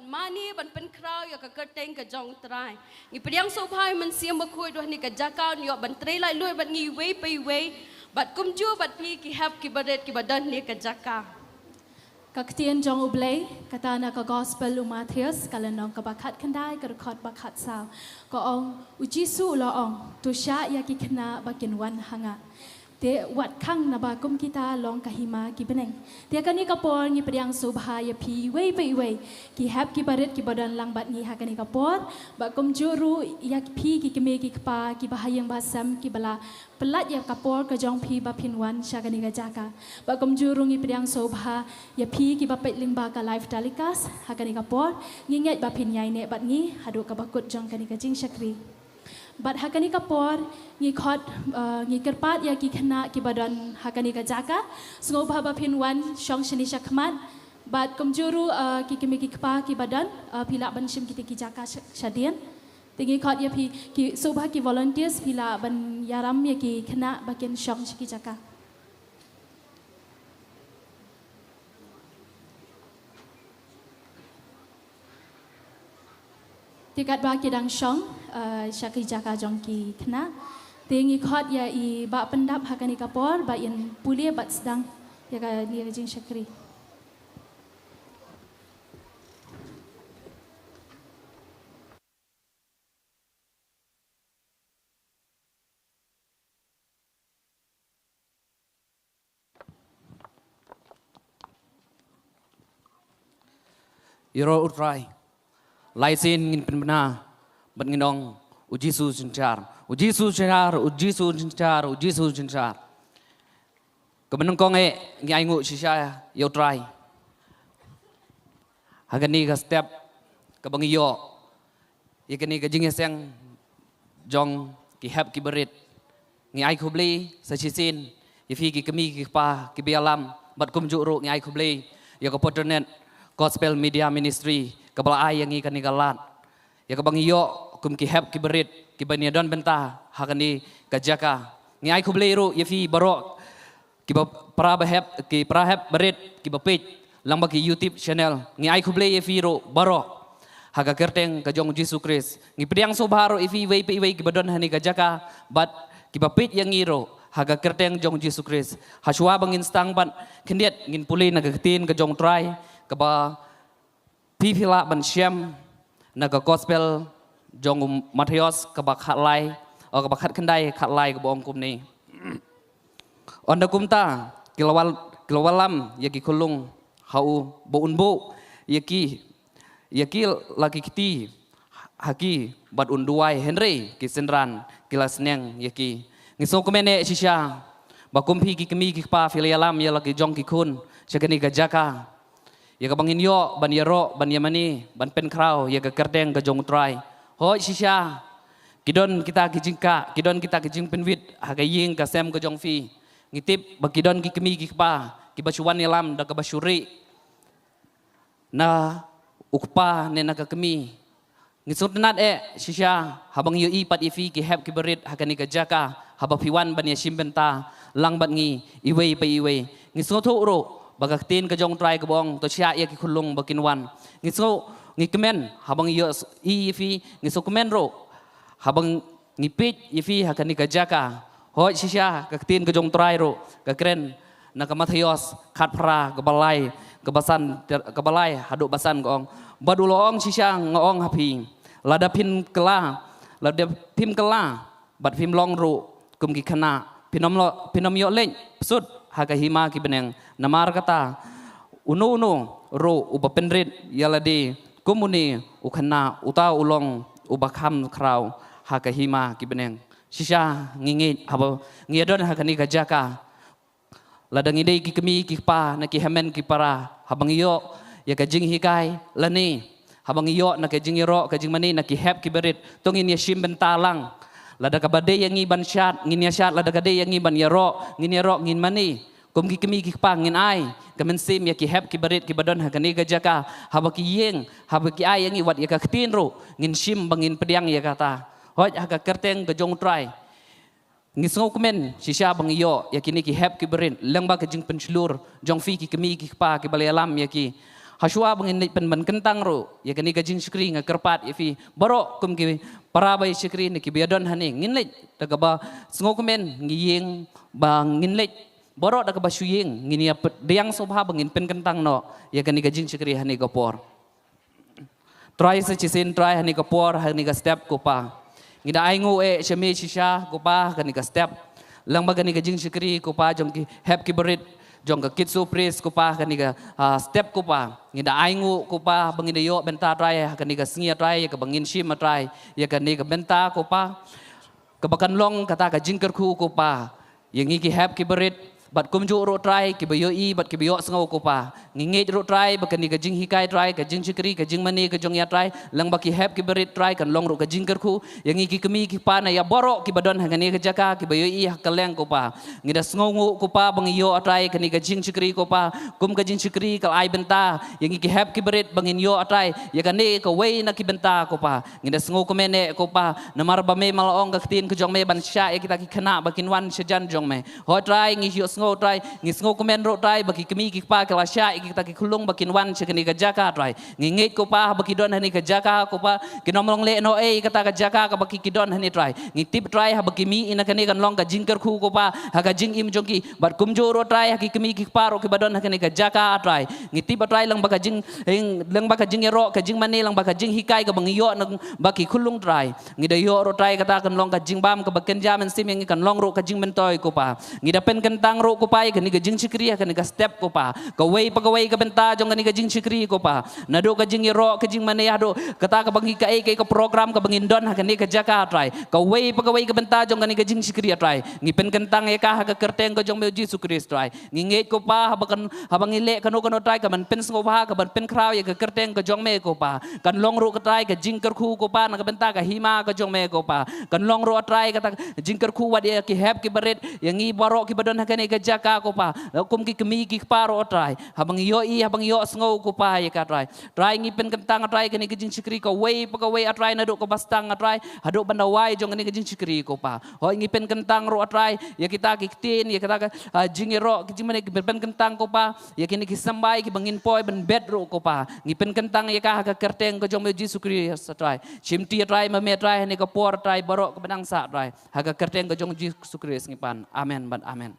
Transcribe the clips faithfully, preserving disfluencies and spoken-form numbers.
Mane ban pynkhraw ïa ka kyrteng ka jong U Trai. Ngi pdiang sngewbha ïa u Mynsiem Bakhuid ha kane ka jaka un ïoh ban trei laitluid bad ngi iwei pa iwei. Bad kumjuh bad phi ki hep ki barit kiba don ha kane ka jaka. Ka ktien jong U Blei, kata na ka Gospel u Mathaios, ka lynnong kaba khatkhyndai, ka dkhot ba khatsaw. Ka ong, U Jisu u la ong, to shah ïa ki khynnah ba kin wan ha nga. Te wat khang naba kum kita long ka hima ki bneng. Te ha kane ka por ngi pdiang sngewbha ïa phi iwei pa iwei. Ki hep ki barit kiba don lang bad ngi ha kane ka por. Bad kumjuh ruh ïa phi ki kmie ki kpa kiba ha ïing ba sem kiba la pynlait ïa ka por ka jong phi ba phin wan sha kane ka jaka. Bad kumjuh ruh ngi pdiang sngewbha ïa phi kiba peit lyngba ka live telecast ha kane ka por. Ngi ngeit ba phin ïaineh bad ngi haduh kaba kut jong kane ka jingshakri. Bad ha kane ka por, ngi khot, uh, ngi kyrpad ïa ki khynnah kiba don ha kane ka jaka. Sngewbha ba phin wan shong shane shakhmat. Bad kumjuh ruh, uh, ki kmie ki kpa kiba don, uh, phi lah ban shim kita ki jaka sha-, shadien. Te ngi khot ïa phi, ki sngewbha ki volunteers phi lah ban ïalam ïa ki khynnah ba kin shong sha ki jaka. Te katba ki dang shong, uh, sha ki jaka jong ki khynnah. Te ngi khot ïa i Bah Pyndap ha kane ka por, ba in pule bad sdang ïa kane ka jingshakri. Ïaroh U Trai. Lai sien ngin pynbna bad ngin ong, U Jisu u synshar. U Jisu u synshar, U Jisu u synshar, U Jisu u synshar. Kaba nyngkong eh ngi ainguh shisha ïa U Trai ha kane ka step kaba ngi ïoh ïa kane ka jingïaseng jong ki hep ki barit. Ngi ai khublei sa shisien ïa phi ki kmie ki kpa kiba ïalam, bad kumjuh ruh ngi ai khublei ïa ka Patronage Gospel Media Ministry kaba la ai ïa ngi kane ka lad ïa kaba ngi ïoh kum ki hep ki barit kiba ngi don bynta ha kane ka jaka. Ngi ai khublei ruh ïa phi baroh kiba para ba hep, ki para hep barit kiba peit lyngba ki YouTube channel. Ngi ai khublei ïa phi ruh baroh ha ka kyrteng ka jong U Jisu Khrist. Ngi pdiang sngewbha ruh ïa phi iwei pa iwei kiba don ha kane ka jaka bad kiba peit ïa ngi ruh ha ka kyrteng jong U Jisu Khrist. Hashwa ba ngin sdang ban khyndiat, ngin pule na ka ktien ka jong U Trai kaba phi phi lah ban shem na ka Gospel jong u Mathaios kaba khatlai, o kaba khatkhyndai, khatlai, kaba ong kumne. Ynda kumta ki la wal-, ki la wallam ïa ki khyllung ha u ba un buh ïa ki, ïa ki la ki kti ha ki bad un duwai, hynrei ki synran ki la sneng ïa ki. Ngi sngewkmen eh shisha ba kum phi ki kmie ki kpa phi la ïalam ïa la ki jong ki khun sha kane ka jaka ïa kaba ngin ïoh ban ïaroh, ban ïamane, ban pynkhraw ïa ka kyrteng ka jong U Trai. Hooid shisha ki don kita ki jingkah, ki don kita ki jingpynwit ha ka ïing ka sem ka jong phi. Ngi tip ba ki don ki kmie ki kpa kiba shu wan ïalam da kaba shu rieh na u kpa ne na ka kmie. Ngi sngewtynnat eh shisha haba ngi ïohi pat ïa phi ki hep ki barit ha kane ka jaka, haba phi wan ban ïashim bynta lang bad ngi iwei pa iwei. Ngi sngewthuh ruh ba ka ktien ka jong U Trai kaba ong, to shah ïa ki khyllung ba kin wan. Ngi sngew, ngi kmen haba ngi ïohi ïa phi, ngi sngewkmen ruh haba ngi peit ïa phi ha kane ka jaka. Hooid shisha ka ktien ka jong U Trai ruh ka kren na ka Mathaios khatphra, kaba lai, kaba san, kaba lai haduh ba san, ka ong, bad u la ong shisha, nga ong ha phi, lada phin kylla, lada phim kylla bad phim long ruh kum ki khynnah, phin ym lo-, phin ym ïoh leit bsut ha ka hima ki bneng. Namar kata, uno uno ruh uba pynrit ïa lade kum une u khynnah, uta u long uba kham khraw ha ka hima ki bneng. Shisha ngi ngeit haba ngi ïadon ha kane ka jaka, lada ngi dei ki kmie ki kpa ne ki hynmen ki para, haba ngi ïoh ïa ka jinghikai lane haba ngi ïoh na ka jingïaroh ka jingmane na ki hep ki barit, to ngin ïashim bynta lang. Lada kaba dei ïa ngi ban shad, ngin ïashad, lada ka dei ïa ngi ban ïaroh, ngin ïaroh, ngin mane. Kum ki kmie ki kpa ngin ai ka mynsiem ïa ki hep ki barit kiba don ha kane ka jaka, haba ki ïeng, haba ki ai ïa ngi wat ïa ka ktien ruh, ngin shim ba ngin pdiang ïa kata. Hooid ha ka kyrteng ka jong U Trai. Ngi sngewkmen shisha ba ngi ïoh ïa kine ki hep ki barit lyngba ka jingpynshlur jong phi ki kmie ki kpa kiba la ïalam ïa ki. Hashwa ba ngin leit pynban kyntang ruh ïa kane ka jingshakri, nga kyrpad ïa phi baroh kum ki para ba ïa shakri ne ki ba ïa don hangne, ngin leit da kaba sngewkmen, ngi ïeng ba ngin leit baroh da kaba shu ïeng, ngin ïa pdiang sngewbha ba ngin pynkyntang noh ïa kane ka jingshakri hangne ka por. Trai sa shisien Trai hangne ka por, hangne ka step ko Pa. Ngi da ainguh eh sha me shisha ko Pa hangne ka step. Lyngba kane ka jingshakri ko Pa jong ki hep ki barit jong ka Kyiv Praise ko Pa, kane ka, ah, step ko Pa. Ngi da ainguh ko Pa ba ngi da ïoh bynta Trai ha kane ka sngi Trai, ïa kaba ngin shim Trai ïa kane ka bynta ko Pa, kaba kan long kata ka jingkyrkhu ko Pa ïa ngi ki hep ki barit bad kumjuh ruh Trai ki ba ïohi bad ki ba ïohsngew ko Pa. Ngi ngeit ruh Trai ba kane ka jinghikai Trai, ka jingshakri, ka jingmane ka jong ïa Trai, lyngba ki hep ki barit Trai kan long ruh ka jingkyrkhu ïa ngi ki kmie ki kpa na ïa baroh ki ba don ha kane ka jaka, ki ba ïohi ha kylleng ko Pa. Ngi da sngewnguh ko Pa ba ngi ïoh Trai kane ka jingshakri ko Pa, kum ka jingshakri ka la ai bynta ïa ngi ki hep ki barit ba ngin ïoh Trai ïa kane kawei na ki bynta ko Pa. Ngi da sngewkmen eh ko Pa, namar ba me ma la ong ka ktien ka jong me ban shah ïa kita ki khynnah ba kin wan shajan jong me. Hooid Trai, ngi ïohsngew Trai, ngi sngewkmen ruh Trai ba ki kmie ki kpa ki la shah ïa kita ki khyllung ba kin wan sha kane ka jaka Trai. Ngi ngeit ko Pa ba ki don ha kane ka jaka ko Pa, kin ym long lehnohei kata ka jaka kaba ki, ki don hangne Trai. Ngi tip Trai haba ki mih na kane kan long ka jingkyrkhu ko Pa ha ka jingim jong ki, bad kumjuh ruh Trai ha ki kmie ki kpa ruh ki ba don ha kane ka jaka Trai. Ngi tip Trai lyngba ka jing, lyngba ka jingïaroh, ka jingmane, lyngba ka jinghikai kaba ngi ïoh na ba ki khyllung Trai. Ngi da ïoh ruh Trai kata kan long ka jingbam kaba kynja mynsiem ïa ngi, kan long ruh ka jingmyntoi ko Pa. Ngi da pynkyntang ruh ko Pa ïa kane ka jingshakri ha kane ka step ko Pa, kawei pa kawei ka bynta jong kane ka jingshakri ko Pa. Naduh ka jingïaroh, ka jingmane, haduh kata kaba ngi kaei kaei ka program kaba ngin don ha kane ka jaka Trai, kawei pa kawei ka bynta jong kane ka jingshakri Trai, ngi pynkyntang ïa ka ha ka kyrteng ka jong me U Jisu Khrist Trai. Ngi ngeit ko Pa haba kan, haba ngi leh kano kano Trai, ka ban pynsngewbha, ka ban pynkhraw ïa ka kyrteng ka jong me ko Pa. Kan long ruh ka Trai ka jingkyrkhu ko Pa na ka bynta ka hima ka jong me ko Pa. Kan long ruh Trai kata jingkyrkhu wat ïa ki hep ki barit, ïa ngi baroh ki ba don ha kane ka jaka ko Pa, kum ki kmie ki kpa ruh Trai. Haba ngi ïohi, haba ngi ïohsngew ko Pa ïa ka Trai, Trai ngi pynkyntang Trai kane ka jingshakri kawei pa kawei Trai, naduh kaba sdang Trai haduh ban da wai jong kane ka jingshakri ko Pa. Hooid ngi pynkyntang ruh Trai ïa kita ki ktien, ïa kita ka, ah, jingïaroh, ki jingmane, ngi pynkyntang ko Pa ïa kine ki symbai ki ba ngin poi ban bet ruh ko Pa. Ngi pynkyntang ïa ka ha ka kyrteng ka jong me U Jisu Khrist Trai. Shimti Trai ma me Trai ha kane ka por Trai, baroh ka ba dang sah Trai, ha ka kyrteng ka jong U Jisu Khrist ngi pan. Amen bad amen.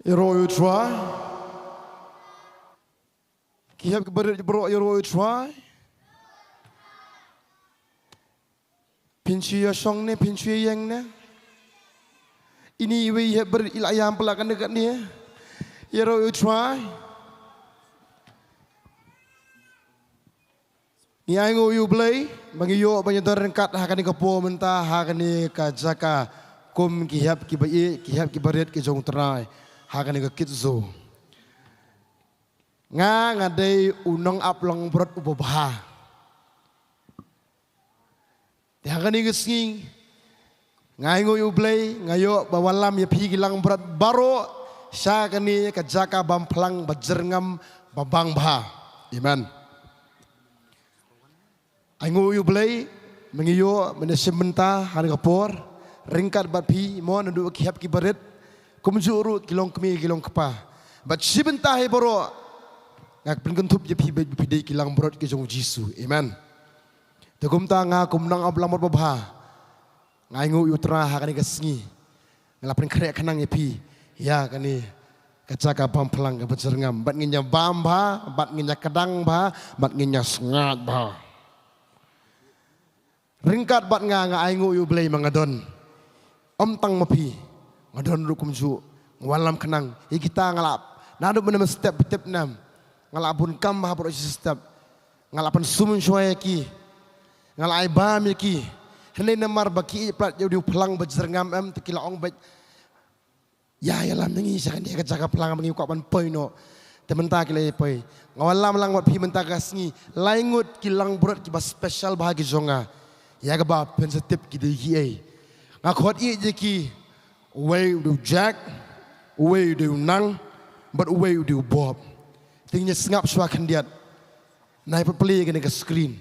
Ïaroh ïa u Trai. Ki hep ki barit baroh ïaroh ïa u Trai. Phin shu ïa shong ne, phin shu ïa ïeng ne? Ini iwei i hep barit i la ïam palat kane kane. Ïaroh ïa u Trai. Ngi ainguh ïa u Blei ba ngi ïoh ban ïadon ryngkat ha kane ka por mynta ha kane ka jaka kum ki hep ki ba ïeit, ki hep ki barit ki jong u Trai ha kane ka Kyiv. Nga, nga dei u nongap langbrot uba bha. Te ha kane ka sngi nga ainguh ïa u Blei, nga ïoh ba wallam ïa phi ki langbrot baroh sha kane ka jaka bam phlang ba jyrngam ba bang bha. Amen. Ainguh ïa u Blei, mynta ngi ïoh mynta shim bynta ha kane ka por ryngkat bad phi mo, naduh ki hep ki barit, kumjuh ruh ki long kmie ki long kpa. Bad shi bynta hi baroh nga pynkynthup ïa phi ba phi dei ki langbrot ki jong u Jisu. Amen. Te kumta nga kum nongap langbrot babha, nga ainguh ïa u Trai ha kane ka sngi. Nga la pynkhreh khnang ïa phi ïa kane ka jaka bam phlang kaba jyrngam, bad ngin ïa bam bha, bad ngin ïa kdang bha, bad ngin ïa sngaid bha. Ryngkat bad nga, nga ainguh ïa u Blei ma nga don. Ym tang ma phi, nga don ruh kumjuh. Nga wallam khnang ïa kita, nga la, naduh mynne mynstep ba tip nam, nga la bun kam bha baroh shi step. Nga la pynsum shuwa ïa ki, nga la ai bam ïa ki. Hynrei namar ba ki ïeit palat ïa u phlang ba jyrngam em, te ki la ong beit, ïa, ïalam ïa ngi sha kane ka jaka phlang ba ngi kwah ban poi noh. Te mynta ki la ïa poi. Nga wallam lang bad phi mynta ka sngi lai ngut ki langbrot kiba special bha ki jong nga, ïa kaba phin sa tip ki dei kiei. Nga khot ïa ki, uwei u dei u Jack, uwei u dei u Nang, bad uwei u dei u Bob. Te ngin ïa sngap shuwa khyndiat. Nai pat plie kane ka screen.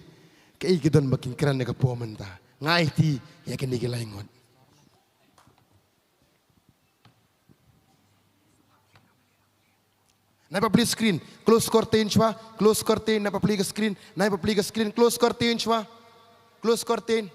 Kaei ka don ba kin kren ha ka por mynta. Nga aiti ïa kine ki lai ngut. Nai pat plie screen. Close curtain shuwa. Close curtain. Nai pat plie ka screen. Nai pat plie ka screen. Close curtain shuwa. Close curtain.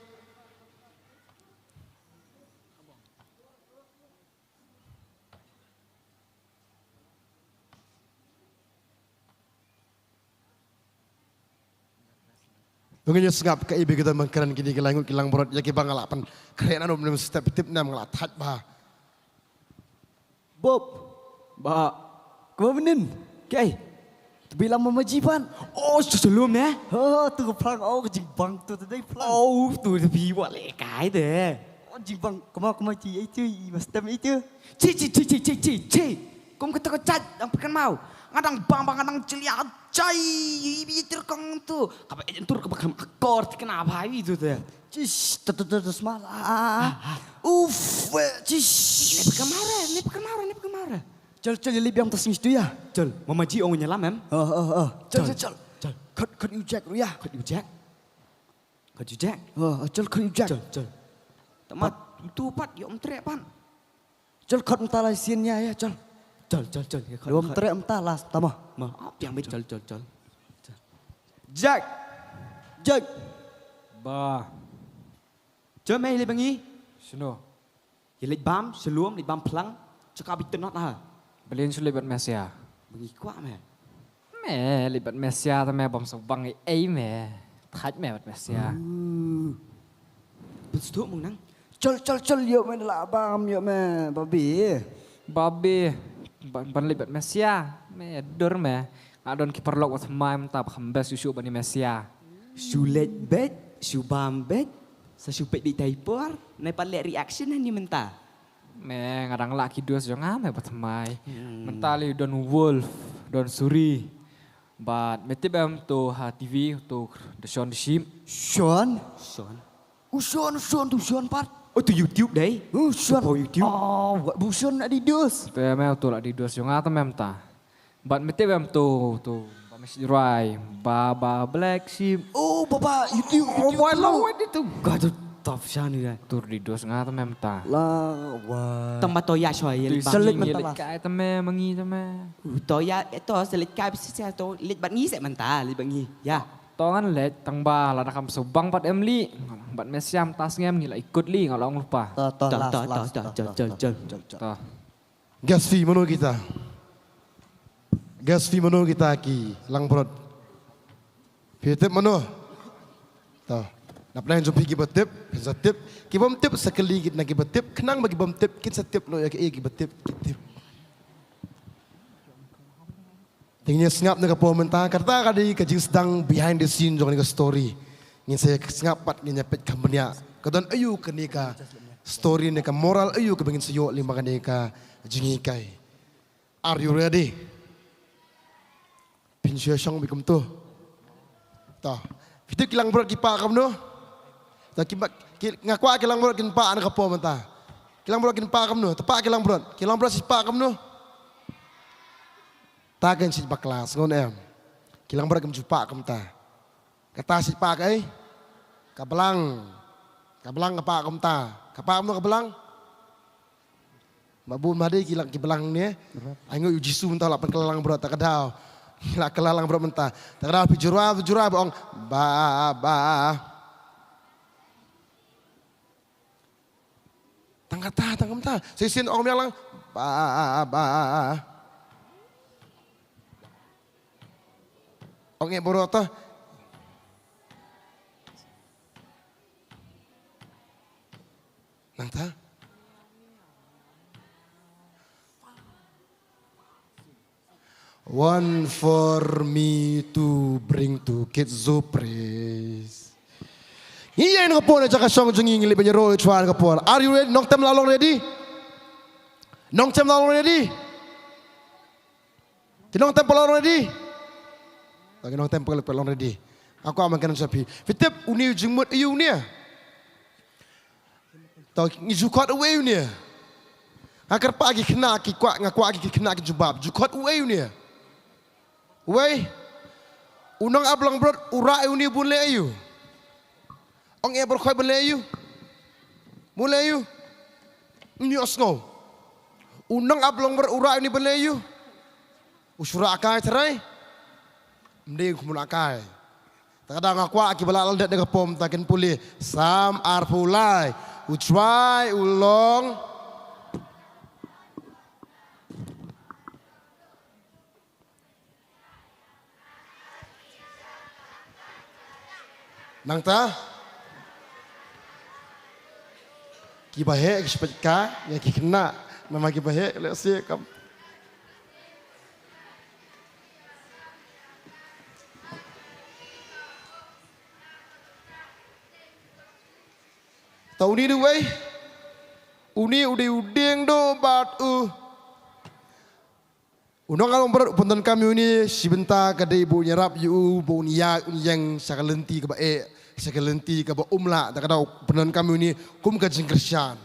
Ngin ïa sngap kaei ba ki don ban kren kine ki lai ngut ki langbrot, ïa kiba nga la pynkhreh naduh mynne mynstep, tip ne em, nga la thait bha. Bob. Bah. Kumno mynnin? Kaei? To phi lang Mamaji pat? Oh, sha, shalom eh. Oh, to ka phlang, oh, ka jingbang to, to dei phlang. Oh, to, to phi wat lehkai te. Oh, jingbang, kumno, kumno, chi, ei, chi, i, mas tem, ei, chi. Chi, chi, chi, chi, chi, chi, chi. Kum kata ka jait, dang pyrkhat mau. Nga dang bang, bang, nga dang jylliew jai, i, i, i, tir kong to. Kaba ej entur kaba kham akor, ti kena bha, i, to, te. Chish, to, to, to, to, smal, ah, ah, ah. Uf, weh, chish. Ne pyrkhat mau re, ne pyrkhat mau re, ne pyrkhat mau re. Chal, chal, ïa lip ïa ta sing stu ïa. Chal, Mamaji ong ïa lam em. Oh, oh, oh. Chal, chal, chal. Chal. Khot, khot ïa u Jack ruh ïa. Khot ïa u Jack. Khot ïa u Jack. Oh, oh, chal, khot ïa u Jack. Chal, chal. Tama, tu pat, ïa um treh pat. Chal, khot mynta la sien ïa, ïa, chal. Chal, chal, chal, ïa khot, ïa um treh mynta la, tama. Ma, ah, biang bit, chal, chal, chal. Chal. Jack. Jack. Bah. Chal, mei leit ba ngi. Shano? Ïa leit bam, shalom, leit bam phlang. Chaka bit tynot ha. Balin shu leit bad Mesia. Ba ngi kwah me. Me, leit bad Mesia te me bam sawbang ei ei me. Thait me bad Mesia. Uh. Pynstuh mung nang. Chal, chal, chal, ïoh me la bam, ïoh me, babi. Babi, ban, ban leit bad Mesia. Me, dur me. Nga don ki paralok wat thymmai mynta ba kham best shuh shuh ban ïa Mesia. Shu leit beit, shu bam beit, sa shu peit beit tai por, nai pat leh reaction hangne mynta. Me nga dang lah ki dos jong nga me ba thymmai. Hmm. Mynta lei don Wolf, don Suri. Bad me tip em to ha T V, to da Shaun the Sheep. Shaun? Shaun. U Shaun, u Shaun, tu Shaun pat. Oh, tu YouTube dei. U Shaun. Oh, YouTube. Oh, wat bu Shaun la di dos. Te me to la di dos jong nga te me mynta. Bad me tip em to, to, ba me shit rai, ba, ba, Black Sheep. Oh, ba, ba, YouTube, oh, YouTube, wai, lo, wai, di tu. Ka tu top shan ni, eh. Tur di dos nga te me mynta. La, wai. Tang ba to ïa shoi, ïa tu leit bang. Salik sangin ïa mynta leit la. Kai te me, mangi te me. Uh, to ïa, eh, to, sa leit kai, bisi sa to, leit bad ngi sa mynta, leit bad ngi. Ïa. To ngan leit, tang ba, la da kam sawbang bad em li. Bad me siam tas ngem ngi la ikut li, nga la ong lypa. To, to, to, last, to, last, to, to, to, to, to, to, to. To. Guess phi mano kita? Guess phi mano kita ki langbrot? Phi tip mano? To. Nap nang jong phi kiba tip, kin sa tip. Ki bym tip sa kylli kit na kiba tip, khnang ba ki bym tip, kin sa tip noh ïa ki, eh, kiba tip, ki tip. Te ngin ïa sngap na ka por mynta, kata ka dei ka jingsdang behind the scene jong kane ka story. Ngin sa ïa sngap bad ngin ïa peit kham bniah. Ka don aïu kane ka story ne ka moral aïu kaba ngin sa ïoh lyngba kane ka jinghikai. Are you ready? Phin shu ïa shong beit kumto. To. Phi tip ki langbrot ki pah kumno? To ki ba, ki, nga kwah ki langbrot kin pah na ka por mynta. Ki langbrot kin pah kumno? To pah ki langbrot. Ki langbrot shi pah kumno? Ta kan shi bakla, sngew ne em. Ki langbrot kim ju pah kumta. Kata shi pah kaei? Ka blang. Ka blang ka pah kumta. Ka pah kumno ka blang? Ba bun ma dei ki lang ki blang ne. Ai ngu u Jisu mynta la pynkylla langbrot ta ka daw. La kylla langbrot mynta. Ta ka daw phi jura, phi jura ba ong ba, ba. Tang kata, tang kumta. Sa shisien ong biang lang. Ba, ba. Ong eh boro ta. Nangta. One for me to bring to kids who praise. Ngi ïa na ka por na jaka shong jong ngi, ngi leh ban ïaroh chwa na ka por. Are you ready? Nongtem la long ready? Nongtem la long ready? Ki nongtem pa long ready? Ki nongtem pa long ready. Nga kwah ban kren sha phi. Phi tip une u jingmut aïu une? To ngi ju khot uwei une. Nga kyrpad ki khynnah ki kwah, nga kwah ki khynnah ki jubab. Ju khot uwei une. Uwei. U nongap langbrot u rah ïa une bun leh ïa u. Ong e bor khoi ban leh ïa u. Bun leh ïa u. Ym ïohsngew. U nongap langbrot u rah ïa une ban leh ïa u. U shu rah kai trai. Ym dei u khmih rah kai. Ta ka daw nga kwah kiba lah lyndet da ka pom ta kin pule. Sam arphew lai. U Trai u long. Nangta kiba heh ki shu peit ka ïa ki khynnah. Namar kiba heh lehse kam. Ta une dei uwei. Une u dei u dieng duh bad u. U nongap langbrot u pyndonkam ïa une shi bynta ka dei ba un ïarap ïa u ba un ïaid un ïeng sha ka lynti kaba eh, sha ka lynti kaba um lah, ta ka daw u pyndonkam ïa une kum ka jingkyrshan.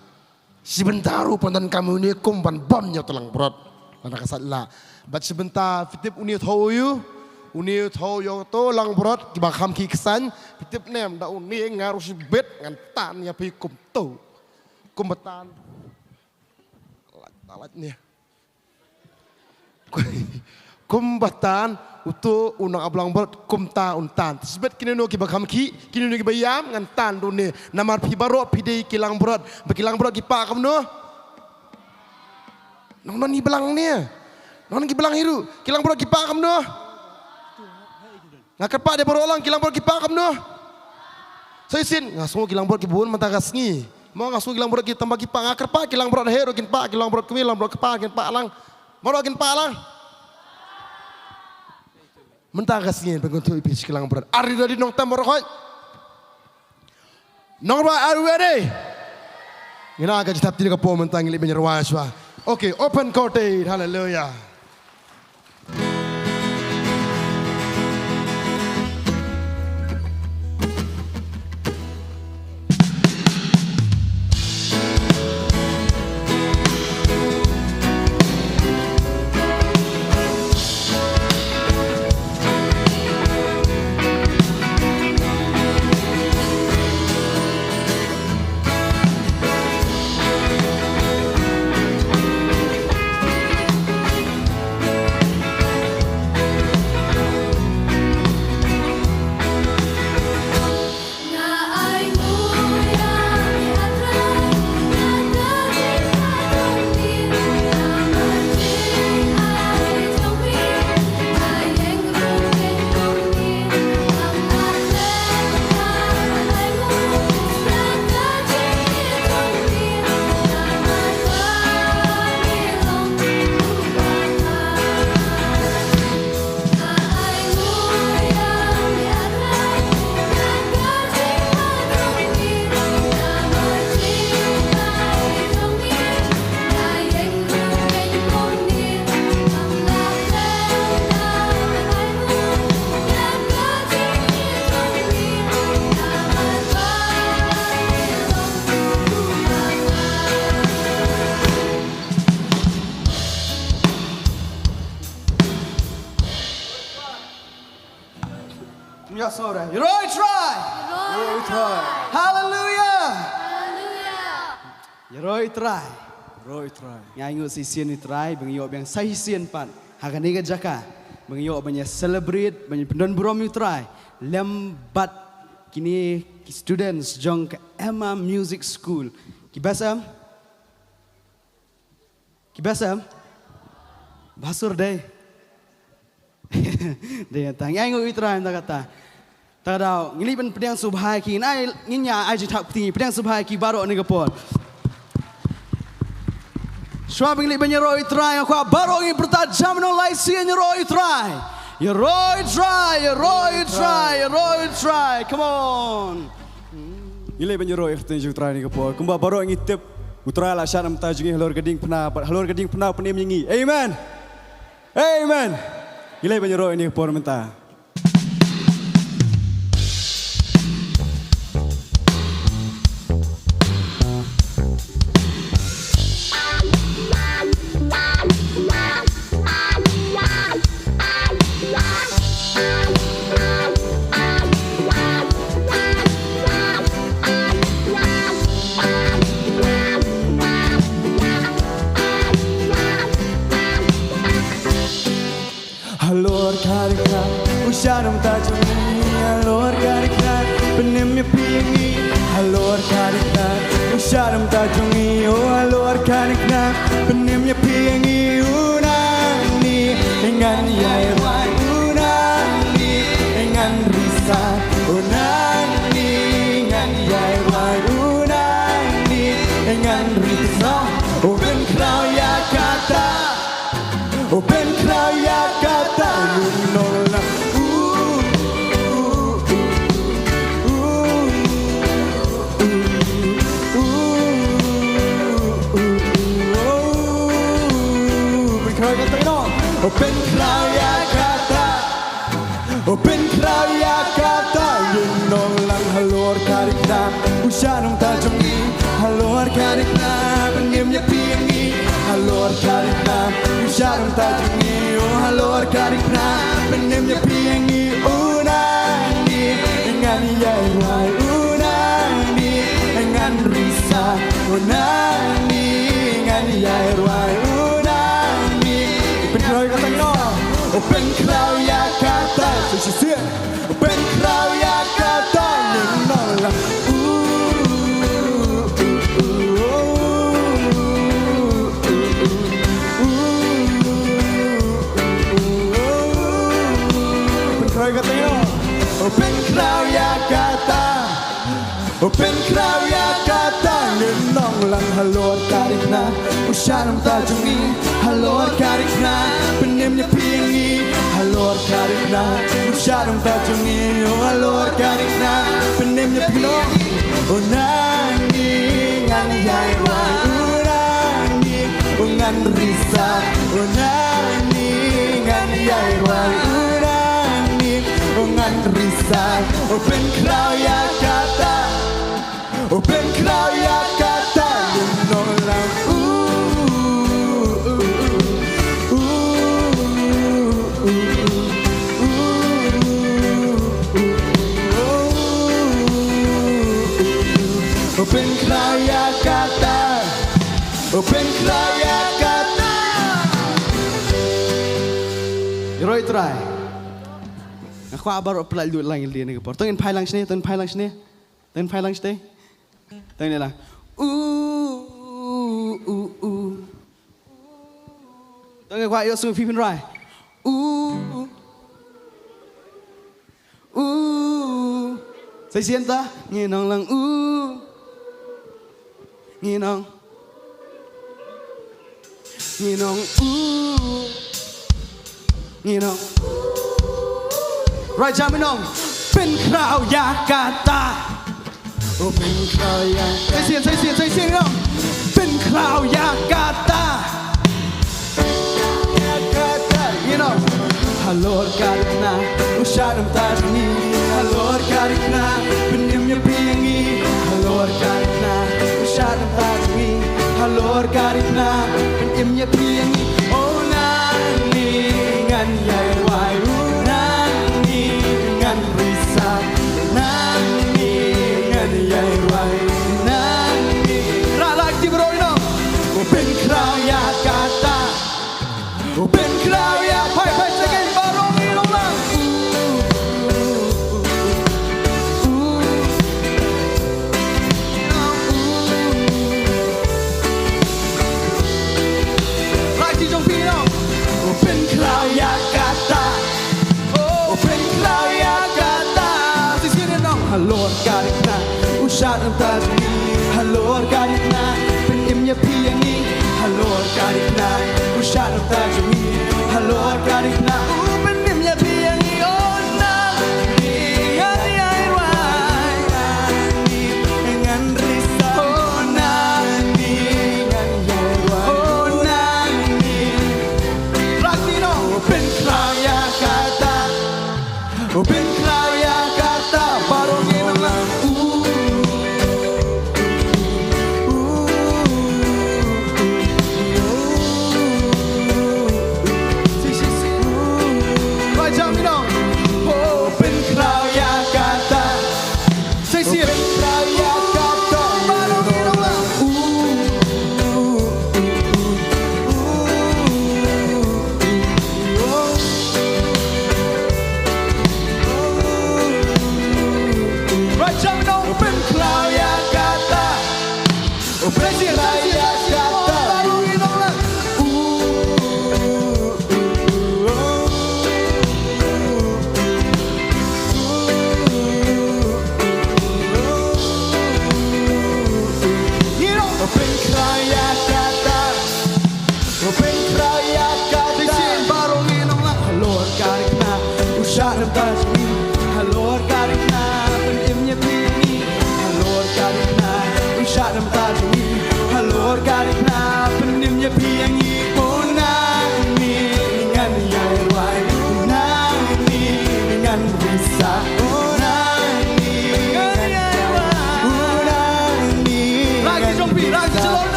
Shi bynta ruh u pyndonkam ïa une kum ban bam ïa uta u langbrot. Lada ka sait lah. Bad shi bynta phi tip une u thew ïa u, une u thew ïa uta u langbrot kiba kham khih ksain, phi tip ne em da une nga ruh shibit ngan tan ïa phi kumto. Kumba tan. Lait, lait ne. Kumba tan uto u nongap langbrot kumta un tan. Shibit kine no kiba kham khih, kine no kiba ïam ngan tan da une. Namar phi baroh phi dei ki langbrot. Ba ki langbrot ki pah kumno? Nong non i blang ne. Nong non ki blang hi ruh. Ki langbrot ki pah kumno? Nga kyrpad ïa baroh lang ki langbrot ki pah kumno? Sa shisien nga sngew ki langbrot ki bun mynta ka sngi. Mo nga sngew ki langbrot ki tang ba ki pah, nga kyrpad ki langbrot heh ruh kin pah, ki langbrot kmie langbrot kpa kin pah lang. Baroh kin pah lang. Mynta ka sngi ban kyntu ïa phi ki langbrot. Are you ready nongtem baroh khoit? Nongrwai, are you ready? Ngin ai ka jingthap ti na ka por mynta ngi leit ban rwai shuwa. Okay, open chord, hallelujah. Ïaroh i Trai. Ïaroh i Trai. Haleluia. Ïaroh i Trai. Ïaroh i Trai. Nga ainguh sa shisien i Trai ba ngi ïoh biang sa shisien pat ha kane ka jaka ba ngi ïoh ban ïa celebrate, ban ïa pyndon burom ïa u Trai lem bad kine ki students jong ka Emma Music School. Ki best em? Ki best em? Ba sur dei. Dei, tang ïa ngi u Trai mynta kata. Ta ka daw ngi leit ban pdiang sngewbha ïa ki, ngin ai, ngin ïa ai jingthap kti, pdiang sngewbha ïa ki baroh kane ka por. Shuwa ba ngi leit ban ïaroh ïa u Trai, nga kwah baroh ngin pyrta jam nong lai sien, ïaroh ïa u Trai. Ïaroh ïa u Trai, ïaroh ïa u Trai, ïaroh ïa u Trai. Come on. Ngi leit ban ïaroh ïa ka kyrteng jong u Trai kane ka por. Kumba baroh ngi tip, u Trai la shah na ka bynta jong ngi halor ka diengphna, bad halor ka diengphna u pynim ïa ngi. Amen. Amen. Ngi leit ban ïaroh ïa kane ka por mynta. Sharum ta jong ngi halor ka dikna, pynim ïa phi ïa ngi halor ka dikna. Sharum ta jong ngi, oh, halor ka dikna, pynim ïa phi ïa ngi, u nang ni ngan ïai rwai, u nang ni ngan risa, u nang ni ngan ïai rwai, u nang ni ngan risa. O pynkhraw ïa kata. O pynkhraw ïa kata, ïa nong lang. U, u, u, u, u, u, u, u, u, u, u. Pynkhraw ïa kata, ïa nong. O pynkhraw ïa kata. O pynkhraw ïa kata, ïa nong lang halor ka dikna. U sharum ta jong ngi halor ka dikna, pynim ïa phi ïa ngi halor ka dikna. U sharum ta jong ngi, oh, halor ka dikna, pynim ïa phi ïa ngi, u nang ni ngan ïai rwai, u nang ni ngan risa, u nang ni ngan ïai rwai, u nang ni. Pynkhraw ïa kata, ïa nong. O pynkhraw ïa kata. Shisien. Pynkhraw ïa kata, ïa nong lang. U, u, u, u, u, u, u, u, u, u. Pynkhraw ïa kata, ïa nong. O pynkhraw ïa kata. O pynkhraw ïa kata, ïa nong lang halor ka dikna. U sharum ta jong ngi halor ka dikna, pynim ïa phi ïa ngi halor ka dikna. U sharum ta jong ngi, oh, halor ka dikna, pynim ïa phi ïa ngi. U nang ni ngan ïai rwai, u nang ni ngan risa, u nang ni ngan ïai rwai, u nang ni ngan risa. O pynkhraw ïa kata. O pynkhraw ïa kata, ïa nong lang. U, u, u, u. O pynkhraw ïa kata. O pynkhraw ïa kata. Ïaroh Trai. Nga kwah baroh pynlait lut lang ïa lade ne ka por. To ngin phai lang shane, to ngin phai lang shane. To ngin phai lang shatei. To ngin ïa lang. U, u, u, u. To ngin kwah ïohsngew phi pynrwai. U, u, u. Sa shisien ta, ngi ong lang u. Ngi ong. Ngi ong u. Ngi ong. Right, jam ngi ong. Pynkhraw ïa kata. O pynkhraw ïa kata. Sa shisien, sa shisien, sa shisien ngi ong. Pynkhraw ïa kata. Ïa kata. Ngi ong. Halor ka dikna. U sharum ta jong ngi. Halor ka dikna. Pynim ïa phi ïa ngi. Halor ka dikna. U sharum ta jong ngi. Halor ka dikna. Pynim ïa phi ïa ngi. O nang ni ngan ïai rwai, u nang ni ngan risa, u nang ni ngan ïai rwai, u nang ni. Rah lait ki briew ïa nong. O pynkhraw ïa kata. O pynkhraw ïa, phai, phai, second, baroh ngi long lang. Lait ki jong phi nong. O pynkhraw ïa kata. O pynkhraw ïa kata. Shisien nong. Halor ka dikna. U sharum ta jong ngi. Halor ka dikna. Pynim ïa phi ïa ngi. Halor ka dikna. U sharum ta jong ngi. Halor ka dikna. U pynim ïa phi ïa ngi. O nang ni ngan ïai rwai. Ngan risa. O nang ni ngan ïai rwai. O nang ni. Rah ki nong. O pynkhraw ïa kata. O pynkhraw ïa kata. Baroh ngi nang lang. U, u, u, u, u. Si, si, si. U.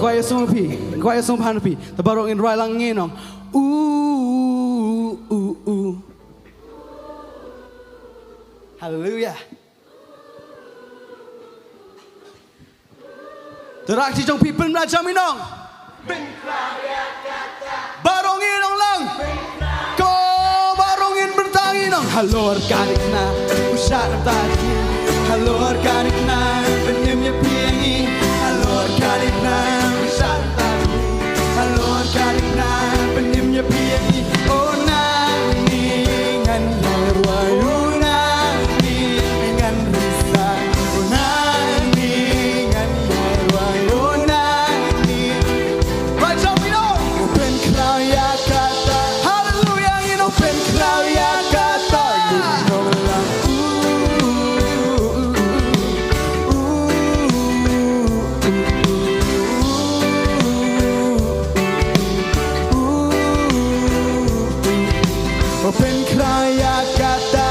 Kwah ïasngewbha phi, kwah ïasngewbha phi. Te baroh ngin rwai lang ngi nong. U, u, u. Haleluya. Te rah kti jong phi, pynbna jam ngi nong. Baroh ngi nong lang. Ko baroh ngin bynta ngi nong. Halor ka dei na u shah na ta ki. Halor ka dei na pynim ïa phi ïa ngi. Halor ka dei na u shah na ta ki. Halor ka dei na pynim ïa phi ïa ngi. O nang ni ngan ïa rwai, o nang ni ngan risa, o nang ni ngan ïa rwai, o nang ni. Right, jump it on. Pynkhraw ïa kata. Hallelujah, ngi nong pynkhraw ïa kata. Ngi nong lang. Pynkhraw ïa kata.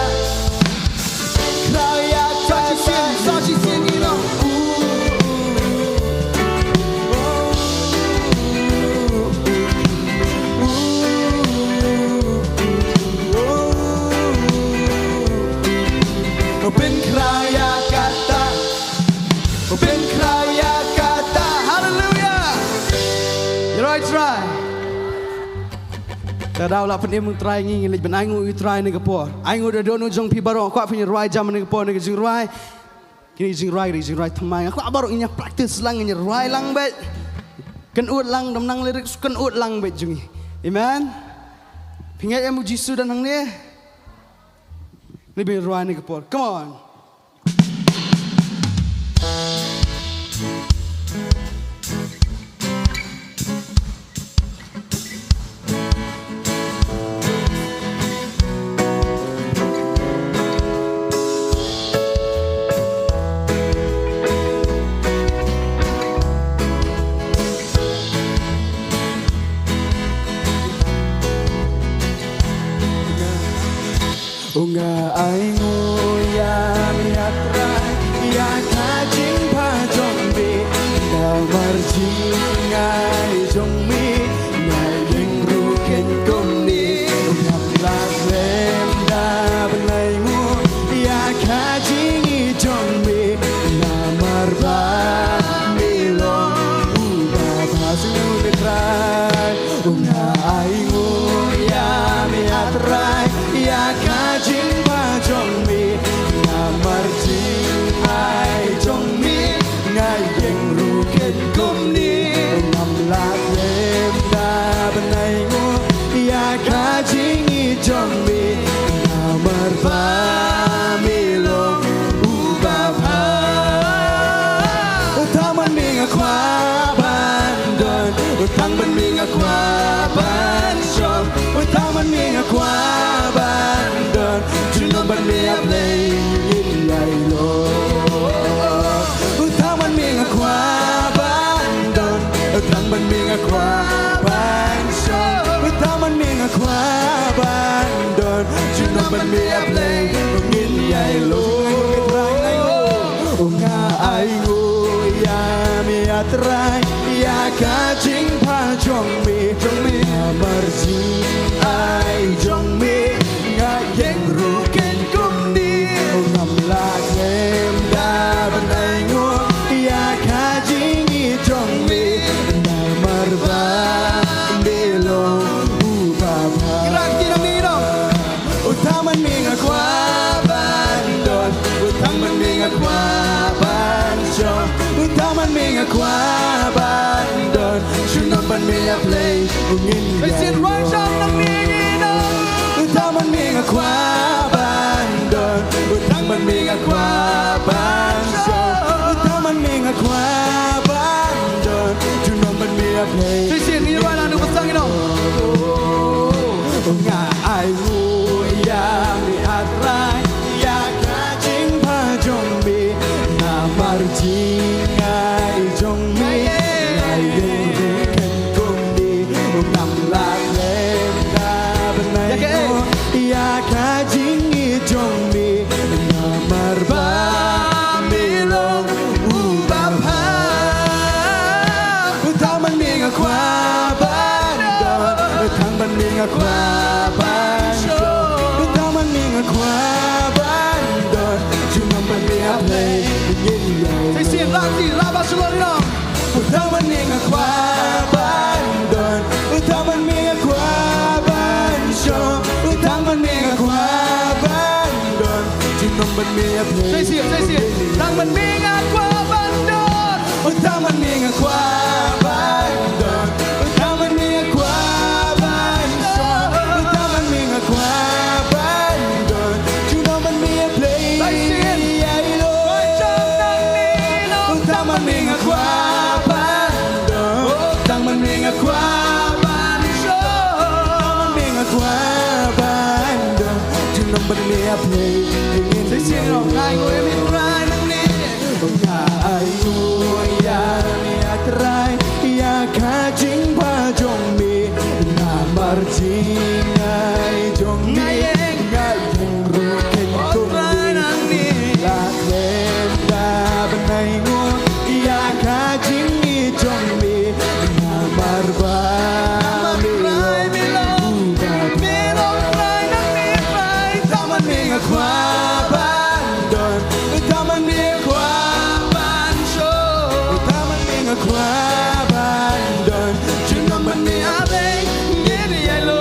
Khraw ïa kata. Sa shisien, sa shisien, ngi nong. Pynkhraw ïa kata. Pynkhraw ïa kata. Haleluya. Ïa rwai Trai. Te da u la pynim u Trai ngi, ngi leit ban ainguh ïa u Trai ha kane ka por. Ainguh da u don u jong phi baroh, kwah phin ïa rwai jam ha kane ka por, ha kane ka jingrwai. Kine ki jingrwai, ki jingrwai thymmai. Nga kwah baroh ngin ïa practice lang, ngin ïa rwai lang beit. Kynnoh lang, dang nang lyrics, kynnoh lang beit jong ngi. Amen. Phi ngeit em u Jisu don hangne? Ngin ïa rwai ha kane ka por. Come on. Nga ainguh ïa me, ïa Trai, ïa ka jingpha jong me. Namar jingai jong me, nga ïeng ruh khein kumne. Ngam lah khlem da ban ainguh ïa ka jingïeit jong me. Namar ba me long uba bha, sngewbha Trai. Nga ainguh ïa me, ïa Trai, ïa ka jingpha jong me. Namar jingai jong me, nga ïeng ruh khein kumne. Ngam lah khlem da ban ainguh ïa ka jingïeit jong me. Namar ba me long uba bha. Tang ban me nga kwah ban don, tang ban me nga kwah ban shong. Tang ban me nga kwah ban don, junom ban me A Blei ngin ïai long. Tang ban me nga kwah ban don, tang ban me nga kwah ban shong. Tang ban me nga kwah ban don, junom ban me A Blei ngin ïai long. Nga ainguh ïa me, ïa Trai, ïa ka jingpha jong me, jong me. Namar jingai jong me, nga ïeng ruh khein kumne. Ngam lah khlem da ban ainguh ïa ka jingïeit jong me. Namar ba me long uba bha. Tang ban me nga kwah ban don, tang ban me nga kwah ban shong. Tang ban me nga kwah ban don, junom ban me A Blei ngin ïai long. Tang ban me nga kwah ban don, tang ban me nga kwah ban shong. Tang ban me nga kwah ban don, junom ban me A Blei. Shisien ngi rwai na nu pasang ino. Nga ainguh ïa me, A Trai, ïa ka jingpha jong me. Namar jingai jong me, nga ïeng ruh khein kumne. Ngam lah khlem da ban ainguh ïa ka jingïeit jong me. Namar ba me long uba bha. Tang ti, raba shalom ino. Tang man me nga kwah ban don, tang man me nga kwah ban shong, tang man me nga kwah ban don. Junom ban me a play. Say it, say it. Tang man me nga kwah ban don, tang man me nga kwah ban don, tang man me nga kwah ban shong, tang man me nga kwah ban don. Junom ban me a play. Say it. Tang man me nga kwah ban don, tang man me nga kwah ban shong, tang man me nga kwah ban don. Junom ban me a play. Say it, ngai nguh ïa me Trai nangne. Ngai nguh ïa me a Trai, ïa ka jingbha jong me. Namar jingngai jong me, nga ïeng ruh kein kum me. La khlem da ban ai nguh ïa ka jingïeit jong me. Namar ba me long, me long Trai nangne Trai. Tang man me nga kwah ban don, tang man me nga kwah ban shong, tang man me nga kwah ban don. Junom ban me a play, ngin ïa long.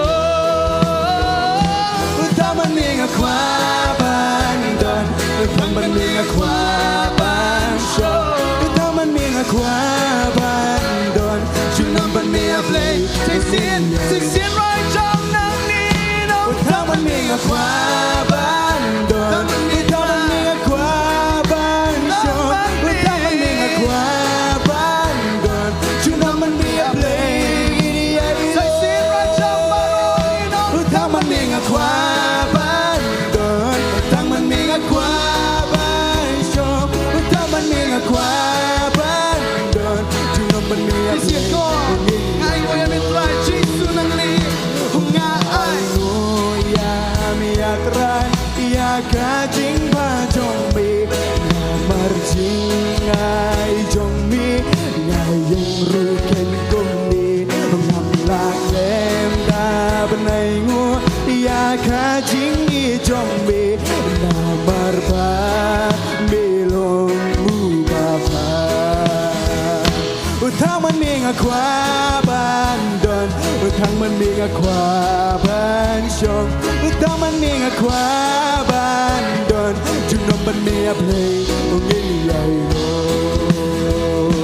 Tang man me nga kwah ban don, tang man me nga kwah ban shong, tang man me nga kwah ban don. Junom ban me a play. Shisien, shisien ruh jong nang ni no. Tang man me nga kwah ban don, tang man me nga kwah ban shong, tang man me nga kwah ban don. Junom ban me a play. Shisien ruh jong baroh ino. Tang man me nga kwah ban don, tang man me nga kwah ban shong, tang man me nga kwah ban don. Junom ban me a play. Ngai nguh ïa me Trai Jisu nangne. Nga ai nguh ïa me a Trai, ïa ka jingbha jong me. Namar jingngai jong me, nga ïeng ruh kein kum me. Ngam lah khlem da ban ai nguh ïa ka jingïeit jong me. Namar ba me long u Baba. Tang man me nga kwah ban don, tang man me nga kwah ban shong, tang man me nga kwah ban don. Junom ban me a play, ngin ïa long.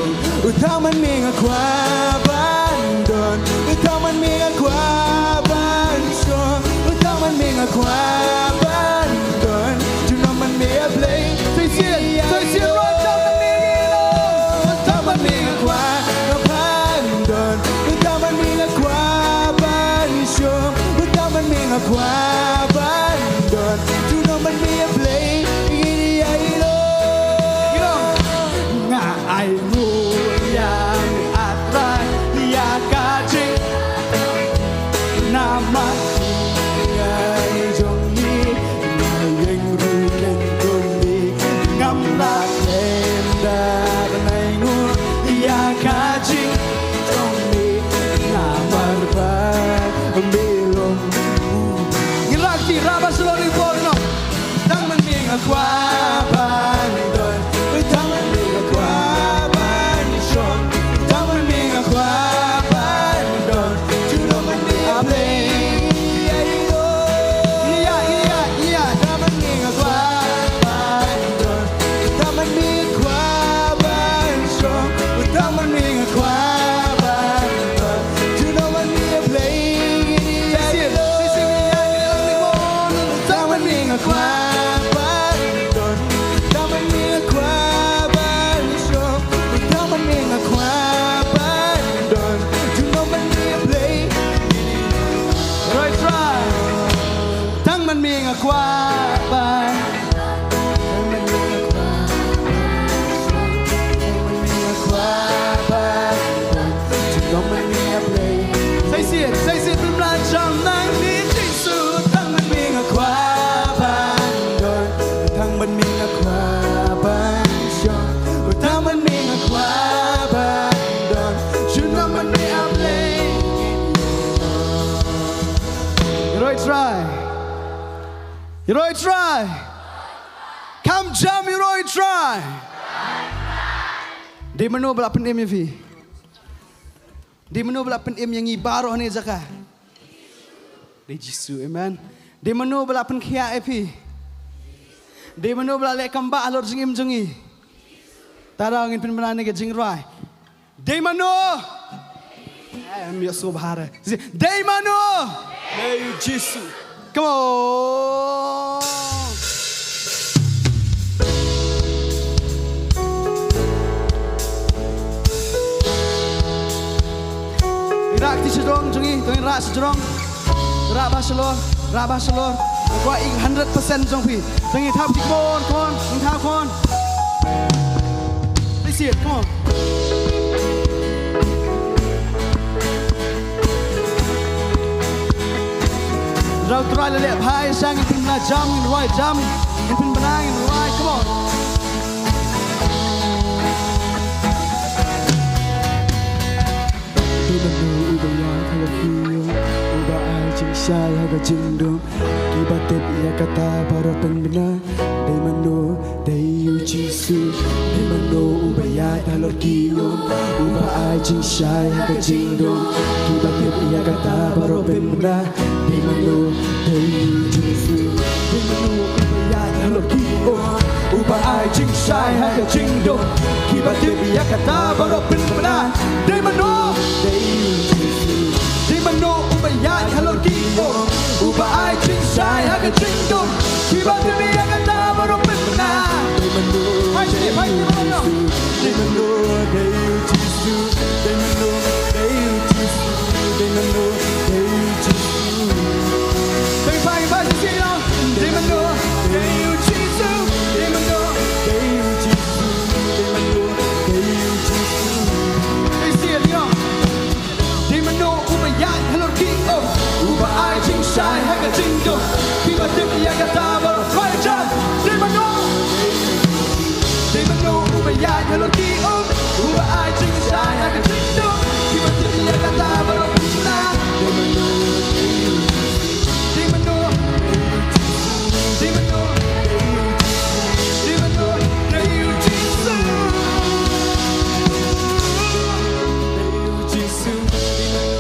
Tang man me nga kwah ban don, tang man me nga kwah ban shong, tang man me nga kwah ban don. Junom ban me a play. Shisien, shisien ruh jong nang ni no. Tang man me nga kwah ban don, tang man me nga kwah ban shong, tang man me nga kwah ban don. Junom ban me a play. Ïa ïa ïa ïa. Nga ai nguh ïa me a Trai, ïa ka jing. Namar jingngai jong me, nga ïeng ruh kein kum me. Ngam lah khlem da ban ai nguh ïa ka jing jong me. Namar ba me long u. Ngin rah kti, rah ba shalom ïa u Paul no. Tang man me nga kwah ban don, tang man me nga kwah ban shong, tang man me nga kwah ban don. Junom ban me a play. Ïa ïa ïa. Tang man me nga kwah ban don, tang man me nga kwah ban shong, tang man me nga kwah ban don. Junom ban me a play. Shisien, shisien ïa ïa ïa. Tang man me nga kwah ban don, tang man me nga kwah ban shong, tang man me nga kwah ban don. Junom ban me a play. Right, right. Tang man me nga kwah ban, tang man me nga kwah ban, tang man me nga kwah ban don. Junom ban me a play. Sa shisien, sa shisien, phim lah jam nang ni Jisu. Tang man me nga kwah ban don, tang man me nga kwah ban shong, tang man me nga kwah ban don. Junom ban me a play. Ïaroh ïa u Trai. Ïaroh ïa u Trai. Kham jam ïaroh ïa u Trai. Dei mano ba la pynim ïa phi? Dei mano ba la pynim ïa ngi baroh hangne jaka? Dei Jisu, amen. Dei mano ba la pynkhiah ïa phi? Dei mano ba la leh kam bha halor jingim jong ngi? Tara ngin pynbna ne ka jingrwai. Dei mano? Em, ïa sngewbha re. Dei mano? Dei u Jisu. Come on. Ïa kti sha jrong jong ngi, to ngin rah sha jrong. Rah bha shalor, rah bha shalor. Kwah ïa hundred percent jong phi. To ngin thap ki, come on, come on, ngin thap, come on. Let's see it, come on. Rah u Trai la leh bha ïa sha ngi, ngin pynbna jam, ngin rwai jam, ngin pynbna, ngin rwai, come on. Dei mano uba ïaid halor ki ïing, uba ai jingshai ha ka jingdum. Kiba tip ïa kata baroh pynbna. Dei mano? Dei u Jisu. Dei mano uba ïaid halor ki ïing, uba ai jingshai ha ka jingdum? Kiba tip ïa kata baroh pynbna. Dei mano? Dei u Jisu. Dei mano uba ïaid halor ki ïing, uba ai jingshai ha ka jingdum? Kiba tip ïa kata baroh pynbna. Dei mano? Dei u Jisu. Dei mano uba ïaid halor ki ïing, uba ai jingshai ha ka jingdum? Kiba tip ïa kata baroh pynbna. Dei mano? Hai sini, hai sini, baroh. Dei mano? Dei u Jisu. Dei mano? Dei u Jisu. Dei mano? Dei u Jisu. Dei pai pai sisi lo. Dei mano? Dei u Jisu. Dei mano? Dei u Jisu. Dei mano? Dei u Jisu. Dei sisi lo. Dei mano uba ïaid halor ki ïing, uba ai jingshai ha ka jingdum? Kiba tip ïa kata baroh pynbna. Dei mano? Dei mano uba ïaid halor ki ïing, uba ai jingshai ha ka jingdum? Kiba tip ïa kata baroh pynbna. Dei mano? Dei mano? Dei mano? Dei mano? Dei u Jisu. Dei u Jisu. Dei u Jisu. Dei u Jisu.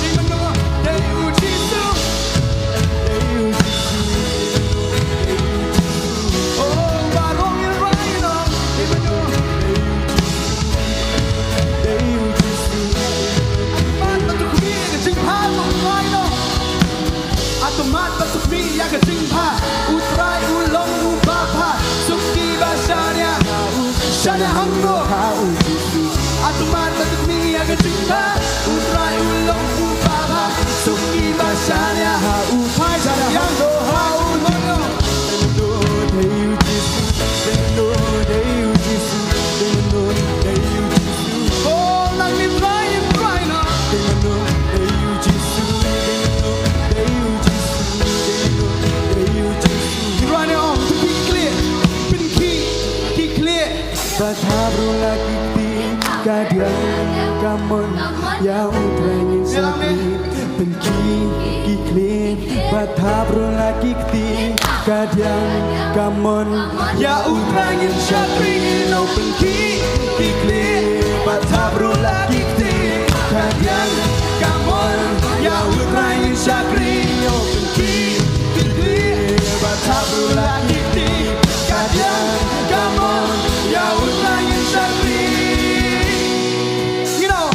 Dei mano? Dei u Jisu. Dei u Jisu. Oh, baroh ngi rwai noh. Dei mano? Dei u Jisu. Dei u Jisu. Mat ba tu khmih ïa ka jingbha, to rwai noh. Ato mat ba tu khmih ïa ka jingbha. U Trai u long uba bha. Suk kiba shaniah, shaniah hangno? Ha u Jisu. Ato mat ba tu khmih ïa ka jingbha. U Trai u long uba bha. Suk kiba shaniah ha u. Phai shaniah hangno? Ha u Jisu. Dei u Jisu. Dei u Jisu. Dei u Jisu. Oh, nang ni Trai, Trai na. Dei u Jisu. Dei u Jisu. Dei u Jisu. Trai na, ong, pynkhih, pynkhih, khih khlieh. Ba thap ruh la ki kti, ka diang ka mon, ïa u Trai ngin shakri. Pynkhih, khih khlieh, ba thap ruh la ki kti, ka diang ka mon, ïa u Trai ngin shakri. Nong pynkhih, khih khlieh, ba thap ruh la ki kti, ka diang ka mon, ïa u Trai ngin shakri. Nong pynkhih, khih khlieh, ba thap ruh la ki kti, ka diang ka mon, ïa u Trai ngin shakri. You know,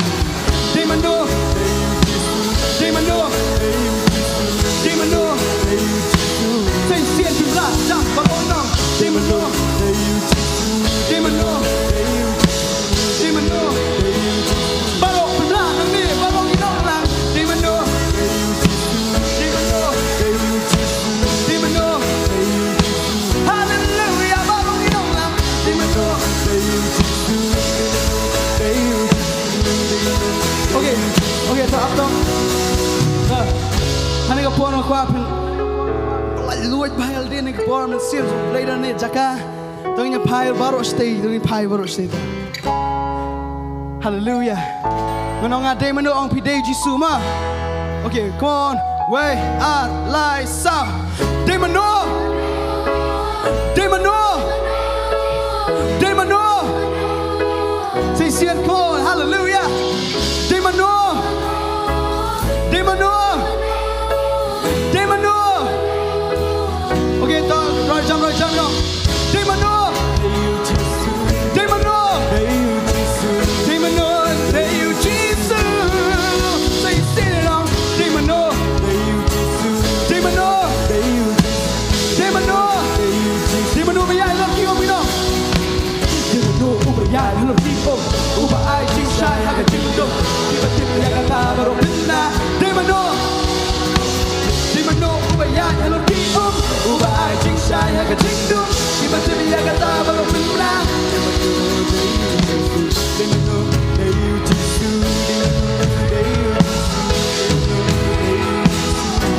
dei mano, dei mano, dei mano. Sien sien tu la jam ba on nong. Dei mano, dei mano. Dei mano. Baroh pynbna nangne, baroh ngi nong lang. Dei mano. Dei mano. Dei mano. Hallelujah, baroh ngi nong lang. Dei mano. Okay, okay, to ap to. To. Hangne ka por nga kwah pyn. Luid bha ïa lade ne ka por mynsiem jong U Blei da ne jaka. To ngin phai baroh shatei, to ngin phai baroh shatei to. Hallelujah. Ngan ong nga dei mano, ong phi dei Jisu ma. Okay, come on. Wei, ar, lai, saw. Dei mano. Jingdum, kiba tip ïa kata baroh pynbna.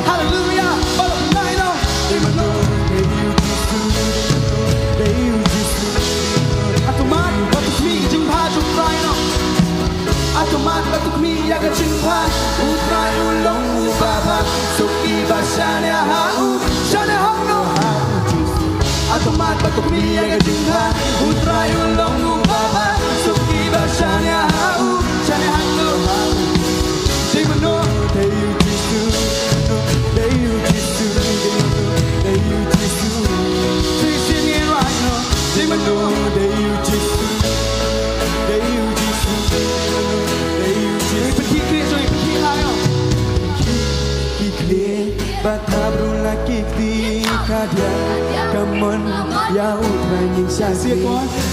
Haleluya, baroh pynbna ïa u. Hato mat ba to khmih jingbha jong u Trai noh? Hato mat ba to khmih ïa ka jingbha? U Trai u long uba bha, suk kiba shaniah ha u, shaniah hangno? Ha u Jisu. Hato mat ba to khmih ïa ka jingbha? U Trai u long uba bha, suk kiba shaniah ha u, shaniah hangno? Ha u Jisu. Dei mano? Dei u Jisu. Dei u Jisu. Dei mano? Dei u Jisu. Dei u Jisu. Sing it right now. Dei mano? Dei u Jisu. Dei u Jisu. Dei u Jisu. Pynkhih khlieh, sorry, pynkhih khlieh. Pynkhih khlieh, ba thap ruh la ki kti, ka diang ka mon, ïa u Trai ngin shakri.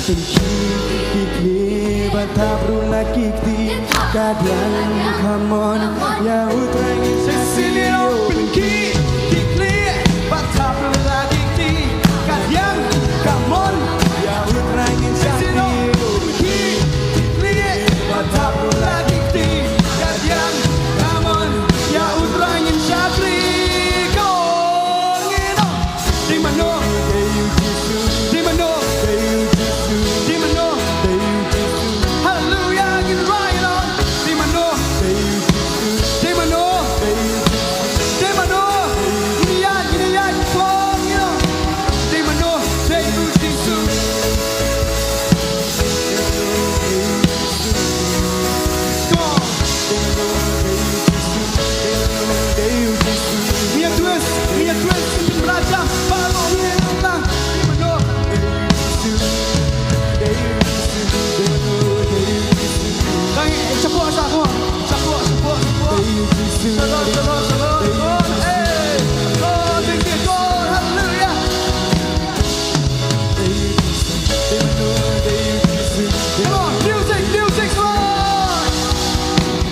Pynkhih khlieh, ba thap ruh la ki kti, ka diang ka mon, ïa u Trai ngin shakri. Pynkhih khlieh, ba thap ruh la ki kti, ka diang ka mon, ïa u Trai ngin shakri. Pynkhih khlieh, ba thap ruh la ki kti, ka diang ka mon, ïa u Trai ngin shakri. Go! Dei mano? Dei u Jisu. Dei mano? Dei u Jisu. Dei mano? Dei u Jisu. Haleluya, ngin rai noh. Dei mano? Dei u Jisu. Dei mano? Dei u Jisu. Dei mano? Ngin ïaid, ngin ïaid, ngin ïaid. Dei mano? Dei u Jisu. Come on. Ngi ïa twist, ngi ïa twist, ngi ïa twist, ngi ïa twist. Shapoh, shapoh, shapoh, shapoh, shapoh. Shalom, shalom, shalom, shalom. Hey, oh, thank you, God, hallelujah. Come on, music, music, come on.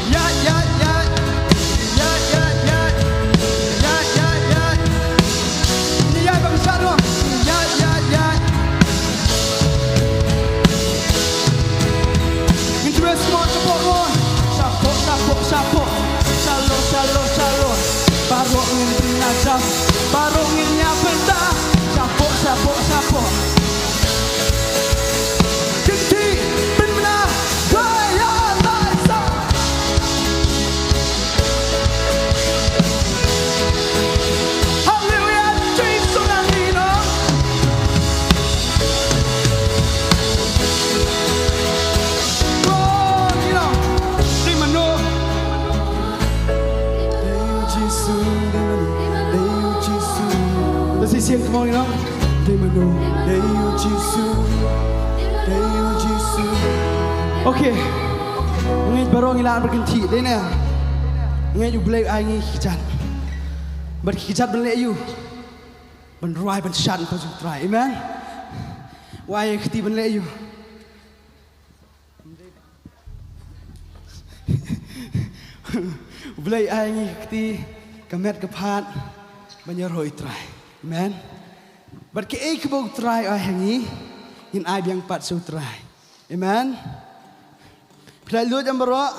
Ïaid, ïaid, ïaid. Ïaid, ïaid, ïaid. Ïaid, ïaid, ïaid. Ïaid, ïaid, bad ka shad mo. Ïaid, ïaid, ïaid. Ngin twist mo, shapoh mo. Shapoh, shapoh, shapoh. Shalom, shalom, shalom. Baroh ngin pynïaid jam. Baroh ngin ïa pynda. Shapoh, shapoh, shapoh. Kynti, pynbna, khlaiñ ïa u Trai. Haleluya, Jisu nang ïa ngi. Glory, Lord. Dei mano? Dei u Jisu, dei mano? Dei u Jisu. Let's sing, come on, you know. Dei mano? Dei u Jisu. Dei u Jisu. Okay. Ngeit baroh ngi lah ban kynti, dei ne? Ngeit U Blei u ai ngi ki kjat. Bad ki kjat ban leh aïu? Ban rwai, ban shad, ban shad ïa U Trai. Amen. U ai ïa ngi ki kti ban leh aïu? U Blei u ai ïa ngi ki kti, ka met ka phad, ban ïaroh ïa U Trai. Amen. Bad kaei kaba U Trai u ai ha ngi, ngin ai biang pat sha U Trai. Amen. Phi la lut em baroh?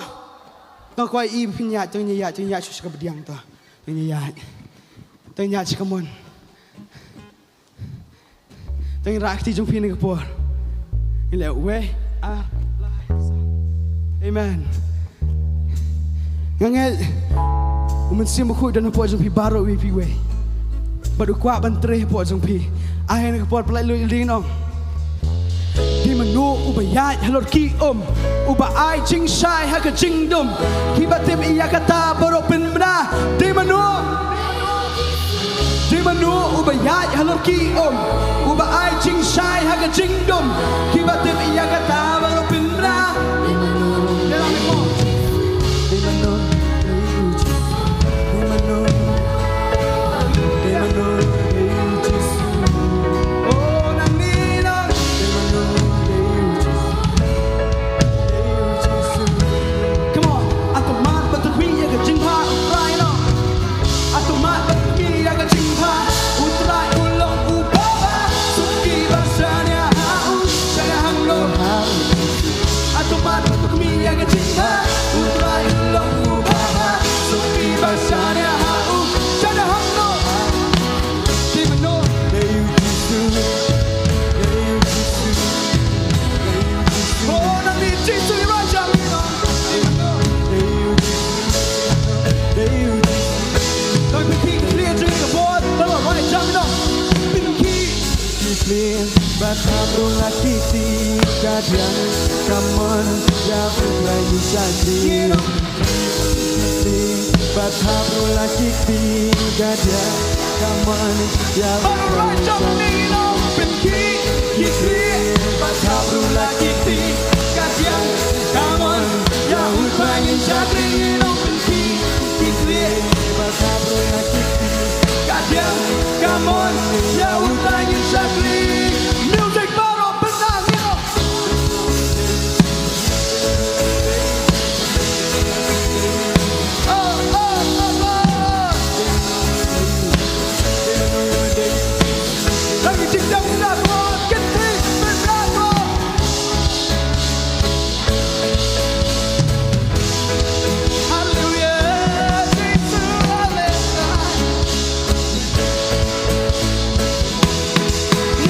Tang kwai i phin ïaid, tang ïaid, tang ïaid sha ka pdiang to. Tang ïaid. Tang ïaid sha ka mon. Tang rah kti jong phi ha kane ka por. Ngi leh wei, ar, lai, saw. Amen. Nga ngeit U Mynsiem Bakhuid u don hapoh jong phi baroh uwei pa uwei. Bad u kwah ban trei hapoh jong phi. Ai ha kane ka por pynlait lut ïa lade, ong. Dei mano uba ïaid halor ki um, uba ai jingshai ha ka jingdum? Kiba tip ïa kata baroh pynbna. Dei mano? Dei mano uba ïaid halor ki um, uba ai jingshai ha ka jingdum? Kiba tip ïa kata baroh pynbna. Dei mano? Dei mano? Dei mano? Dei mano? Dei mano? Oh, nang ni nang. Dei mano? Dei mano? Come on. Hato mat ba to khmih ïa ka jingbha U Trai noh? Hato mat ba to khmih ïa ka jingbha U Trai? U long uba bha, Bad hap ruh la kiti ka diang ka mon ïa u Trai ngi shakri. Bad hap ruh la kiti ka diang ka mon ïa u Trai ngi shakri. Bad hap ruh la kiti ka diang ka mon ïa u Trai ngi shakri. Ki krieh, ki krieh, ka diang ka mon ïa u Trai ngi shakri. Music baroh pynang ïa. Oh, oh, oh, oh. Lagi jingdang bravo, kynthei bravo. Haleluya, Jisu, haleluya.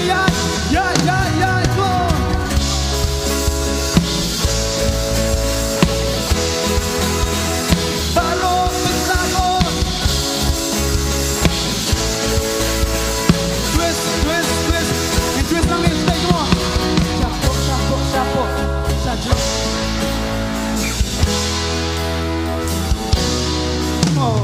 Ya, ya, ya, ya, Lord. Baroh pynsakoh. Twist, twist, twist. And twist on this stage, come on. Shapoh, shapoh, shapoh. Shapoh. Come on.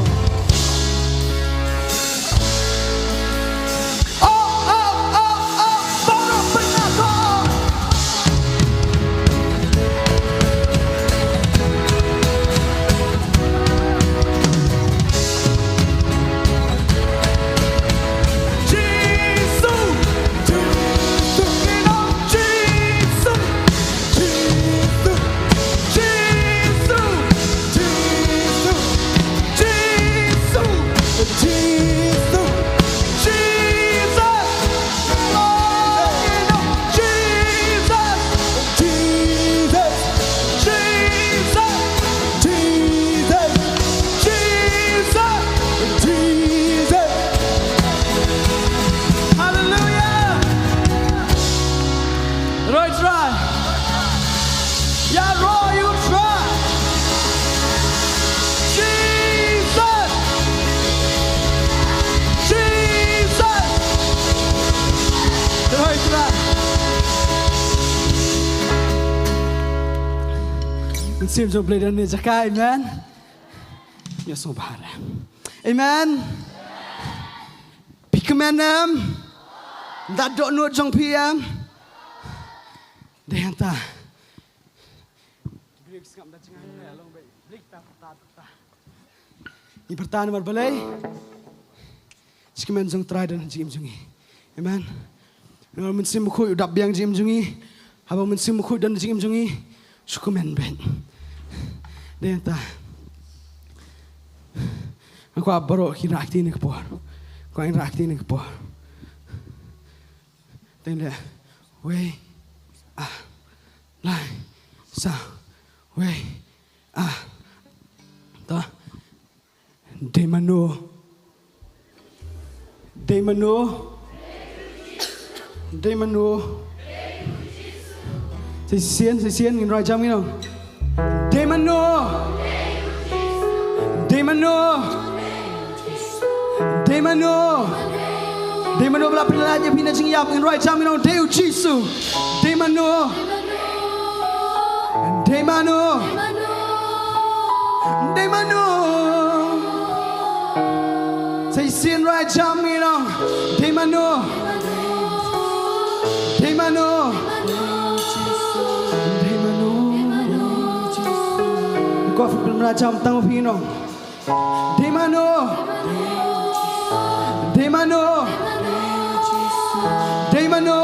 Oh, oh, oh, oh, baroh pynsakoh. Jisu, Jisu, Jisu, Jisu, Jisu, Jisu, Jisu, Jisu, Jesus. Jesus, Jesus, Jesus, Jesus, Jesus, Jesus. Hallelujah. Roy Trai. Ïaroh ïa u Trai. Jesus! Jesus! Ïaroh ïa u Trai. Mynsiem jong U Blei don ha kane ka jaka, amen. Ïa sngewbha. Amen. Phi kmen em? Da dohnud jong phi em? Dei hangta. Ngi pyrta namar balei? Jingkmen jong U Trai don ha jingim jong ngi. Amen. Namar U Mynsiem Bakhuid u dap biang jingim jong ngi. Haba U Mynsiem Bakhuid don ha jingim jong ngi, shu kmen beit. Dei hangta. Nga kwah baroh kin rah kti kane ka por. Kwah kin rah kti kane ka por. Teng leh. Wei. Ah. Lai. Saw. Wei. Ah. To. Dei mano. Dei mano. Dei mano. Sa shisien, sa shisien, ngin rwai jam ngi nong. Dei mano. Dei mano. Dei mano. Dei mano ba la pynlait ïa phi na jingïap, ngin rwai jam ngi nong. Dei U Jisu. Dei mano. Dei mano. Dei mano. Sa shisien rwai jam ngi nong. Dei mano. Dei mano. Dei mano. Ko phi pynrwai jam tang phi nong. Dei mano. Dei mano. Dei mano.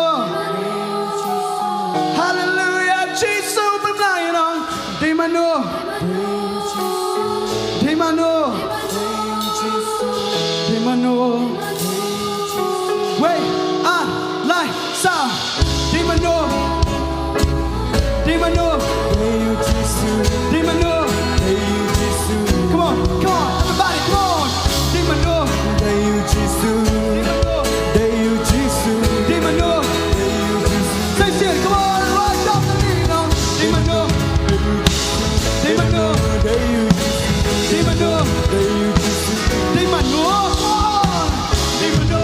Haleluya, Jisu pynbna ïa nong. Dei mano. Dei mano. Dei mano. Wei, ah, lai. Sa, dei mano. Dei mano. Dei mano. Come on, come on, everybody, come on. Dei mano. Dei mano. Dei mano. Say it, come on, rise up the leader. Dei mano. Dei mano. Dei mano. Dei mano. Come on. Dei mano.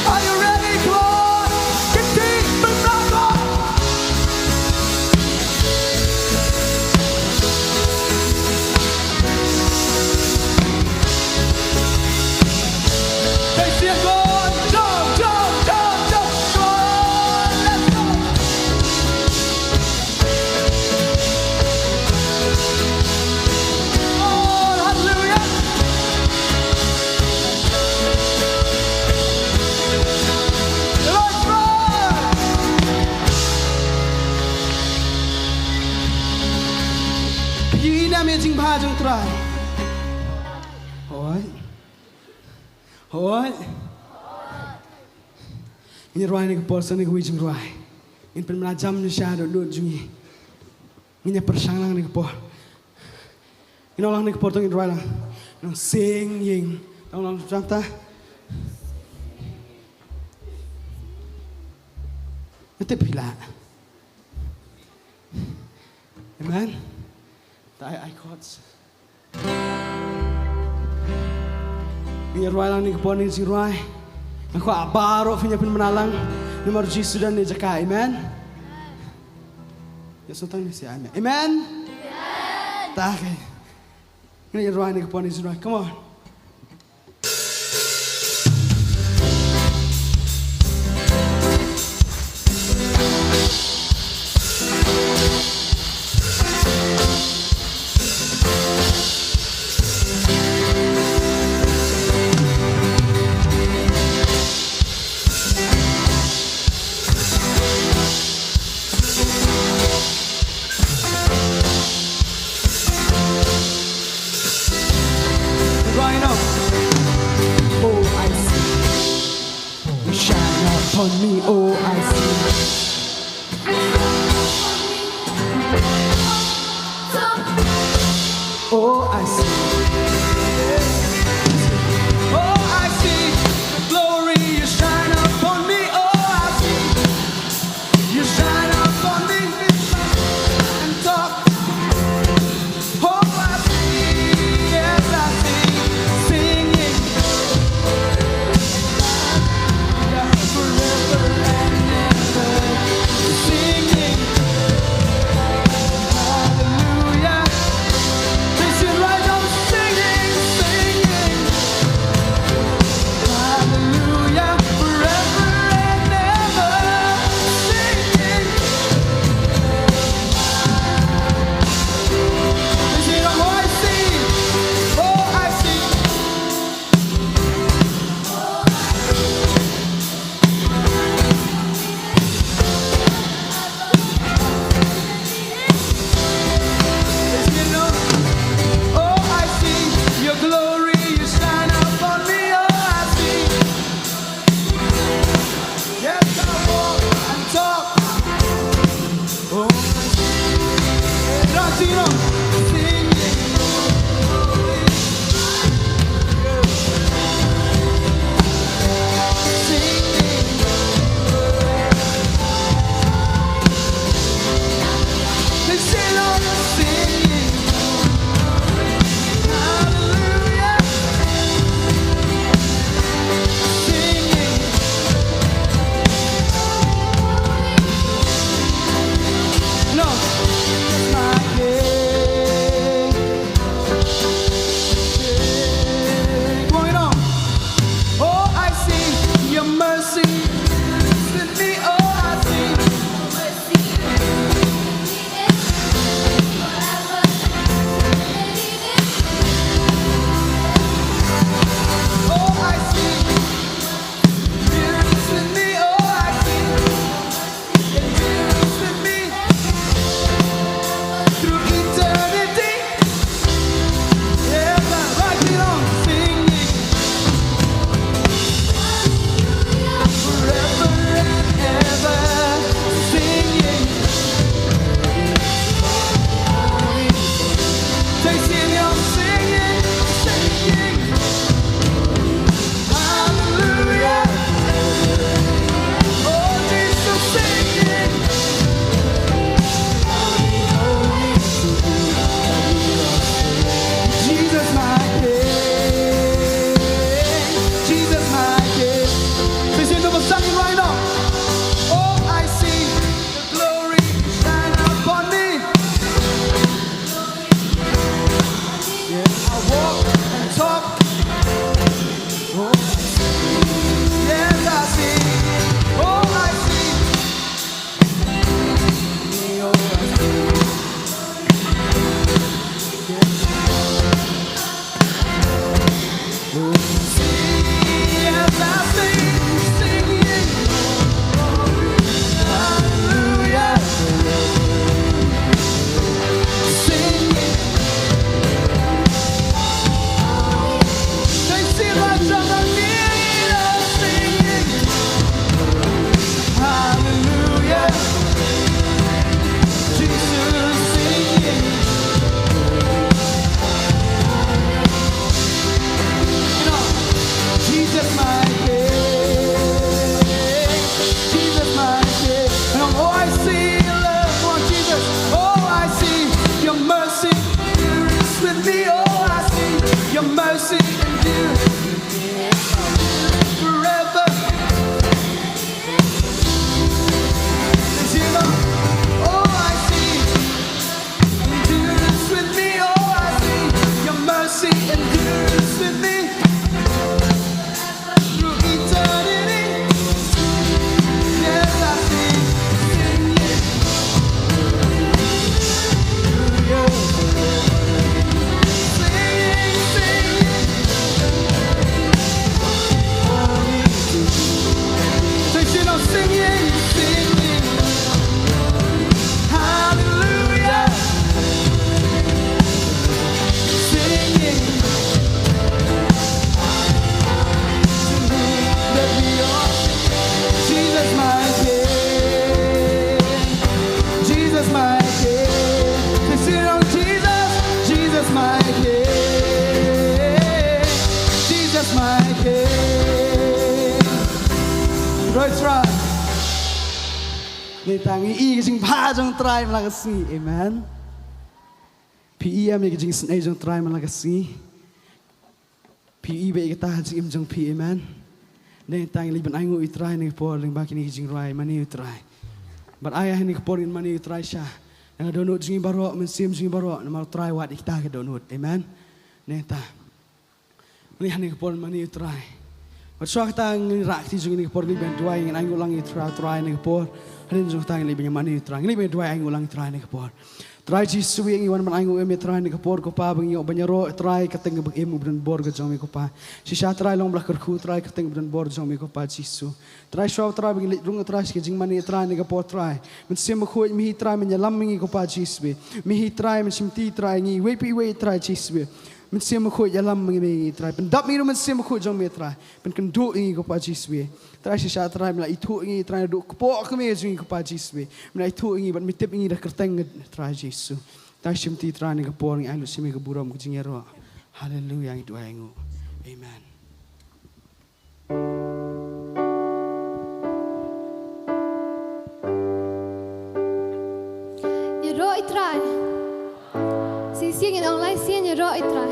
Are you ready? Come on! Get deep and rock on! Let's go! Jump, jump, jump, jump! Come on, let's go! Oh, hallelujah! Let's rock! Phi ïa me jingbha jong Trai. Hooid. Hooid. Ngin ïa rwai na ka por sa na kawei ka jingrwai. Ngin pynbna jam na sha dohnud jong ngi. Ngin ïa pyrshang lang na ka por. Ngin ong lang na ka por, to ngin rwai lang. Nang sing ïing. Tang lang jam ta. Nga tip phi lah. Amen. Ta ai ai chords. Ngin ïa rwai lang na ka por, ngin sa rwai. Nga kwah baroh phin ïa pynbna lang. Namar u Jisu u don ha kane ka jaka. Amen. Ïa sngewthuh ne, say amen. Amen. Ta, okay. Ngin ïa rwai na ka por, ngin sa rwai. Come on. Rhino. Oh, I see. You shine upon me, oh, I see. Oh, I see. Oh, I see. The glory you shine upon me. Oh, I see. You shine upon me and talk. Oh, I see, yes, I see, singing forever and ever. Top. Oh, yes, I see. Oh, I see. Oh, I see. Yes, I see. Singing. Hallelujah. Singing. They see my trouble, singing. Hallelujah. Jesus, singing. You know, Jesus, my King. Jesus, my King. And oh, I see your love. Come on, Jesus. Oh, I see your mercy. With me, oh, I see your mercy endures forever. Is you know, oh, I see endures with me, oh, I see your mercy endures with me. Through eternity, yes, I see. Singing, singing, singing. Sing, sing, oh, singing, singing. Hallelujah. Singing. Let me all sing. Jesus, my King. Jesus, my King. Sing, sing, oh, Jesus. Jesus, my King. Jesus, my King. Praise God. Nangta ngi ïohi ka jingbha jong U Trai man la ka sngi. Amen. Phi ïohi ïa ka jingisynei jong U Trai man la ka sngi. Phi ïohi ba ïa kata ha jingim jong phi. Amen. Nangta ngi leit ban ainguh ïa U Trai ha kane ka por lyngba kine ki jingrwai Mane U Trai. Bad ai ha kane ka por ngin mane ïa U Trai sha na ka dohnud jong ngi baroh, mynsiem jong ngi baroh, namar U Trai wat ïa kita ki dohnud. Amen. Nangta Ngi ha kane ka por mane ïa U Trai. Bad shuwa kata ngin rah kti jong ngi ha kane ka por, ngi leit ban duwai, ngin ainguh lang ïa U Trai, Trai ha kane ka por. Hadien jong kata ngi leit ban mane ïa U Trai, ngi leit ban duwai ainguh lang ïa U Trai ha kane ka por. Trai Jisu, ngi wan ban ainguh ïa me Trai ha kane ka por ko Pa, ba ngi ïoh ban ïaroh Trai ha ka kyrteng kaba im bad ba donbor ka jong me ko Pa. Shisha Trai long ba la kyrkhu Trai ha ka kyrteng kaba donbor jong me ko Pa Jisu. Trai shuwa Trai ba ngi leit rung Trai sha ka jingmane Trai ha kane ka por Trai. Mynsiem Bakhuid me hi Trai ban ïalam ïa ngi ko Pa Jisu. Me hi Trai ban shimti Trai ïa ngi iwei pa iwei Trai Jisu. Mynsiem Bakhuid ïalam ïa ngi Trai. Pyndap ïa ngi da u Mynsiem Bakhuid jong me Trai. Pynkynduh ïa ngi ko Pa Jisu. Trai shisha Trai me la ithuh ïa ngi Trai naduh kpoh kmie jong ngi ko Pa Jisu. Me la ithuh ïa ngi bad me tip ïa ngi da ka kyrteng Trai Jisu. Trai shimti Trai ha kane ka por ngi ai lut sha me ka burom ka jingïaroh. Haleluya ngi duwai ainguh. Amen. Ïaroh ïa U Trai. Shisien ngin ong lai sien, ïaroh ïa U Trai.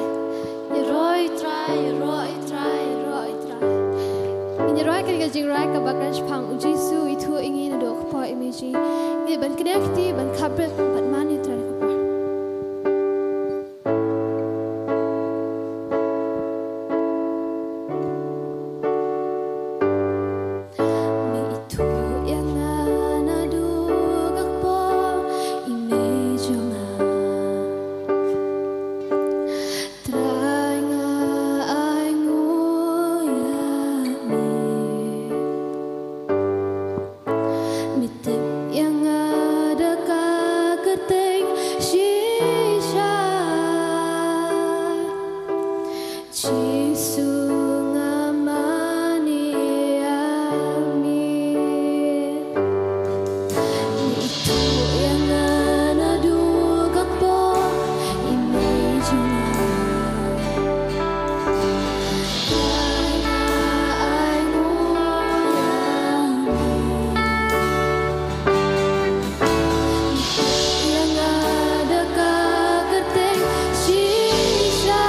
Ïaroh ïa U Trai, ïaroh ïa U Trai, ïaroh ïa U Trai. Ngin ïaroh ïa kane ka jingrwai kaba kren shaphang U Jisu u ithuh ïa ngi naduh kpoh kmie jong ngi. Ngin ban kynnoh kti, ban khapbriew bad mane ïa U Trai ha kane ka por. Me ithuh ïa nga naduh ka kpoh kmie jong nga. Trai nga ainguh ïa me. Me tip ïa nga da ka kyrteng shisha. Jisu nga mane ïa me. Me ithuh ïa nga naduh ka kpoh kmie jong nga. Trai nga ainguh ïa me. Ïa nga da ka kyrteng shisha.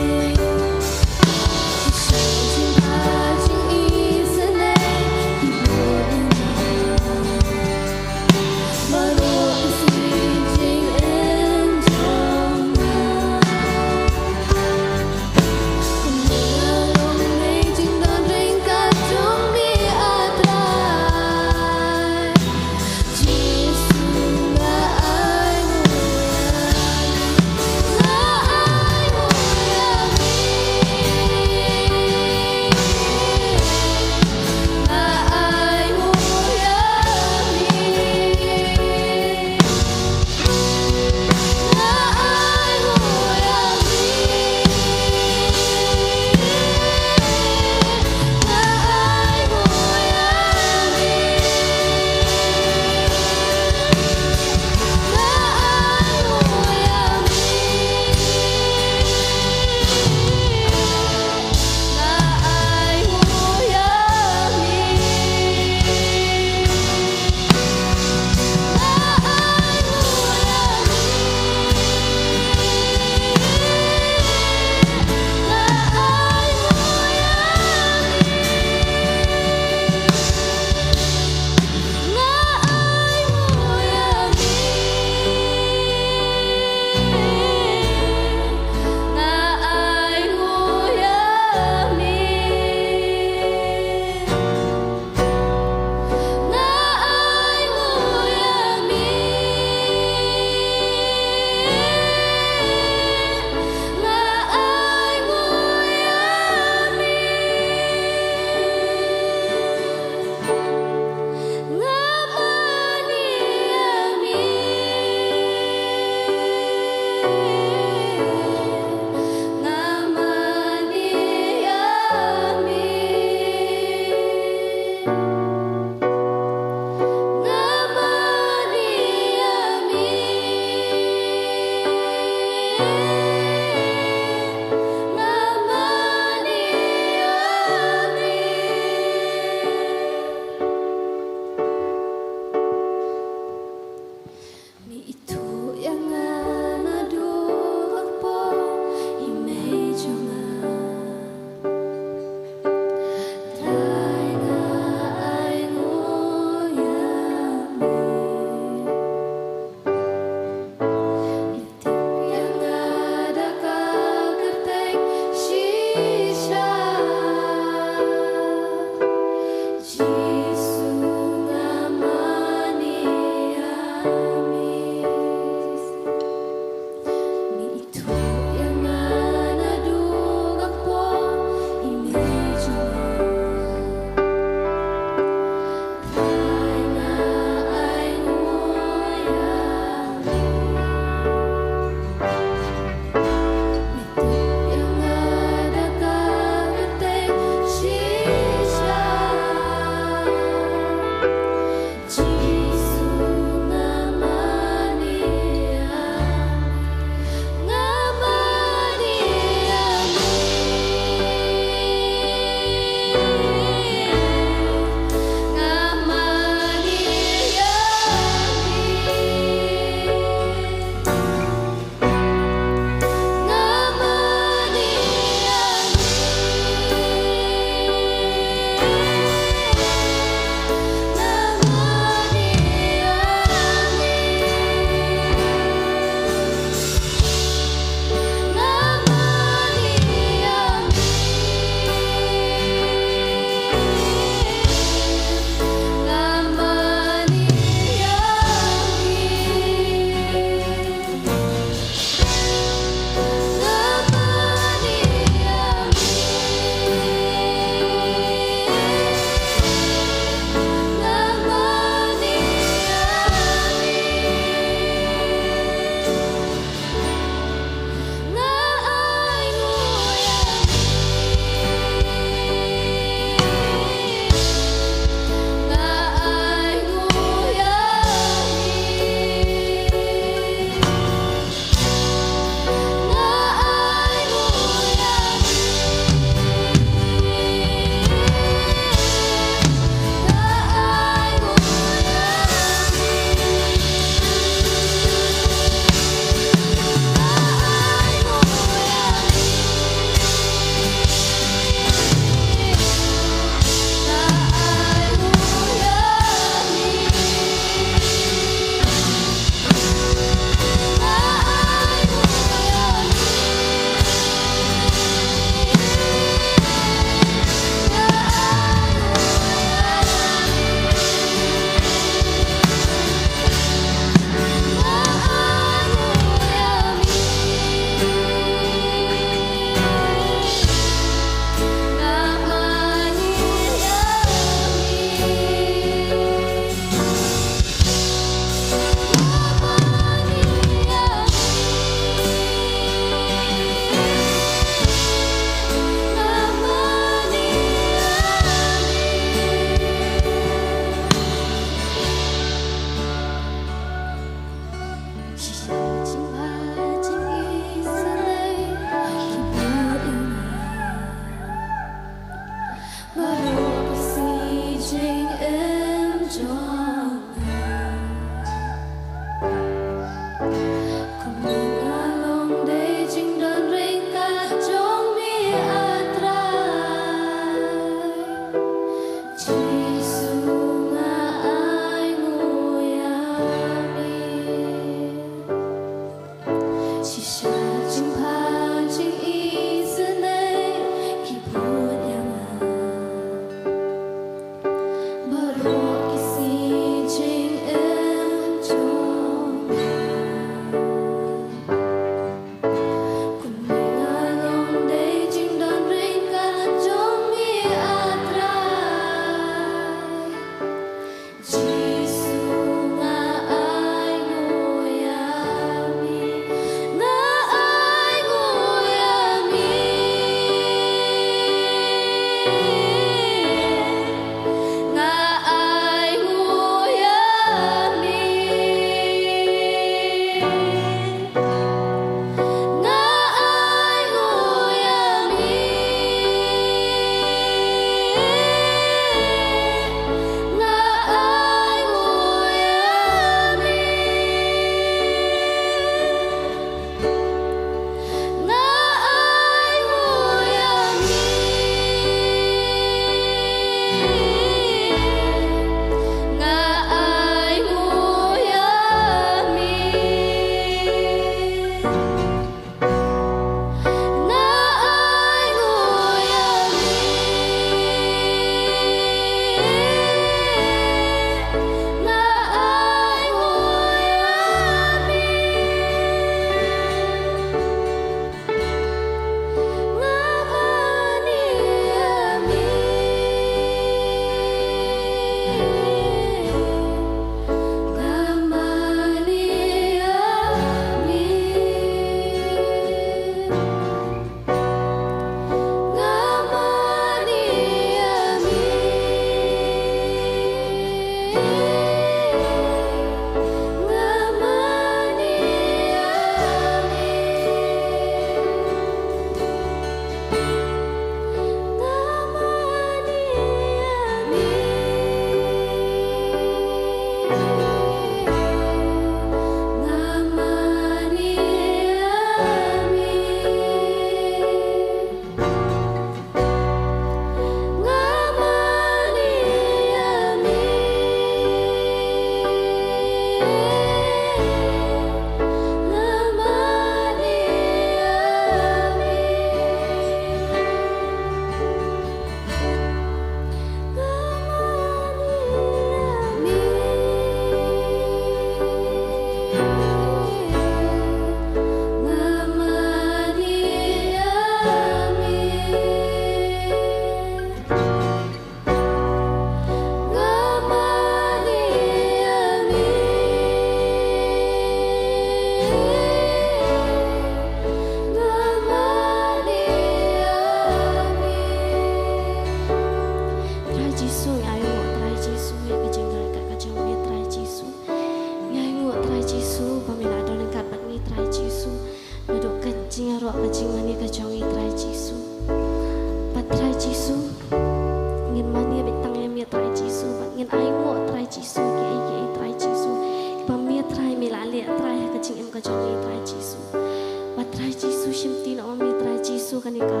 Kane ka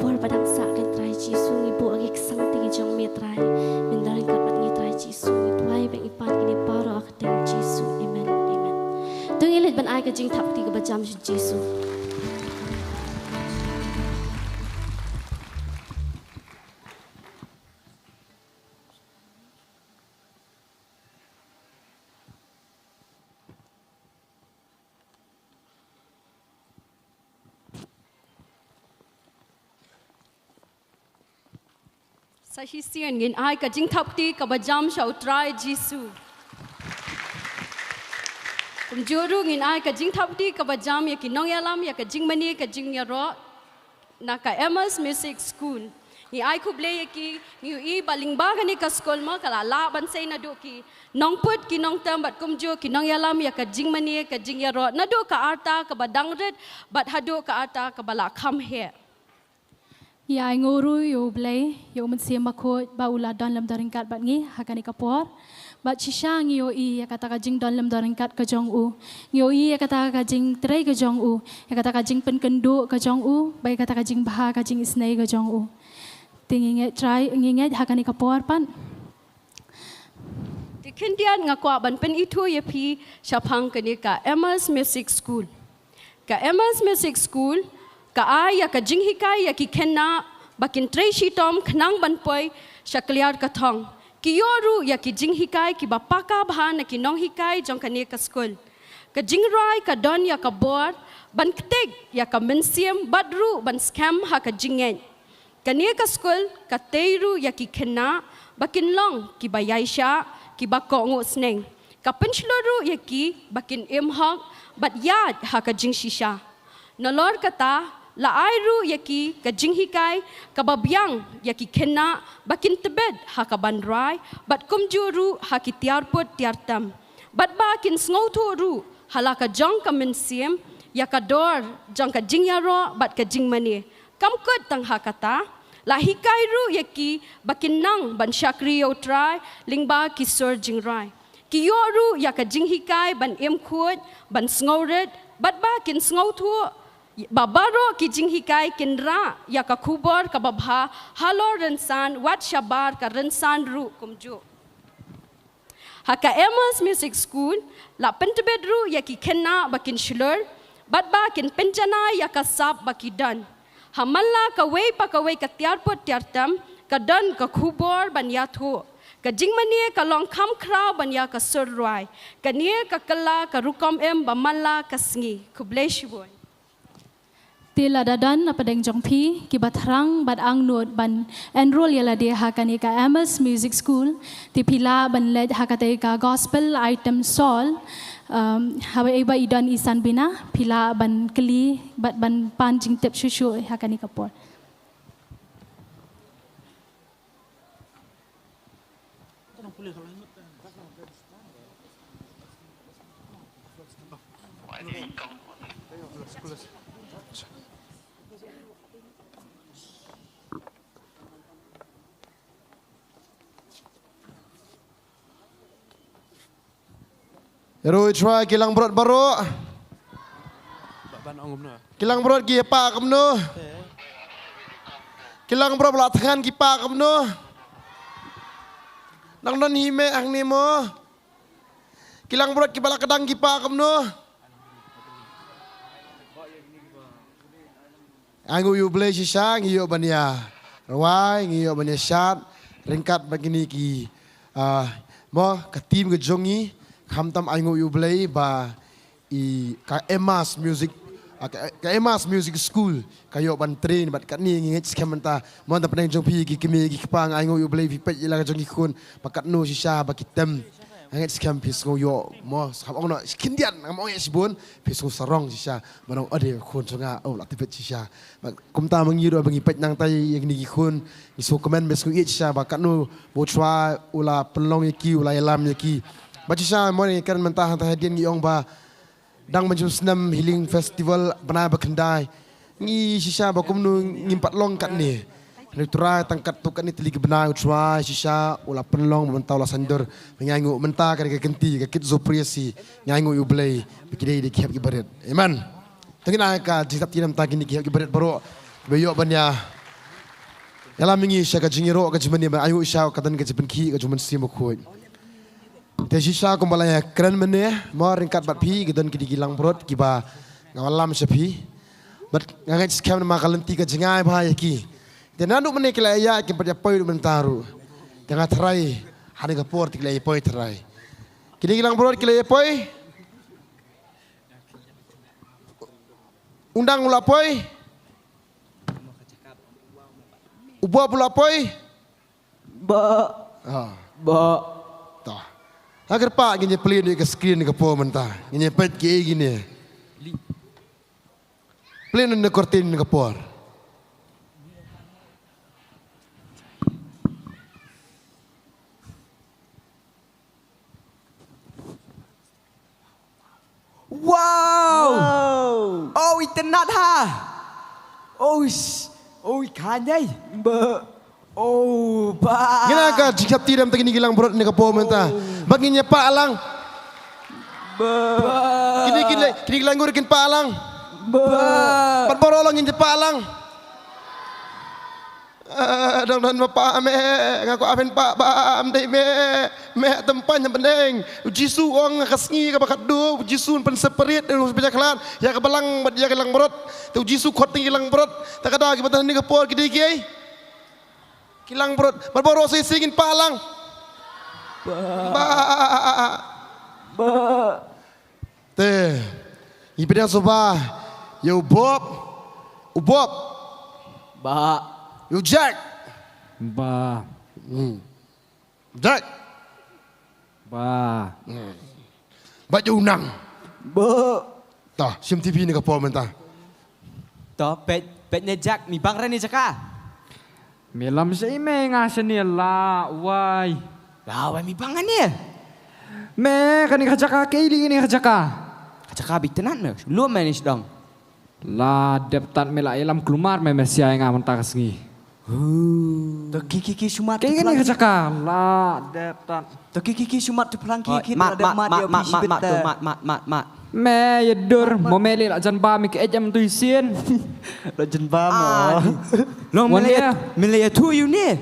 por ba dang sah, ko Trai Jisu, ngi buh ha ki ksangti ki jong me Trai. Men don ryngkat bad ngi Trai Jisu, ngi duwai ba ngi pan kine baroh ha ka kyrteng Jisu. Amen. Amen. To ngin leit ban ai ka jingthap kti kaba jam sha Jisu. Sa shisien ngin ai ka jingthap kti kaba jam sha u Trai Jisu. Kumjuh ruh ngin ai ka jingthap kti kaba jam ïa ki nongïalam ïa ka jingmane ka jingïaroh na ka Emmaus Music School. Ngi ai khublei ïa ki, ngi ïohi ba lyngba kane ka skul mo ka la lah ban sei naduh ki nongput ki nongtem bad kumjuh ki nongïalam ïa ka jingmane ka jingïaroh naduh ka rta kaba dang rit bad haduh ka rta kaba la kham heh. Ngi ai nguh ruh ïa u Blei, ïa u Mynsiem Bakhuid ba u la don lem don ryngkat bad ngi ha kane ka por. Bad shisha ngi ïohi ïa kata ka jingdon lem don ryngkat ka jong u. Ngi ïohi ïa kata ka jingtrei ka jong u, ïa kata ka jingpynkynduh ka jong u, bad ïa kata ka jingbha ka jingisynei ka jong u. Te ngi ngeit Trai, ngi ngeit ha kane ka por pat. Te khyndiat nga kwah ban pynithuh ïa phi shaphang kane ka Emmaus Music School. Ka Emmaus Music School ka ai ïa ka jinghikai ïa ki khynnah ba kin trei shitom khnang ban poi sha kliar ka thong. Ki ïoh ruh ïa ki jinghikai kiba paka bha na ki nonghikai jong kane ka skul. Ka jingrwai ka don ïa ka bor ban ktik ïa ka mynsiem bad ruh ban skhem ha ka jingngeit. Kane ka skul ka tei ruh ïa ki khynnah ba kin long kiba ïaishah, kiba kohnguh sneng. Ka pynshlur ruh ïa ki ba kin im hok bad ïaid ha ka jingshisha. Nalor kata, la ai ruh ïa ki ka jinghikai kaba biang ïa ki khynnah ba kin tbit ha ka ban rwai bad kumjuh ruh ha ki tiar put tiar tem. Bad ba kin sngewthuh ruh ha la ka jong ka mynsiem ïa ka dor jong ka jingïaroh bad ka jingmane. Kam kut tang ha kata, la hikai ruh ïa ki ba kin nang ban shakri ïa u Trai lyngba ki sur jingrwai. Ki ïoh ruh ïa ka jinghikai ban im khuid, ban sngewrit, bad ba kin sngewthuh ba baroh ki jinghikai kin rah ïa ka khubor kaba bha halor rynsan wat shabar ka rynsan ruh kumjuh. Ha ka Emmaus Music School, la pyntbit ruh ïa ki khynnah ba kin shlur, bad ba kin pynjanai ïa ka sap ba ki don. Ha man la kawei pa kawei ka tiar put tiar tem, ka don ka khubor ban ïathuh. Ka jingmane ka long kham khraw ban ïa ka sur rwai. Kane ka kylla ka rukom im ba man la ka sngi. Khublei shibun. Te lada don na pdeng jong phi kiba thrang bad angnud ban enroll ïa lade ha kane ka Emmaus Music School, te phi lah ban leit ha katei ka Gospel Item Song, um, haba i don i san bina, phi lah ban kylli bad ban pan jingtip shuh shuh ha kane ka por. Ïaroh ïa u Trai ki langbrot baroh. Ki langbrot ki ïa pah kumno? Ki langbrot ba la thngan ki pah kumno? Nang don hi meh hangne mo? Ki langbrot kiba la kdang ki pah kumno? Ai nguh ïa u Blei shisha, ngi ïoh ban ïa rwai, ngi ïoh ban ïa shad ryngkat bad kine ki, ah, mo, ka team ka jong ngi, khamtam ai nguh ïa u Blei ba i ka Emmaus Music, ah, ka, ka Emmaus Music School ka ïoh ban train bad katne ngi ngeit skhem mynta, mo, na pdeng jong phi ki kmie ki kpa, nga ai nguh ïa u Blei phi peit ïa la ka jong ki khun ba katno shisha ba ki tem. Nga ngeit skhem phi sngew ïoh mo, skhem ong noh khyndiat, ngam ong ïa shibun, phi sngew sarong shisha. Ban ong ade khun jong nga, oh, la tbit shisha. Bad kumta ma ngi ruh ba ngi peit nangta ïa kine ki khun, ngi sngew kmen, ngi sngew ïeit shisha ba katno ba u Trai u la pynlong ïa ki, u la ïalam ïa ki. Bad shisha mo, ngi kren mynta hangta hadien ngi ong ba dang ban shu snem Healing Festival bnai ba khyndai. Ngi shisha ba kumno ngim pat long katne. Hynrei u Trai tang katto katne tylli ki bnai u Trai shisha u la pynlong ba mynta u la saiñdur. Ngi ai nguh mynta ka dei ka kynti ka kit Zopriasi. Ngi ai nguh ïa u Blei ba ki dei dei ki hep ki barit. Amen. Te ngin ai ka jingthap kti namar kine ki hep ki barit baroh. Ba ïoh ban ïa ïalam ïa ngi sha ka jingïaroh ka jingmane ban ayu sha ka don ka jingpynkhih ka jong u Mynsiem Bakhuid. Te shisha kumba la ïakren mynne mo ryngkat bad phi ki don kine ki langbrot kiba nga wallam sha phi. Bad nga ngeit skhem namar ka lynti ka jingai bha ïa ki. Te naduh mynne ki la ïaid kim pat ïa poi ruh mynta ruh. Te nga tharai ha kane ka por te ki la ïa poi tharai. Kine ki langbrot ki la ïa poi. U Dang u la poi. U Bob u la poi. Ba. Ah. Ba. Tah. Ha kyrpad ngin ïa plie ïa ka screen ka por mynta. Ngin ïa peit kiei kine. Plie na ka curtain ka por. Wow! Wow! Oh, itynnad ha. Oh, sh-, oh, i khan dei. Ba. Oh, ba. Ngin ïa ka jingshapti dam ta kine ki langbrot ne ka por mynta. Ba ngin ïa pah lang. Ba. Kine, kine, kine ki langbrot kin pah lang. Ba. Pat baroh lang ngin ïa pah lang. Ah, dang don ma pa me, nga kwah pynpah ba, am dei me, me tympan ha bneng. U Jisu ong ha ka sngi kaba khatduh, u Jisu un pynseparate, un pynjakhlad ïa ka balang bad ïa ka langbrot. Te u Jisu khot ïa ka langbrot, te ka da kiba don ha kane ka por ki dei kiei? Ki langbrot, bad baroh sa shisien ngin pah lang. Ba. Ba. Ba. Te, ngi pdiang sngewbha ïa u Bob. U Bob. Ba. Ïa u Jack. Ba. Hmm. Jack. Ba. Hmm. Bad ïa u Nang. Ba. Tah, shim TV ne ka por mynta. To, peit, peit ne Jack, mi bang re ne jaka. Me lam shai me nga shane la wai. La wai mi bang ne. Me kane ka jaka, kaei li kane ka jaka. Ka jaka ba itynnad me. Lum me ne sdang. La dep tad me la ïalam kulmar me, me shai nga mynta ka sngi. Hu. To ki ki ki shu mad. Kaei kane ka jaka. La dep tad. To ki ki ki shu mad tu phlang ki ki. Mat, mat, mat, mat, mat, mat, mat, mat, mat. Me ïa dur mo me leh la jan ba me ka ej em tu isien. La jan ba mo. Long me leh, me leh tu ïa une.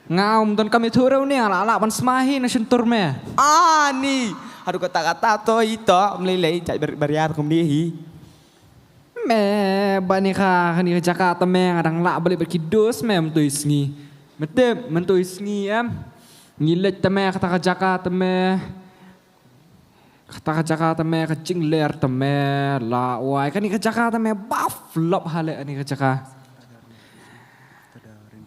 Nga um don kam ïa tu re une, la la ban sma hi na shyntur me. Ani. Haduh kata kata to ito me leh leh jait ber-, beriar kumne hi. Me ba ni ka, kane ka jaka te me nga dang lah balei bad ki dos me mynta i sngi. Me tip mynta i sngi em. Ngi leit te me kata ka jaka te me. Kata ka jaka te me ka jingler te me la wai kane ka jaka te me ba flop ha le kane ka jaka.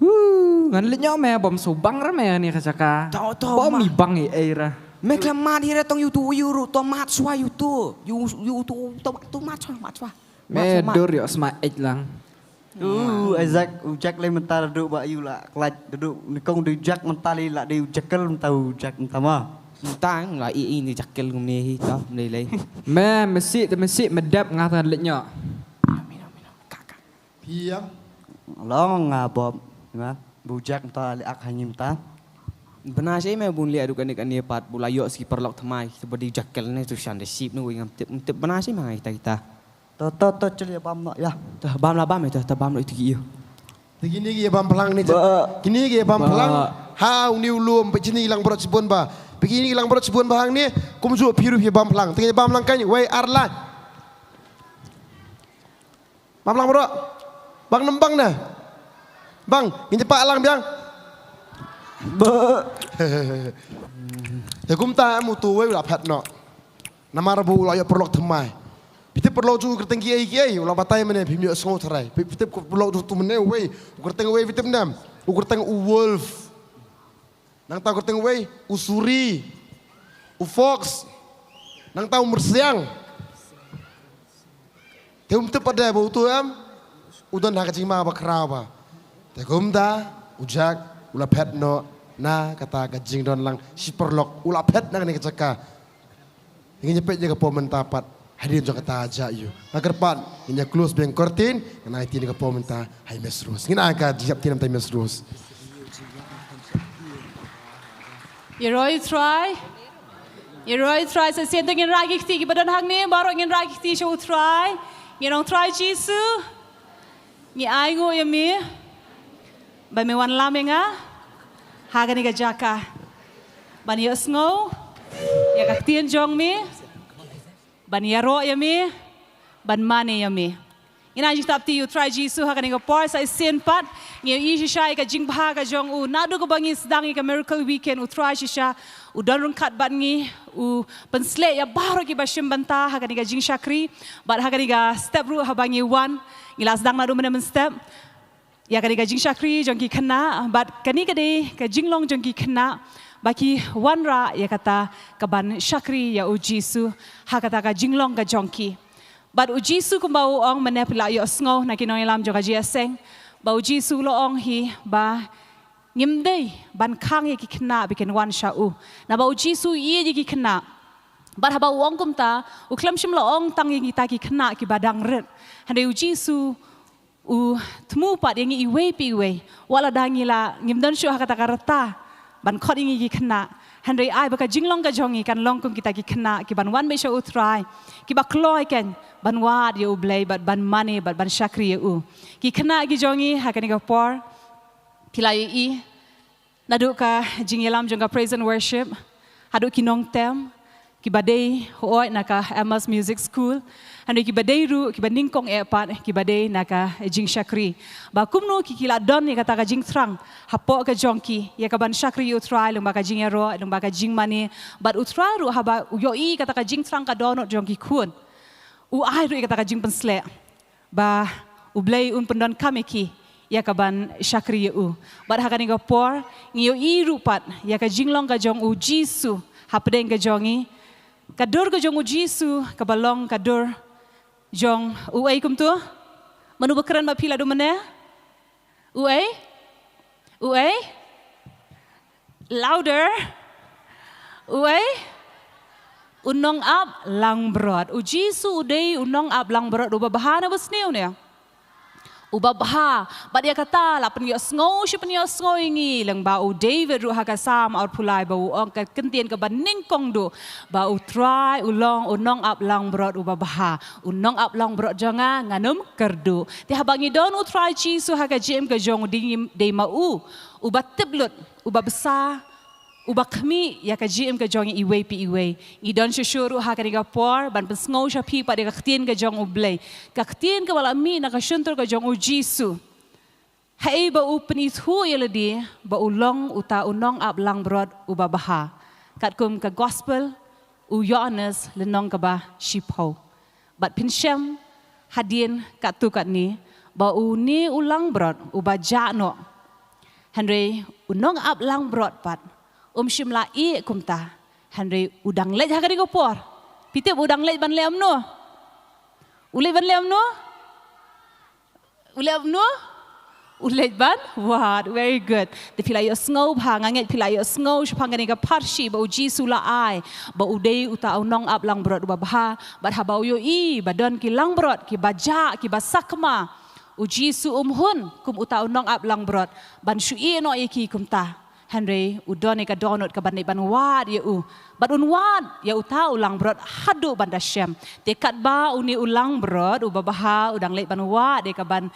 Woo, ngan leit ñiah me bam so bang ra me kane ka jaka. To, to, bam ma. Mi bang i ei ra. Me klam mat hi ra tong yu tu yu ru to mat swa yu tu. Yu, yu tu to, to mat swa, mat swa. Me dur ïoh sma ej lang. U Isaac, u Jack lei mynta da duk ba yu la klaj da duk ni kong da u Jack mynta lei la dei u Jackal mynta u Jack mynta ma. Mynta la i i ni Jackal ngum ni hi ta mlei lei. Me mesi te mesi medap nga ta leit ñiah. Phi ïa long nga Bob nga bu Jack mynta lei ak ha ngi mynta. Bna sei me bun lei aduk anik ani pat bu la ïoh ski paralok thymmai te ba dei Jackal ne tu shan da sip ne wei ngam tip tip bna sei ma ngai ta kita. To, to, to, chali bam no, ïa. To, bam la bam, to, to, bam no, ito ki ïa. Te kine ki ïa bam phlang ni, kine ki ïa bam phlang. Ha, uni u lum, pe kine ki langbrot shibun ba. Pe kine ki langbrot shibun ba hangne, kumjuh phi ruh phi bam phlang. Te kine bam lang kan, wei ar la. Bam lang bro. Bang nem bang na. Bang, ngin jepah lang biang. Ba. Te kumta em utu wei u la phet noh. Namar ba u la ïoh paralok thymmai. Phi tip paralok jong u kyrteng kiei kiei, u la batai mynne phim ïohsngew tharai. Phi tip paralok jong utu mynne uwei, u kyrteng uwei phi tip ne em? U kyrteng u Wolf. Nangta u kyrteng uwei, u Suri. U Fox. Nangta u Myrsiang. Te um tip pat de ba utu em u don ha ka jingma ba khraw ba. Te kumta u Jack u la phet noh na kata ka jingdon lang shi paralok u la phet na kane ka jaka. Ngin ïa peit ïa ka por mynta pat hadien jong kata ja ïa u. Nga kyrpad ngin ïa close biang curtain, ngin ai ti na ka por mynta ha i Miss Rose. Ngin ai ka jingïap ti na mynta i Miss Rose. Ïaroh ïa u Trai. Ïaroh ïa u Trai, sa sien te ngin rah ki kti kiba don hangne, baroh ngin rah ki kti sha u Trai. Ngin ong Trai Jisu. Ngi ai nguh ïa me ba me wan lam ïa nga ha kane ka jaka ban ïohsngew ïa ka ktien jong me, ban ïaroh ïa me, ban mane ïa me. Ngin ai jingthap ti ïa u Trai Jisu ha kane ka por. Sa shisien pat ngi ïohi shisha ïa ka jingbha ka jong u, naduh kaba ngi sdang ïa ka Miracle Weekend, u Trai shisha u don ryngkat bad ngi, u pynsleh ïa baroh kiba shim bynta ha kane ka jingshakri bad ha kane ka step ruh haba ngi wan. Ngi la sdang naduh mynne mynstep ïa kane ka jingshakri jong ki khynnah, bad kane ka dei ka jinglong jong ki khynnah ba ki wanrah ïa kata kaban shakri ïa u Jisu ha kata ka jinglong ka jong ki. Bad u Jisu kumba u ong mynne, phi la ïohsngew na ki nongïalam jong ka jingïaseng, ba u Jisu u la ong hi ba ngim dei ban khang ïa ki khynnah ba kin wan sha u. Naba u Jisu u ïeit ïa ki khynnah. Bad haba u ong kumta, u khlem shym la ong tang ïa kita ki khynnah kiba dang rit. Hynrei u Jisu u thmu pat ïa ngi iwei pa iwei. Wat lada ngi la ngim don shuh ha kata ka rta ban khot ïa ngi ki khynnah, hynrei ai ba ka jinglong ka jong ngi kan long kum kita ki khynnah kiban wan beit sha u Trai, kiba kloi kan ban wad ïa u Blei bad ban mane bad ban shakri ïa u. Ki khynnah ki jong ngi ha kane ka por, phi la ïohi, naduh ka jingïalam jong ka praise and worship haduh ki nongtem kiba dei hooid na ka Emmaus Music School, hynrei kiba dei ruh kiba nyngkong eh pat kiba dei na ka jingshakri. Ba kumno ki, ki la don ïa kata ka jingthrang hapoh ka jong ki ïa kaban shakri ïa u Trai lyngba ka jingïaroh, lyngba ka jingmane. Bad u Trai ruh haba u ïohi kata ka jingthrang ka dohnud jong ki khun, u ai ruh ïa kata ka jingpynsleh ba u Blei un pyndonkam ïa ki ïa kaban shakri ïa u. Bad ha kane ka por ngi ïohi ruh pat ïa ka jinglong ka jong u Jisu hapdeng ka jong ngi. Ka dur ka jong u Jisu kaba long ka dur jong u, ei kumto? Mano ba kren bad phi la dum mynne? U ei? U ei? Louder. U ei? U nongap langbrot. U Jisu u dei u nongap langbrot uba bha ne uba sniew ne? Uba bha. Bad ïa kata la pynïohsngew shi pynïohsngew ïa ngi lyngba u David ruh ha ka Salm arphew lai ba u ong ka kyntien kaba nyngkong duh ba u Trai u long u nongap langbrot uba bha. U nongap langbrot jong nga, ngan ym kyrduh. Te haba ngi don u Trai Jisu ha ka jingim ka jong u, dei, dei ma u uba tip lut, uba bsa, uba khmih ïa ka jingim ka jong ngi iwei pa iwei. Ngi don shuh shuh ruh ha kane ka por ban pynsngew sha phi pat ïa ka ktien ka jong u Blei, ka ktien kaba la mih na ka shyntur ka jong u Jisu. Haei ba u pynithuh ïa lade ba u long uta u nongap langbrot uba bha? Katkum ka Gospel u Ïoannis lynnong kaba shiphew. Bad phin shem hadien katto katne ba une u langbrot uba jah noh, hynrei u nongap langbrot pat um shym la ïeh kumta, hynrei u dang leit ha kane ka por. Phi tip u dang leit ban leh kumno? U leit ban leh kumno? U leh kumno? U leit ban wad. Very good. Te phi la ïohsngew bha, nga ngeit phi la ïohsngew shaphang kane ka pharshi ba u Jisu la ai ba u dei uta u nongap langbrot uba bha. Bad haba u ïohi ba don ki langbrot kiba jah, kiba sakma, u Jisu um hun kum uta u nongap langbrot ban shu ïeh noh ïa ki kumta. Hynrei u don ïa ka dohnud kaban leit ban wad ïa u. Bad un wad ïa uta u langbrot haduh ban da shem. Te katba une u langbrot uba bha u dang leit ban wad ïa kaban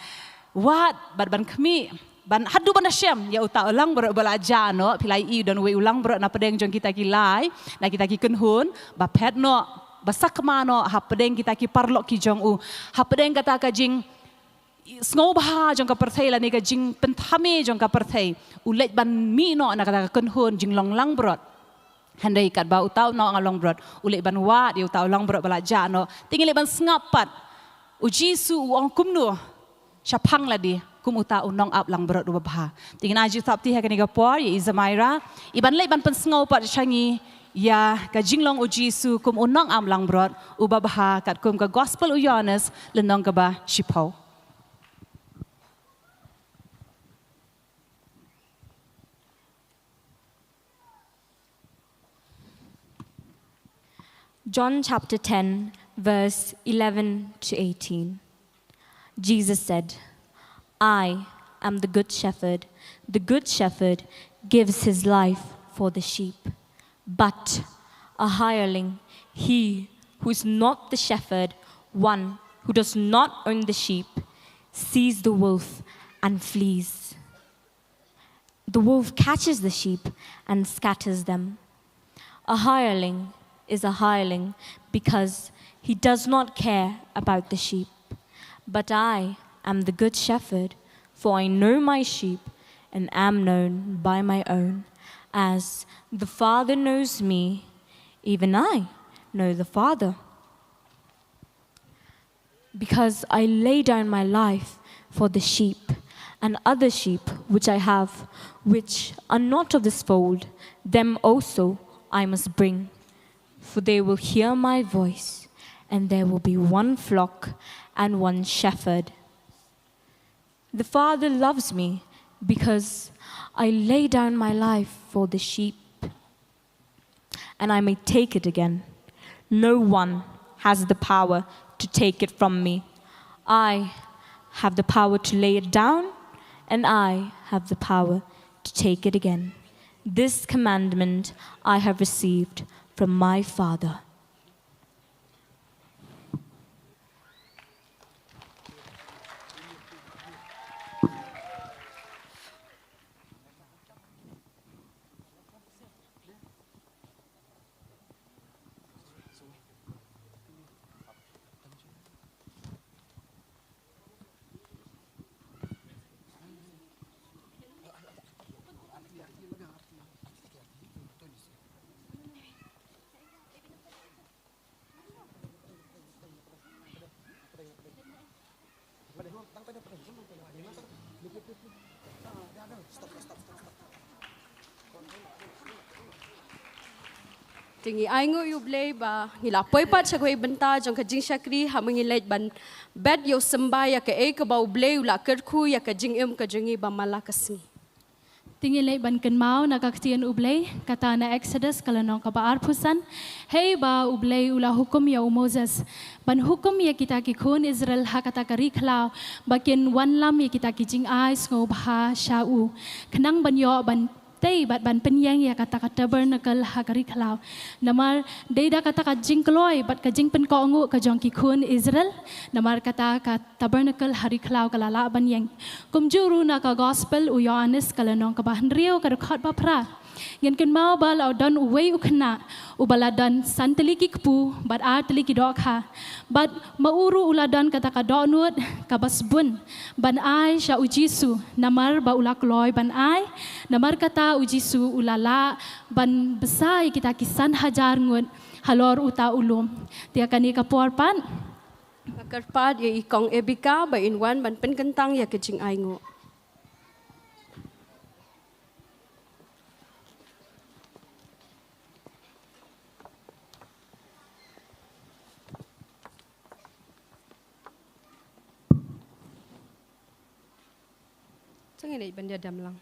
wad bad ban khmih, ban haduh ban da shem ïa uta u langbrot uba la jah noh. Phi la ïohi don uwei u langbrot na pdeng jong kita ki lai, na kita ki kynhun, ba phet noh, ba sakma noh hapdeng kita ki paralok ki jong u, hapdeng kata ka jing sngewbha jong ka pyrthei lane ka jingpynthame jong ka pyrthei. U leit ban mih noh na kata ka kynhun jinglong langbrot. Hynrei katba uta u nongap langbrot u leit ban wad ïa uta u langbrot ba la jah noh, te ngin leit ban sngap pat u Jisu u ong kumno shaphang lade kum uta u nongap langbrot uba bha. Te ngin ai jingthap ti ha kane ka por ïa i Zamaira, i ban leit ban pynsngew pat sha ngi ïa ka jinglong u Jisu kum u nongap langbrot uba bha katkum ka Gospel u Ïoannis lynnong kaba shiphew. John chapter ten, verse eleven to eighteen. Jesus said, "I am the good shepherd. The good shepherd gives his life for the sheep. But a hireling, he who is not the shepherd, one who does not own the sheep, sees the wolf and flees. The wolf catches the sheep and scatters them. A hireling is a hireling because he does not care about the sheep. But I am the good shepherd, for I know my sheep and am known by my own. As the Father knows me, even I know the Father. Because I lay down my life for the sheep, and other sheep which I have, which are not of this fold, them also I must bring. For they will hear my voice, and there will be one flock and one shepherd. The Father loves me because I lay down my life for the sheep, and I may take it again. No one has the power to take it from me. I have the power to lay it down, and I have the power to take it again. This commandment I have received from my Father. Te ngi ainguh ïa U Blei ba ngi la poi pat sha kawei bynta jong ka jingshakri, ha ba ngi leit ban bet ïa u symbai ïa kaei kaba U Blei u la kyrkhu ïa ka jingim ka jong ngi ba man la ka sngi. Te ngi leit ban kynmaw na ka ktien U Blei, kata na Exodus ka lynnong kaba arphew san. Hei ba U Blei u la hukum ïa u Moses ban hukum ïa kita ki khun Israel ha kata ka ri khlaw, ba kin wanlam ïa kita ki jingai sngewbha sha u, khnang ban ïoh ban tei bad ban pynïeng ïa kata ka tabernacle ha ka ri khlaw. Namar dei da kata ka jingkloi bad ka jingpynkohnguh ka jong ki khun Israel, namar kata ka tabernacle ha ri khlaw ka la lah ban ïeng. Kumjuh ruh na ka gospel u Ïoannis ka lynnong kaba hynriew ka dkhot ba phra, ngin kynmaw ba la don uwei u khynnah uba la don san tylli ki kpu bad ar tylli ki dohkha. Bad ma u ruh u la don kata ka dohnud kaba sbun ban ai sha u Jisu, namar ba u la kloi ban ai. Namar kata u Jisu u la lah ban bsa ïa kita ki san hajar ngut halor uta u lum. Te ha kane ka por pat nga kyrpad ïa i Kong Ebika ba in wan ban pynkyntang ïa ka jingainguh. Te ngin ïa ban ïa dem lang.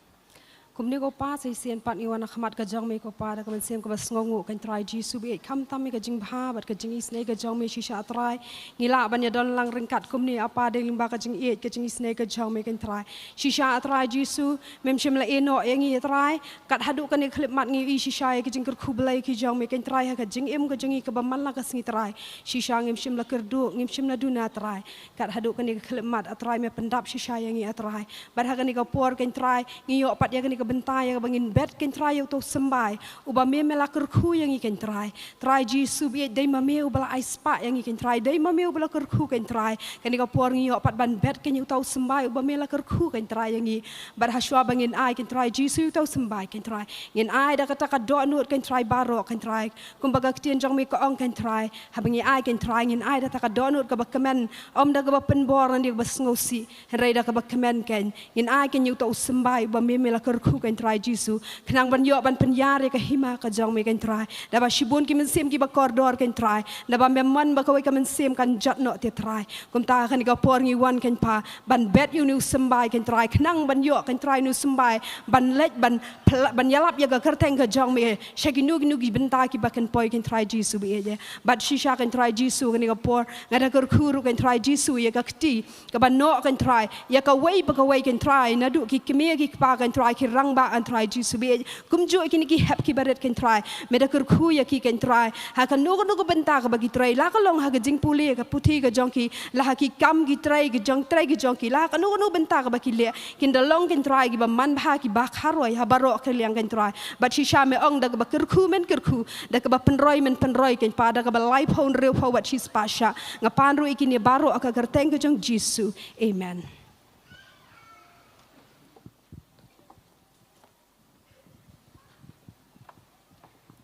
Kumne ko Pa, sa shisien pat ngi wan ha khmat ka jong me ko Pa, da ka mynsiem kaba sngewnguh ko Trai Jisu, ba ïeit khamtam ïa ka jingbha bad ka jingisynei ka jong me shisha Trai. Ngi lah ban ïa don lang ryngkat kumne Apa, dei lyngba ka jingïeit ka jingisynei ka jong me ko Trai. Shisha Trai Jisu, mem shym la ïehnoh ïa ngi Trai. Kat haduh kane ka khyllipmat ngi ïohi shisha ïa ka jingkyrkhu Blei ka jong me ko Trai ha ka jingim ka jong ngi kaba man la ka sngi Trai. Shisha ngim shym la kyrduh, ngim shym la duna Trai. Kat haduh kane ka khyllipmat A Trai me pyndap shisha ïa ngi A Trai. Bad ha kane ka por ko Trai, ngi ïoh pat ïa kane ka bynta ïa kaba ngin bet ko Trai ïa uta u symbai uba me me la kyrkhu ïa ngi ko Trai. Trai Jisu ba ïeit, dei ma me uba la ai spah ïa ngi ko Trai, dei ma me uba la kyrkhu ko Trai. Kane ka por ngi ïoh pat ban bet ko ïa uta u symbai uba me la kyrkhu ko Trai ïa ngi. Bad ha shuwa ba ngin ai ko Trai Jisu uta u symbai ko Trai, ngin ai da kata ka dohnud ko Trai baroh ko Trai. Kumba ka ktien jong me ka ong ko Trai, haba ngi ai ko Trai, ngin ai da kata ka dohnud kaba kmen, ym da kaba pynbor ne da kaba sngewsih, hynrei da kaba kmen ko, ngin ai ko ïa uta u symbai uba me me la kyrkhu ko Trai Jisu, khnang ban ïoh ban pynïar ïa ka hima ka jong me ko Trai. Da ba shibun ki mynsiem kiba kordor ko Trai, da ba mem mon ba kawei ka mynsiem kan jot noh te Trai. Kumta ha kane ka por ngi wan ko Pa, ban bet ïa une u symbai ko Trai, khnang ban ïoh ko Trai une u symbai ban leit ban pla-, ban ïalap ïa ka kyrteng ka jong me sha kino kino ki bynta kiba kin poi ko Trai Jisu ba ïeit. Bad shisha ko Trai Jisu kane ka por nga da kyrkhu ruh ko Trai Jisu ïa ka kti kaba noh ko Trai ïa kawei pa kawei ko Trai, naduh ki kmie ki kpa ko Trai, ki rang Ba, Kynrad Jisu, bad kumjuh ïa kine ki hep ki barit, Kynrad, me da kyrkhu ïa ki, Kynrad, ha kano kano ka bynta kaba ki trei, la ka long ha ka jingpule ka puthi ka jong ki, la ha ki kam ki trei ki jong, trei ki jong ki, la ha kano kano ka bynta kaba ki leh, kin da long, Kynrad, kiba manbha, kiba kharoi ha baroh ka liang, Kynrad. Bad shisha me ong, da kaba kyrkhu men kyrkhu, da kaba pynroi men pynroi, Kynrad, da kaba laiphew, hynriewphew bad shispah shah. Nga pan ruh ïa kine baroh ha ka kyrteng ka jong Jisu. Amen.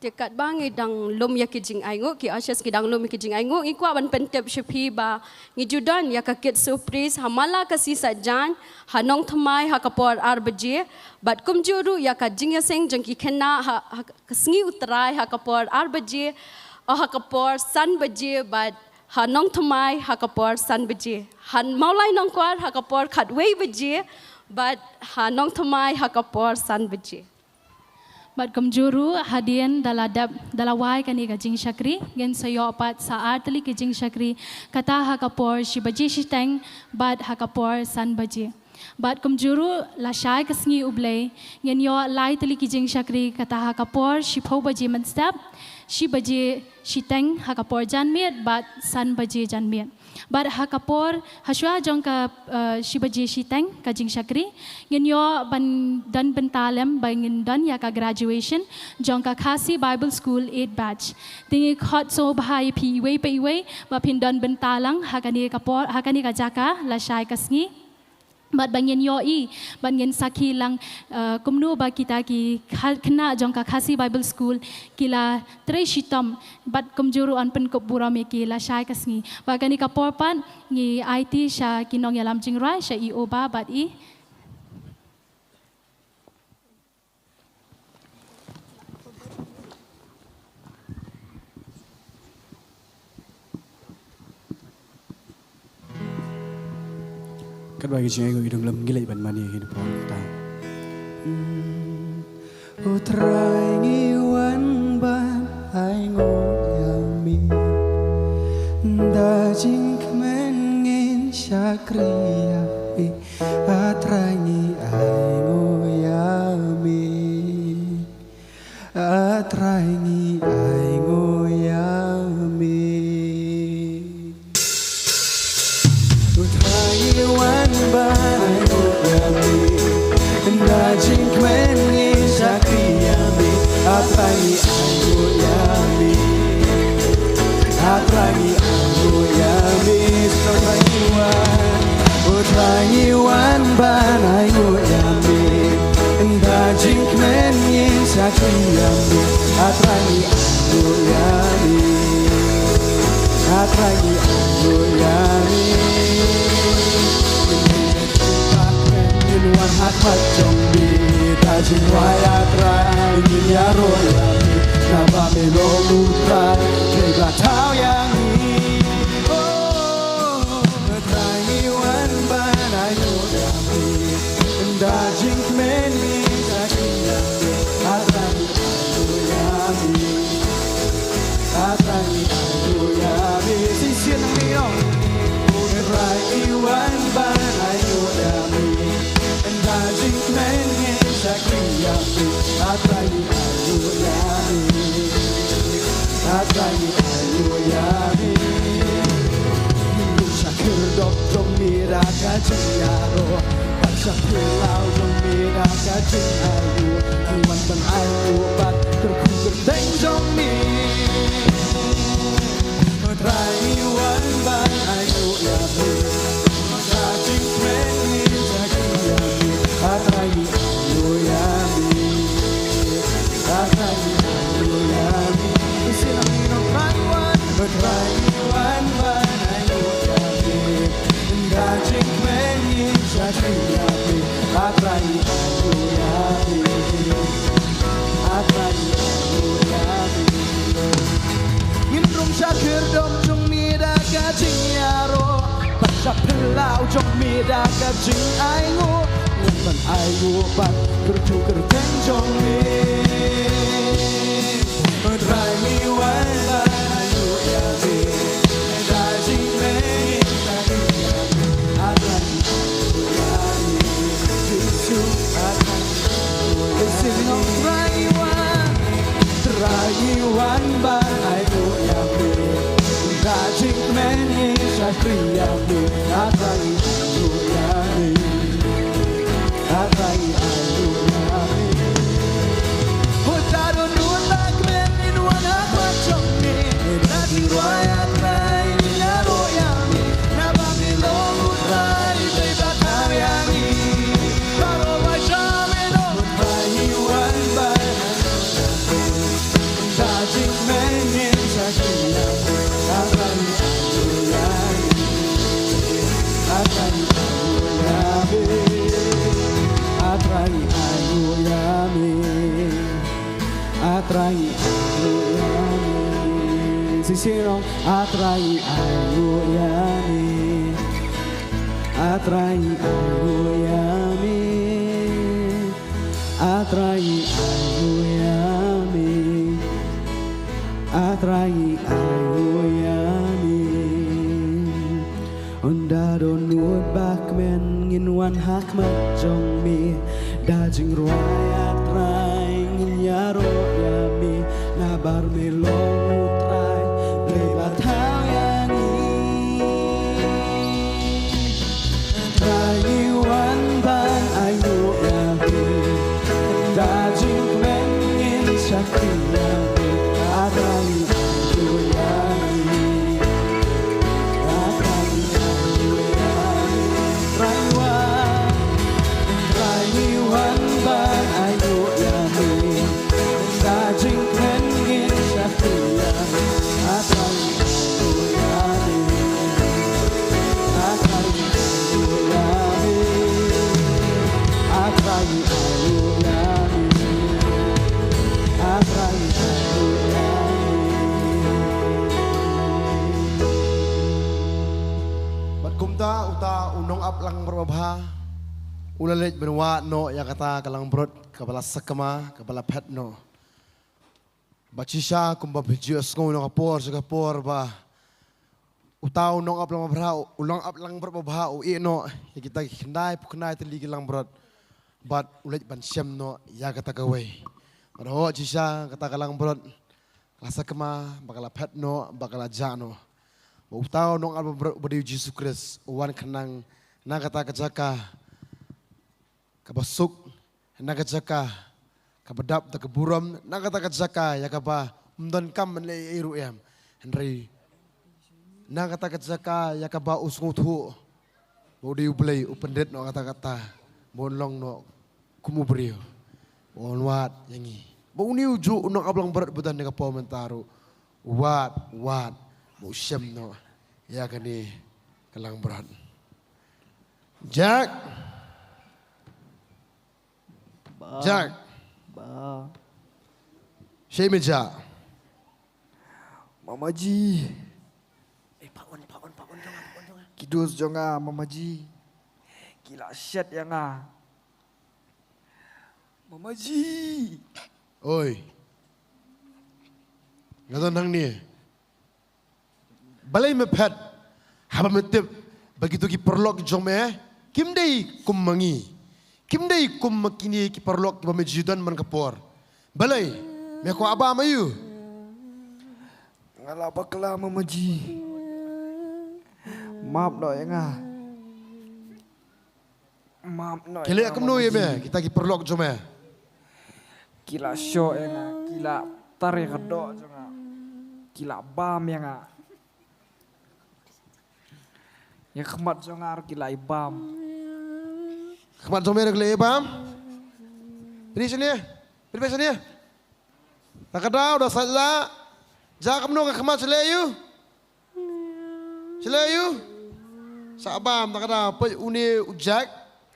Te katba ngi dang lum ïa ki jingainguh, ki ushers ki dang lum ïa ki jingainguh, ngi kwah ban pyntip sha phi ba ngi ju don ïa ka kit surprise ha Mala Khasi Saitjaiñ ha Nongthymmai ha ka por ar baje, bad kumjuh ruh ïa ka jingïaseng jong ki khynnah ha, ha ka sngi U Trai ha ka por ar baje, oh, ha ka por san baje, bad ha Nongthymmai ha ka por san baje. Ha Mawlai Nongkwar ha ka por khatwei baje, bad ha Nongthymmai ha ka por san baje. Bad kumjuh ruh hadien da la dep, da la wai kane ka jingshakri, ngin sa ïoh pat sa ar tylli ki jingshakri, kata ha ka por shi baje shiteng, bad ha ka por san baje. Bad kumjuh ruh lashai ka sngi U Blei, ngin ïoh lai tylli ki jingshakri, kata ha ka por shiphew baje mynstep, shi baje shiteng ha ka por janmiet, bad san baje janmiet. Bad ha ka por, hashwa jong ka, eh, shi baje shiteng ka jingshakri, ngin ïoh ban don bynta lem ba ngin don ïa ka graduation jong ka Khasi Bible School eight batch. Te ngi khot sngewbha ïa phi iwei pa iwei ba phin don bynta lang ha kane ka por, ha kane ka jaka lashai ka sngi. Bad ba ngin ïohi, bad ngin sakhi lang, eh, kumno ba kita ki kha-, khynnah jong ka Khasi Bible School ki la trei shitom, bad kumjuh ruh yn pynkup burom ïa ki lashai ka sngi. Bad kane ka por pat ngi aiti sha ki nongïalam jingrwai, sha i Oba bad i Katba ki jingainguh ki dang lum, ngi leit ban mane ïa ki na pdeng ta. U Trai, ngi wan ban ainguh ïa me. Da jingkmen ngin shakri ïa me. A Trai, ngi ainguh ïa me. A Trai, ngi ainguh ïa me. U Trai, ngi wan ban ainguh ïa me. Da jingkmen ngin shakri ïa me. A Trai, ngi ainguh ïa me. A Trai, ngi ainguh ïa me. Sa Trai, ngi wan. U Trai, ngi wan ban ainguh ïa me. Da jingkmen ngin shakri ïa me. A Trai, ngi ainguh ïa me. A Trai, ngi ainguh ïa me. Ngin wan ha khmat jong me. Da jingrwai, A Trai, ngin ïaroh ïa me. Naba me long U Trai, Trai ba thaw ïa ngi. Oh, Trai, ngi wan ban ainguh ïa me. Da jingkmen ngin shakri ïa me. A Trai, ngi ainguh ïa me. A Trai, ngi ainguh ïa me. Shisien ngi ong. Trai, ngi wan ban ainguh ïa me. Da jingkmen ngin shakri ïa me. A Trai, ngi ainguh ïa me. A Trai, ngi ainguh ïa me. Ngin ïa shakri dok jong me da ka jingïaroh. Bad sha phyllaw jong me da ka jingainguh. Ngi wan ban ainguh bad kyrkhu kyrteng jong me. Trai, ngi wan ban ainguh ïa me. Da jingkmen ngin shakri ïa me. A Trai, ngi ainguh ïa me. A Trai, ngi ainguh ïa me. Shisien ngi ong, Trai, ngi wan. A Trai, ngi wan ban ainguh ïa me. Da jingkmen ngin shakri ïa me. A Trai, ngi ainguh ïa me. A Trai, ngi ainguh ïa me. Ngin rung sha khyrdop jong me da ka jingïaroh. Bad sha phyllaw jong me da ka jingainguh. Ngi wan ban ainguh bad kyrkhu kyrteng jong me. Trai, ngi wan ban ainguh ïa me. Da jingkmen ngin shakri ïa me. A Trai, ngi ainguh ïa me. Jisu, A Trai, ngi Ngi wan ban ainguh ïa me. Da jingkmen ngi shakri ïa me. A Trai ngi ainguh ïa me. A Trai ngi ainguh ïa me. Ho da don nud ba kmen ngin wan ha khmat jong me. Da jingrwai A Trai ngin ïaroh ïa me. Naba me long U Trai Blei ba thaw ïa ngi. Baroh ba sha me long U Trai ngi wan ban Sing along. A Trai ainguh ïa me. A Trai ainguh ïa me. A Trai ainguh ïa me. A Trai ainguh ïa me. Ynda don nud ba kmen ngin wan ha khmat jong me. Da jingrwai A Trai ngin ïaroh ïa me. Naba me long U Trai Blei ba thaw ïa ngi. Trai ngi wan ban ainguh ïa me. Da jingkmen ngin shakri ïa me. A Trai ainguh ïa me. A Trai ainguh ïa me. Trai wan. Trai ngi wan ban ainguh ïa me. Da jingkmen ngin shakri ïa me. A Trai ainguh ïa me. A Trai ainguh ïa me. A Trai ainguh ïa me. A Trai ainguh ïa me. Bad kumta uta u nongap langbrot babha u la leit ban wad noh ïa kata ka langbrot kaba la sakma, kaba la phet noh. Bad shisha kumba phi ju sngew na ka por sha ka por ba uta u nongap langbrot babha, u nongap langbrot babha u ïeh noh ïa kita ki khyndai phew khyndai tylli ki langbrot. Bad u leit ban shem noh ïa kata kawei. Bad hooid shisha kata ka langbrot ka la sakma, ba ka la phet noh, ba ka la jah noh. Ba uta u nongap langbrot uba dei U Jisu Khrist u wan khnang na kata ka jaka kaba suk, na ka jaka kaba dap da ka burom, na kata ka jaka ïa kaba ym donkam ban leh ei ei ruh em. Hynrei na kata ka jaka ïa kaba u sngewthuh ba u dei U Blei, u pyndit noh kata kata ba un long noh kum u briew, ba un wad ïa ngi. Ba une u juh u nongap langbrot ba don ha ka por mynta ruh u wad, u wad ba u shem noh ïa kane ka langbrot. Jack. Ba. Jack. Ba. Shei me Jack. Mama ji. Eh, pa un, pa un, pa un jong nga, pa un jong nga. Ki dus jong nga, Mama ji, ki la shet ïa nga, Mama ji. Oi. Nga don hangne. Balei me phet haba me tip ba kito ki paralok jong me kim dei kum ma ngi, kim dei kum ma kine ki paralok kiba me ju don man ka por? Balei me kwah bam aïu? Nga la bakla, Mama ji. Map noh ïa nga. Map noh. Ki leh kumno ïa me kita ki paralok jong me? Ki la shoh ïa nga, ki la tar ïa ka doh jong nga, ki la bam ïa nga. Ïa ka khmat jong nga ruh ki la ïa bam. Khmat jong me ruh ki la ïa bam. Phi shane, phi shane. Da ka daw da sait lah. Jah kumno ka khmat, shlei aïu? Shlei aïu? Sa bam da ka daw. Peit une u Jack,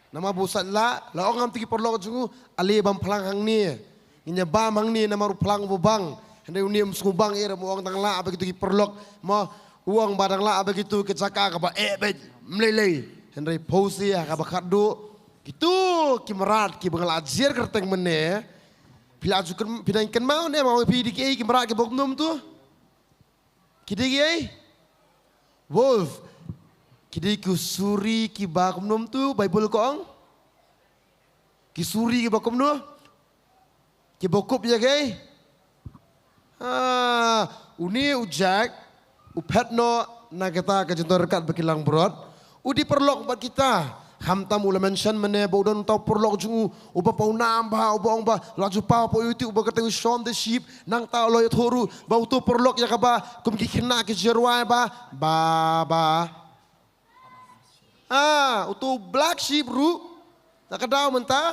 namar ba u sait lah, la ong ha kito ki paralok jong u, ale bam phlang hangne. Ngin ïa bam hangne namar u phlang uba bang. Hynrei une um sngewbang eh, u ong dang lah ba kito ki paralok. Mo, u ong ba dang lah ba kito ki jaka kaba eh beit, ym lei lei. Hynrei pause ha kaba khatduh, kito ki mrad kiba nga la jer kyrteng mynne. Phi la ju kyn-, phi dang kynmaw ne em, phi dei kiei ki mrad kiba kumno to? Ki dei kiei? Wolf. Ki dei ki suri kiba kumno to, Baibl ka ong? Ki suri kiba kumno? Kiba kup ïa kiei? Ah, une u Jack, u phet noh na kata ka jingthoh ryngkat bad ki langbrot. U dei paralok bad kita. Khamtam u la mention mynne ba u don uta u paralok jong u, uba pawnam bha, uba ong ba la ju paw hapoh YouTube ba kata u shon the sheep, nangta u la ïathuh ruh ba uto u paralok ïa kaba kum ki khynnah ki ju rwai ba, ba, ba. Ah, uto u black sheep ruh, ta ka daw mynta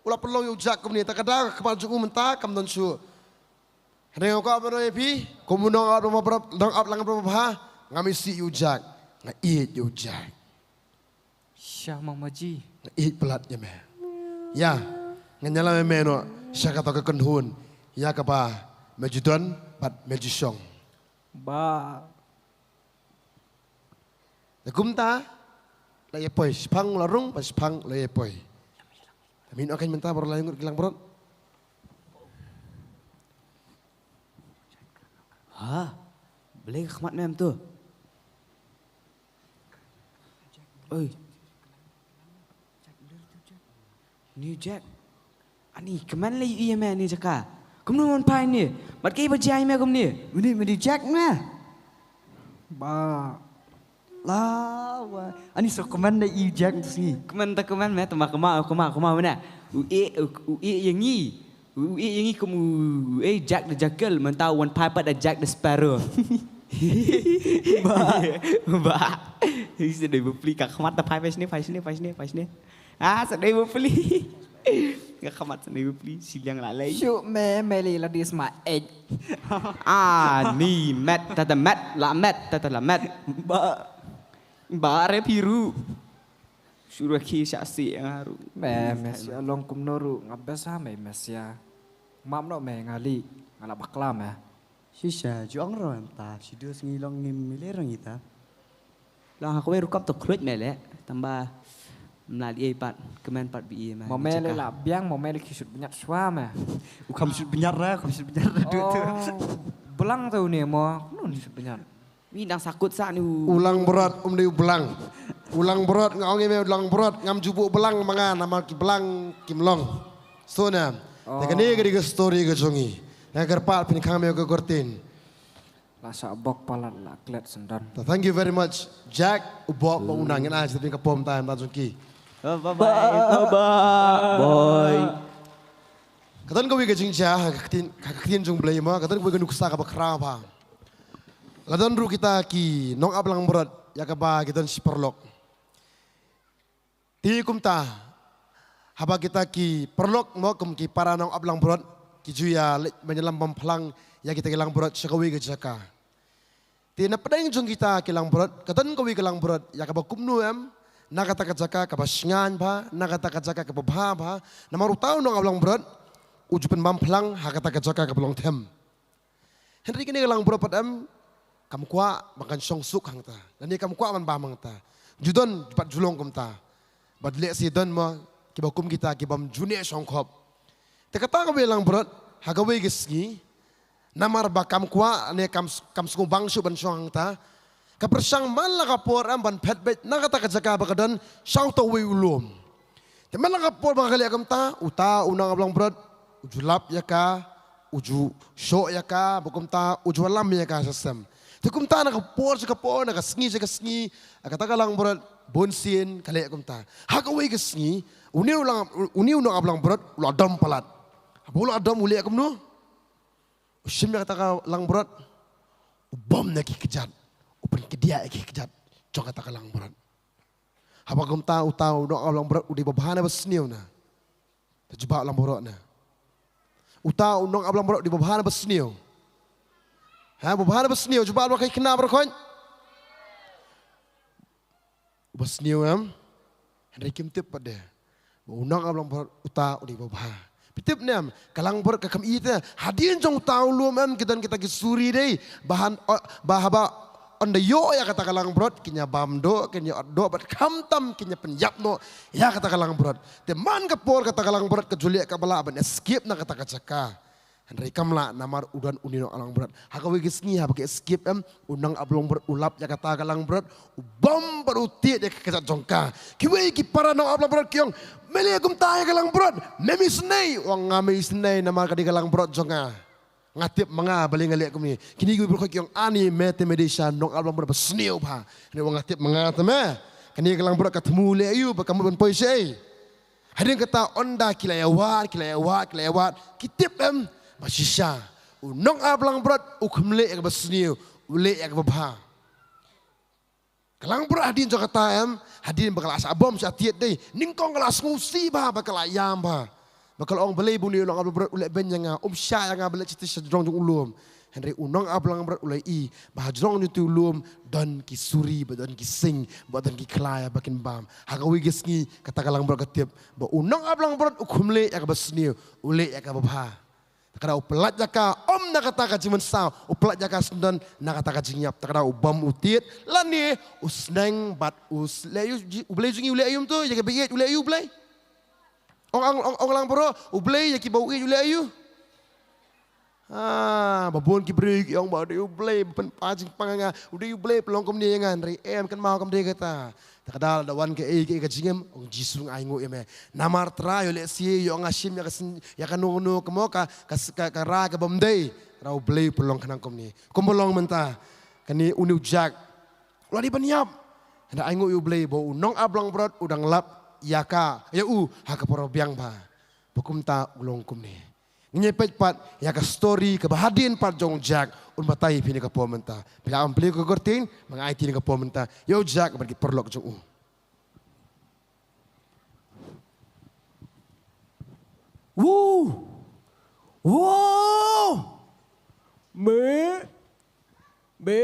u la pynlong ïa u Jack kumne, ta ka daw ka khmat jong u mynta kam don shuh. Hynrei nga kwah ban ong ïa phi, kum u nongap lang, nongap lang ba bha, ngam isih ïa u Jack, nga ïeit ïa u Jack. Sha ma ma ji. Nga ïeit palat ïa me. Ïa, ngan ïalam ïa me noh sha kata ka kynhun ïa kaba me ju don bad me ju shong. Ba. Te kumta la ïa poi, shiphang la rung bad shiphang la ïa poi. Te mih noh kein mynta baroh lai ngut ki langbrot. Ha, balei ka khmat mem tu? Oi. New Jack. Ani kmen la ïohi ïa me ha kane ka jaka. Kumno wan phai hangne? Bad kaei ba jia ïa me kumne? Une, une Jack me. Ba. La wa. Ani sa kmen la ïohi Jack tu sngi. Kmen ta kmen me, tang ba kmen, kmen, kmen me na. U ïeit, u, u ïeit ïa ngi. U, u ïeit ïa ngi kum u, u ïeit Jack the Jackal, mynta u wan phai pat da Jack the Sparrow. Ba. Ba. Sa dei bapli, ka khmat ta phai, phai shane, phai shane, phai shane, phai shane. Ah, sa dei bapli. Ka khmat sa dei bapli, shiliang la lei. Shu me, me lei la dis ma ej. Ah, ni met, tata met, la met, tata la met. Ba. Ba re phi ruh. Shu ruh ki sha si nga ruh. Me, me sia long kumno ruh, nga best ha me, me sia. Map noh me nga lei, nga la bakla me. Shisha, ju ong ruh em ta, shu dua sngi long ngim mih lei ruh ngi ta. Long ha kawei rukom to khluit me leh, tang ba mla lei pat, kmen pat bi ïa me. Mo me lei la biang, mo me lei ki shut bniat shwa me. U kham shut bniat ra, kham shut bniat ra, dua tu. Oh, blang tu ne mo, kumno ne shut bniat. Wi nang sakut sa ni u. U langbrot um dei u blang. U langbrot nga ong ïa me u langbrot ngam ju buh blang ma nga namar ki blang kim long. So na. Te kane ka dei ka story ka jong ngi. Nga kyrpad phin khang me ka kurtin. La sa bok palat la klet sendon. Thank you very much Jack, u bok ba u nang ngin ai sa phi ka pom time ba jong ki. Bye bye. Bye bye. Ka don kawei ka jingjia ha ka ktien, ha ka ktien jong Blei mo, ka don kawei ka nuksa kaba khraw bha. La don ruh kita ki nongap langbrot ïa kaba ki don shi paralok. Te kumta haba kita ki paralok mo kum ki para nongap langbrot ki ju ïa leit ban ïalam bam phlang ïa kita ki langbrot sha kawei ka jaka. Te na pdeng jong kita ki langbrot ka don kawei ka langbrot ïa kaba kumno em, na kata ka jaka kaba shngaiñ bha, na kata ka jaka kaba bha bha. Namar uta u nongap langbrot u ju pynbam phlang ha kata ka jaka kaba long them. Hynrei kane ka langbrot pat em kam kwah ban kan shong suk hangta, lane kam kwah ban bam hangta. Ju don pat ju long kumta. Bad lehse don ma kiba kum kita ki bym ju neh shongkhop. Te kata kawei langbrot ha kawei ka sngi, namar ba kam kwah ne kam, kam sngewbang shuh ban shong hangta, ka pyrshang man la ka por em ban phet beit na kata ka jaka ba ka don sha uta uwei u lum. Te man la ka por ba ka leh kumta, uta u nongap langbrot u ju lap ïa ka, u ju shoh ïa ka, ba kumta u ju lam ïa ka sha sem. Te kumta na ka por sha ka por, na ka sngi sha ka sngi, kata ka langbrot bunsien ka leh kumta. Ha kawei ka sngi une u lang, une u nongap langbrot u la dom palat. Haba u la dom u leh kumno? U shim ïa kata ka langbrot, u bom na ki kjat, u pynkdiah ïa ki kjat jong kata ka langbrot. Haba kumta uta u nongap langbrot u dei ba bha ne ba sniew na? Te jubab lang baroh na. Uta u nongap langbrot u dei ba bha ne ba sniew? Ha, ba bha ne ba sniew? Jubab lang, khana baroh khoit. Ba sniew em? Hynrei kim tip pat de ba u nongap langbrot uta u dei ba bha. Phi tip ne em, ka langbrot ka kham ïeit te. Hadien jong uta u lum em, ki don kita ki suri dei ba han, o, ba haba ynda ïoh ïa kata ka langbrot kin ïa bam doh, kin ïa ot doh, bad khamtam kin ïa pynïap noh ïa kata ka langbrot. Te man ka por kata ka langbrot ka ju leh kaba lah ban escape na kata ka jaka. Hynrei kam lah namar u don une u nongap langbrot. Ha kawei ka sngi haba ka escape em, u nongap langbrot u lap ïa kata ka langbrot, u bom bad u tied ïa ka kjat jong ka. Kiwei ki para nongap langbrot ki ong, me leh kumta ïa ka langbrot, mem isynei. U ong, ngam isynei namar ka dei ka langbrot jong nga. Nga tip ma nga balei nga leh kumne. Kine ki briew ki ong ani me te me dei sha nong ap langbrot ba sniew bha. Hynrei nga tip ma nga te me. Kane ka langbrot ka thmu leh aïu ba ka mut ban poi shaei. Hadien kata ynda ki la ïawad, ki la ïawad, ki la ïawad. Ki tip em ba shisha u nong ap langbrot u khlem leh ïa kaba sniew, u leh ïa kaba bha. Ka langbrot hadien jong kata em, hadien ba ka la shah bom shah tied dei, nyngkong ka la sngewsih bha, ba ka la ïam bha. Ba ka la ong balei ba une u nong ap langbrot u leh beiñ ïa nga, um shah ïa nga ba leit shatei sha jrong jong u lum. Hynrei u nong ap langbrot u la ïohi ba ha jrong jong utu u lum don ki suri, ba don ki sing, ba don ki khlai ba kin bam. Ha kawei ka sngi kata ka langbrot ka tip ba u nong ap langbrot u khlem leh ïa kaba sniew, u leh ïa kaba bha. Te ka daw u pyllait ïa ka, ym na kata ka jingmynsaw, u pyllait ïa ka syndon na kata ka jingïap. Te ka daw u bam u tied, lane u sneng bad u s-, leh aïu, ji-, U Blei jong ngi u leh aïu to, ïa kiba ïeit u leh aïu U Blei? Ong, ong, ong, ong lang baroh, U Blei ïa kiba u ïeit u leh aïu? Ah, ba bun ki briew ki ong ba u dei U Blei ba pynpaw jingpang ïa nga, u dei U Blei pynlong kumne ïa nga, hynrei em, kynmaw kam dei kata. Te ka daw lada wan kaei kaei ka jingim, ong Jisu nga ainguh ïa me. Namar Trai, ïoh lehse ïoh nga shim ïa ka syn-, ïa kano kano ka mo ka, ka s-, ka, ka rai ka bym dei. Trai U Blei u pynlong khnang kumne. Kumba long mynta. Kane une u Jack u la dei ban ïap. Hynrei ainguh ïa U Blei ba u nong ap langbrot u dang lap ïa ka, ïa u ha ka por ba biang bha. Ba kumta u long kumne. Ngin ïa peit pat ïa ka story kaba hadien pat jong u Jack, un batai ïa phi ha kane ka por mynta. Phi lah ban plie ka kyrteng, ba nga aiti ha kane ka por mynta ïa u Jack bad ki paralok jong u. Wow! Wow! Me! Me!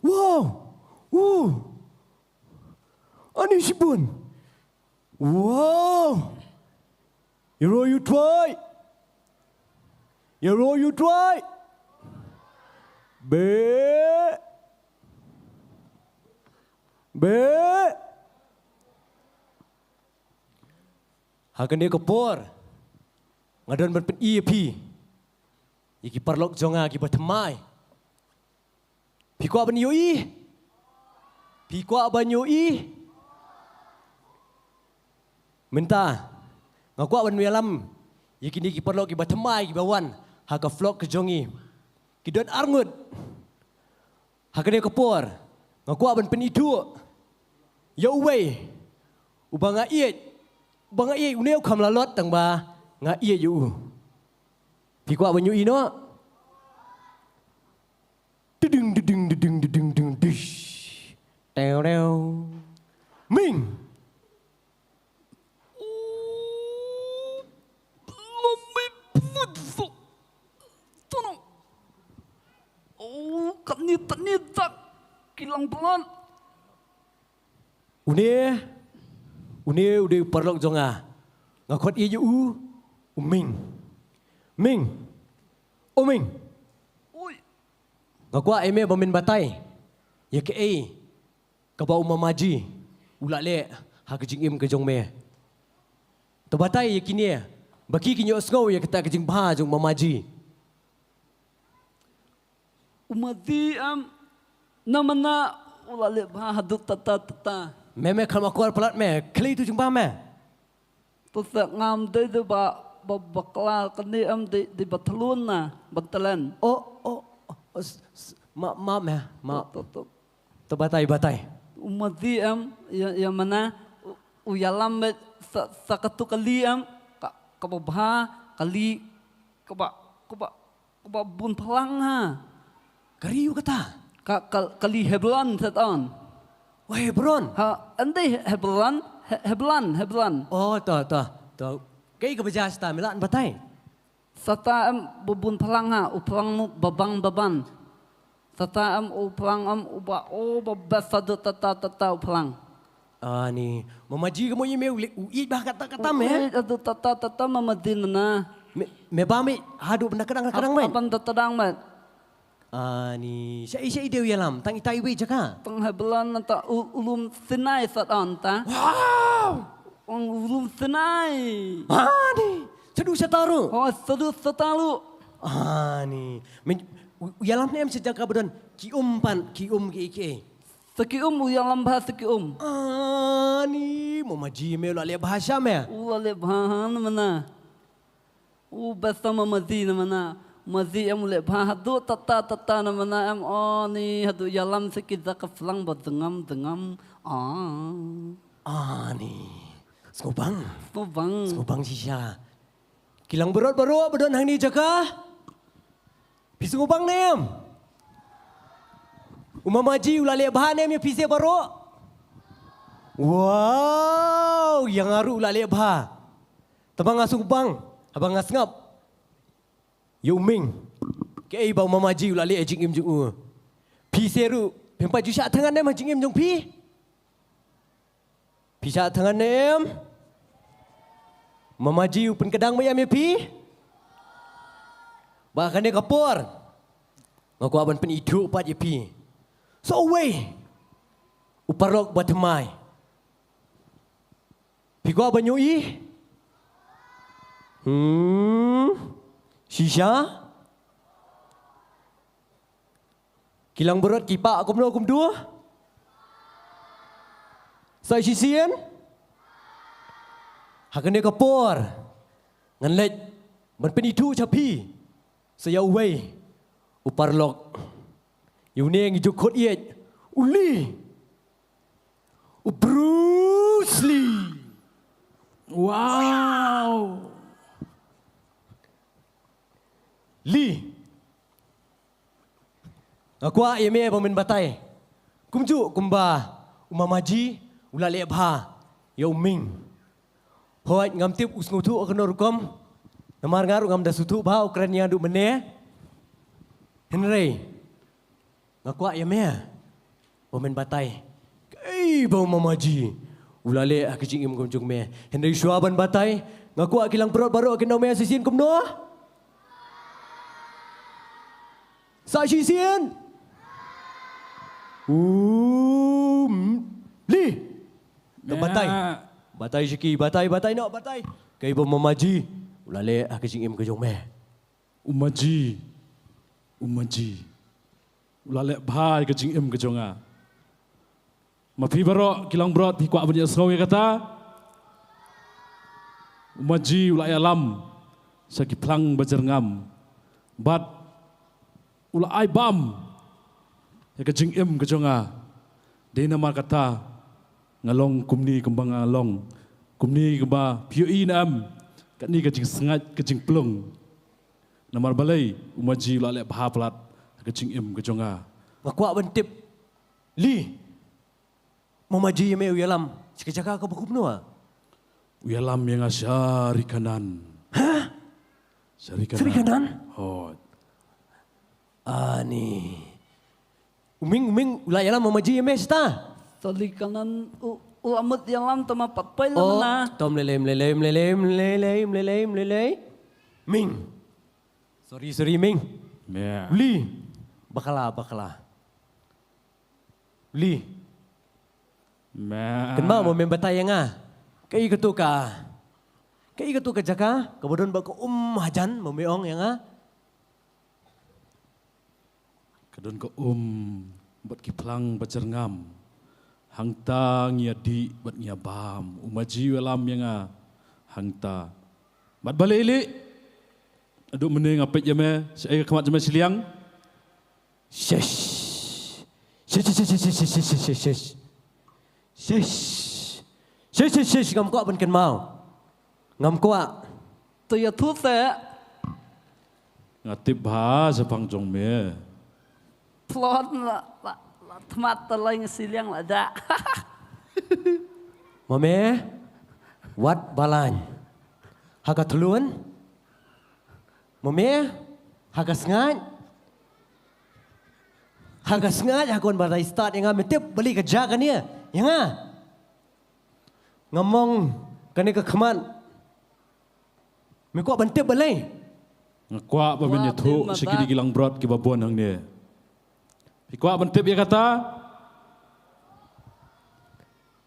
Wow! Wow! Ani shibun! Wow! Ïaroh ïa u Trai. Ïaroh ïa u Trai. Be. Be. Ha kane ka por nga don ban pyni ïa phi ïa ki paralok jong nga kiba thymmai. Phi kwah ban ïohi? Phi kwah ban ïohi? Mynta nga kwah ban ïalam ïa kine ki paralok kiba thymmai kiba wan ha ka vlog ka jong ngi. Ki don arngut. Ha kane ka por nga kwah ban pynithuh ïa uwei uba nga ïeit, uba nga ïeit, une u kham lah lut tang ba nga ïeit ïa u. Phi kwah ban ïohi noh? Ding, ding, ding, ding, ding, ding, dish. Tew, tew. Ming. Oh, katni tani tak kilang pelan. Une, une u dei u paralok jong nga. Nga khot ïa u, u Ming. Ming. O Ming. Oi. Nga kwah ïa me ba men batai ïa kaei kaba u Mamaji u la leh ha ka jingim ka jong me. To batai ïa kine ba ki kin ïohsngew ïa kata ka jingbha jong u Mamaji. U Mamaji em, namar u la leh bha haduh tata tata. Me, me khlem akor palat me, khlei tu jingbha me. To sa ngam dei dei ba, ba, bakla kane em dei, dei ba thlun na, ba talen. Oh, oh, oh, s-, s-, ma, ma me, ma. To, to, to. To batai, batai. U Mamaji em, ïa, ïa mana, u, u ïalam me sa, sa katu kali em, ka, kaba bha, kali, kaba, kaba, kaba bun phlang ha. Kari u kata? Ka, ka, kali Hebron set on. Wah, Hebron. Ha, ande Hebron, He-, Hebron, Hebron. Oh, to, to, to. Kaei kaba jia sata, me lah ban batai. Sata em ba bun phlang ha, u phlang nu babang baban. Sata em u phlang em uba, oh, ba best haduh tata tata u phlang. Ani, Mamaji ka mo ïa me u le-, u ïeit bha kata kata me. U ïeit haduh tata tata Mamaji nana. Me, me bam ïeit haduh ban da kdang kdang me. Ban da kdang me. Ani, shaei shaei de u ïalam, tang itai iwei jaka? Tang Hebron nata u, u lum Sinai sat on ta. Wow! Ong u lum Sinai. Ani, shaduh shata ruh. Oh, shaduh shata ruh. Ani, men, u, u ïalam ne em sha jaka ba don ki um pan, ki um ki ki. Sa ki um u ïalam bha sa ki um. Ani, Mamaji me u la leh bha sha me. U la leh bha na mana. U best ma maji na mana. Maji em u leh bha haduh tata tata na mana em, o ni haduh ïalam sa ki da ka phlang ba dengam dengam. Ah. Ani. Sngewbang. Sngewbang. Sngewbang shisha. Ki langbrot baroh ba don hangne jaka. Phi sngewbang ne em? U mamaji u la leh bha ne em ïa phi se baroh? Wow, ïa nga ruh u la leh bha. Tangba nga sngewbang haba nga sngap ïa u Ming. Kaei ba u mamaji u la leh ha jingim jong u. Phi se ruh phim pat ju shah thngan ne em ha jingim jong phi? Phi shah thngan ne em? Mamaji u pynkdang ma ïa me phi? Ba kane ka por nga kwah ban pynithuh pat ïa phi. Sa uwei u paralok ba thymmai. Phi kwah ban ïohi? Hmm. Shisha? Ki langbrot ki pah kumno kumno? Sa shisien? Ha kane ka por ngan leit ban pynithuh sha phi sa ïa uwei u paralok. Ïa une ngi ju khot ïa u Lee. U Bruce Lee. Wow. Lee. Nga kwah ïa me ba men batai. Kumjuh kumba u mamaji u la leh bha ïa u Ming. Hooid ngam tip u sngewthuh ha kano rukom. Namar nga ruh ngam da sngewthuh bha u kren ïa nga haduh mynne. Hynrei nga kwah ïa me ba men batai kaei ba u mamaji u la leh ha ka jingim ka jong me. Hynrei shuwa ban batai nga kwah ki langbrot baroh kin ong me sa shisien kumno? Sa shisien? Um, Lee. Batai. Batai sha ki, batai, batai noh, batai. Kaei ba u mamaji u la leh ha ka jingim ka jong me? U maji. U maji. U la leh bha ïa ka jingim ka jong nga. Ma phi baroh ki langbrot phi kwah ban ïohsngew ïa kata? U maji u la ïalam sha ki phlang ba jyrngam bad u la ai bam ïa ka jingim ka jong nga. Dei namar kata nga long kumne kumba nga long, kumne kumba phi ïohi ne em, kane ka jingsngaid ka jingpylung. Namar balei? U maji u la leh bha palat ha ka jingim ka jong nga. Nga kwah ban tip. Lee. Mamaji ïa me u ïalam sha ka jaka kaba kumno? U ïalam ïa nga sha ri Kanan. Sha ri Kanan. Sha ri Kanan? Hooid. Ani. U Ming, u Ming u la ïalam mamaji ïa me shata? Sha ri Kanan u, u la mut ïalam tangba pat poi la na. Tom lelei, lelei, lelei, lelei, lelei, lelei. Ming. Sorry, sorry, Ming. Me. Lee. Bakla, bakla. Lee. Me. Kynmaw mo, men batai ïa nga. Kaei kato ka, kaei kato ka jaka kaba don bad ka um hajan, mo me ong ïa nga. Ka don ka um bad ki phlang ba jyrngam. Hangta ngi ïa dih bad ngi ïa bam. U maji u ïalam ïa nga hangta. Bad balei Lee? Haduh mynne nga peit ïa me, shaei ka khmat jong me shiliang? Shish. Shish, shish, shish, shish. Shish. Shish, shish, shish, ngam kwah ban kynmaw. Ngam kwah. To ïathuh te. Nga tip bha shaphang jong me. Plot la, la, la thmat ta lai nga shiliang la da. Mo me, wat balang. Ha ka thlun. Mo me, ha ka sngaid. Ha ka sngaid, ha ka wan batai stad ïa nga, me tip balei ka jia kane ïa nga. Ngam ong kane ka khmat. Me kwah ban tip balei? Nga kwah ba men ïathuh sha kine ki langbrot kiba bun hangne. Phi kwah ban tip ïa kata?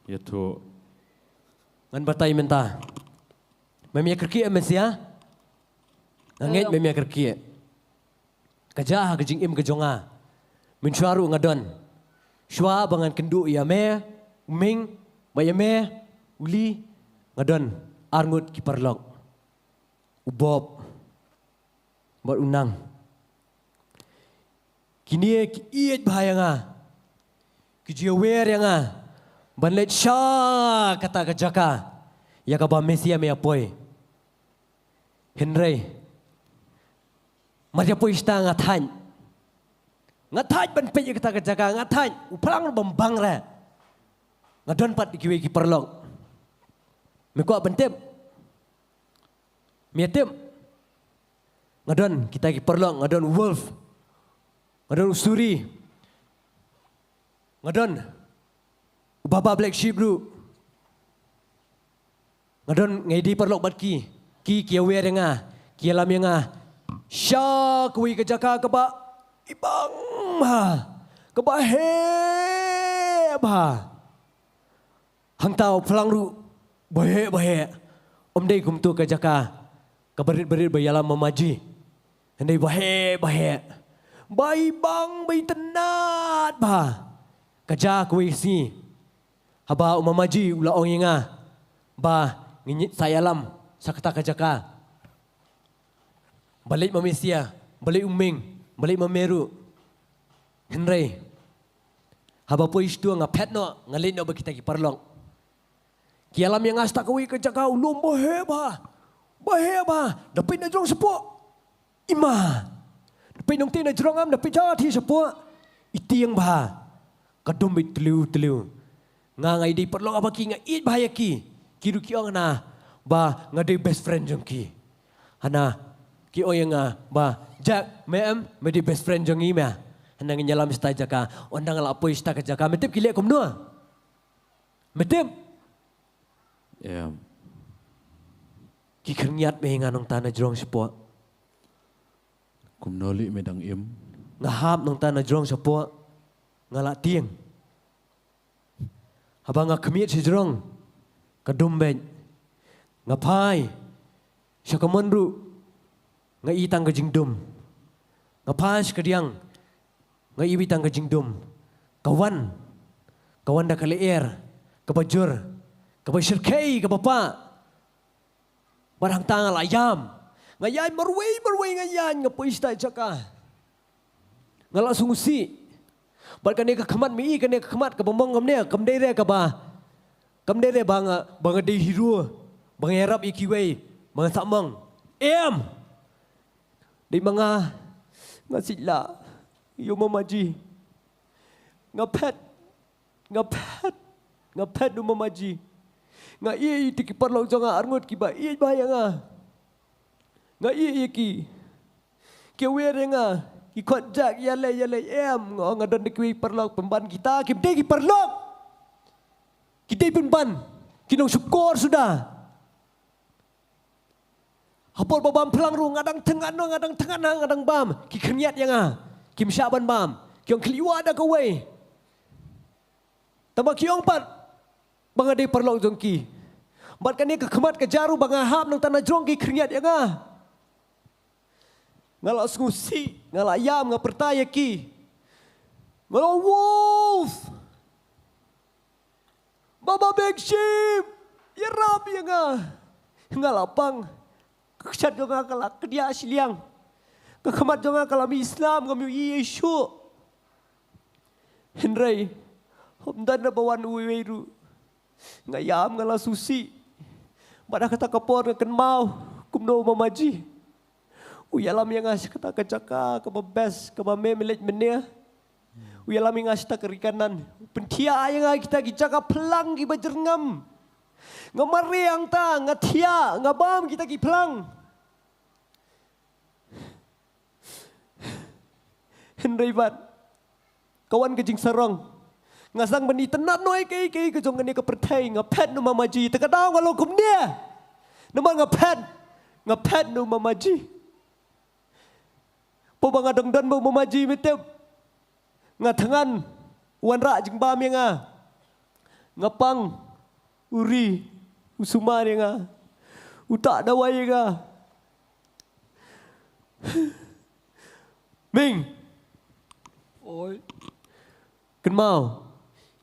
Ïathuh. Ngan batai mynta. Mem ïa kyrkieh em Mesia? Nga ngeit mem ïa kyrkieh. Ka jia ha ka jingim ka jong nga. Mynshuwa ruh nga don. Shuwa ba ngan kynduh ïa me, u Ming, bad ïa me, u Lee, nga don ar ngut ki paralok. U Bob, bad u nang. Kine ki ïeit bha ïa nga, ki ju ïawer ïa nga ban leit sha kata ka jaka ïa kaba Mesia me ïa poi. Hynrei mar ïa poi shata nga thait, nga thait ban peit ïa kata ka jaka, nga thait, u phlang ruh bym bang re. Nga don pat kiwei ki paralok. Me kwah ban tip? Me ïa tip? Nga don kita ki paralok, nga don u Wolf, nga don u Suri, nga don u Baba Black Sheep ruh. Nga don, nga ïadei paralok bad ki. Ki, ki ïawer ïa nga, ki ïalam ïa nga sha kawei ka jaka kaba ibang bha, kaba heh bha. Hangta u phlang ruh ba heh ba heh. Ym dei kumto ka jaka kaba rit ba rit ba ïalam mamaji. Hynrei ba heh ba heh, ba ibang, ba itynnad bha. Ka jaka kawei ka sngi, haba u mamaji u la ong ïa nga ba ngin sa ïalam sha kata ka jaka, ba leit ma Mesia, ba leit u Ming, ba leit ma me ruh. Hynrei haba poi sha tu nga phet noh, nga leit noh bad kita ki paralok. Ki ïalam ïa nga sha kawei ka jaka, u lum ba heh bha, ba heh bha. Da peit na jrong shapoh, i ma. Da peit nongtei na jrong ngam, da peit sha shapoh, i tieng bha. Ka dum beit tliw tliw. Nga, nga ïadei paralok bad ki, nga ïeit bha ïa ki. Ki ruh ki ong hana ba nga dei best friend jong ki. Hana ki ong ïa nga ba, Jack, me em, me dei best friend jong ngi me. Hana ngin ïalam sha kata ka jaka. Ynda nga la poi sha kata ka jaka, me tip ki leh kumno? Me tip? Em. Ki khyrngiat bha ïa nga nangta na jrong shapoh. Kumno leh me dang im? Nga hap nangta na jrong shapoh, nga la tieng. Haba nga khmih sha jrong, ka dum beit. Nga phai sha kamon ruh, nga i tang ka jingdum. Nga phai sha kadiang, nga i tang ka jingdum. Ka wan, ka wan da ka lyer kaba jur, kaba shyrkhei, kaba pah. Bad hangta nga la ïam. Nga ïaid marwei marwei, nga ïaid, nga poi sha kata ka jaka. Nga la sngewsih. Bad kane ka khmat, me i kane ka khmat kaba mong kumne, kam dei re kaba, kam dei re ba nga, ba nga dei hero, ba nga ïarap ïa kiwei, ba nga sah mong. Em. Dei ma nga, nga sih la ïa u mamaji. Nga phet, nga phet, nga phet u mamaji. Nga ïeit ïa ki paralok jong nga arngut kiba ïeit bha ïa nga. Nga ïeit ïa ki. Ki wer ïa nga, ki khot, Jack, ïaleh, ïaleh. Em, nga ong, nga don da kiwei paralok pynban, kita kim dei ki paralok. Ki dei pynban, ki nongshukor suda. Ha por ba bam phlang ruh nga dang thngan noh, nga dang thngan, nga dang bam. Ki khyrngiat ïa nga, kim shah ban bam. Ki ong, khlieh wad da kawei. Tangba ki ong pat ba nga dei paralok jong ki. Bad kane ka khmat ka jaru ba nga hap nangta na jrong, ki khyrngiat ïa nga. Nga la sngewsih, nga la ïam, nga pyrta ïa ki. Nga la, Wolf! Baba Black Sheep! Ïarap ïa nga. Nga la pang. Ka kjat jong nga ka la kdiah shiliang. Ka khmat jong nga ka la mih snam, ngam ïohi shuh. Hynrei ym don ba wan uwei ruh. Nga ïam, nga la sngewsih. Bad ha kata ka por nga kynmaw kumno u mamaji u ïalam ïa nga sha kata ka jaka kaba best, kaba me, me leit mynne. U ïalam ïa nga sha kata ka ri Kanaan. U pynthiah ïa nga kita ki jaka phlang kiba jyrngam. Nga mareh hangta, nga thiah, nga bam kita ki phlang. Hynrei pat ka wan ka jingsarong. Nga sdang ban itynnad noh ïa kaei kaei ka jong kane ka pyrthei. Nga phet na u mamaji, te ka daw nga long kumne. Namar nga phet, nga phet na u mamaji. Pynban nga dang don bad u mamaji, me tip. Nga thngan, u wanrah jingbam ïa nga. Nga pang, u ri, u sumar ïa nga. U tah dawai ïa nga. Ming. Oi. Kynmaw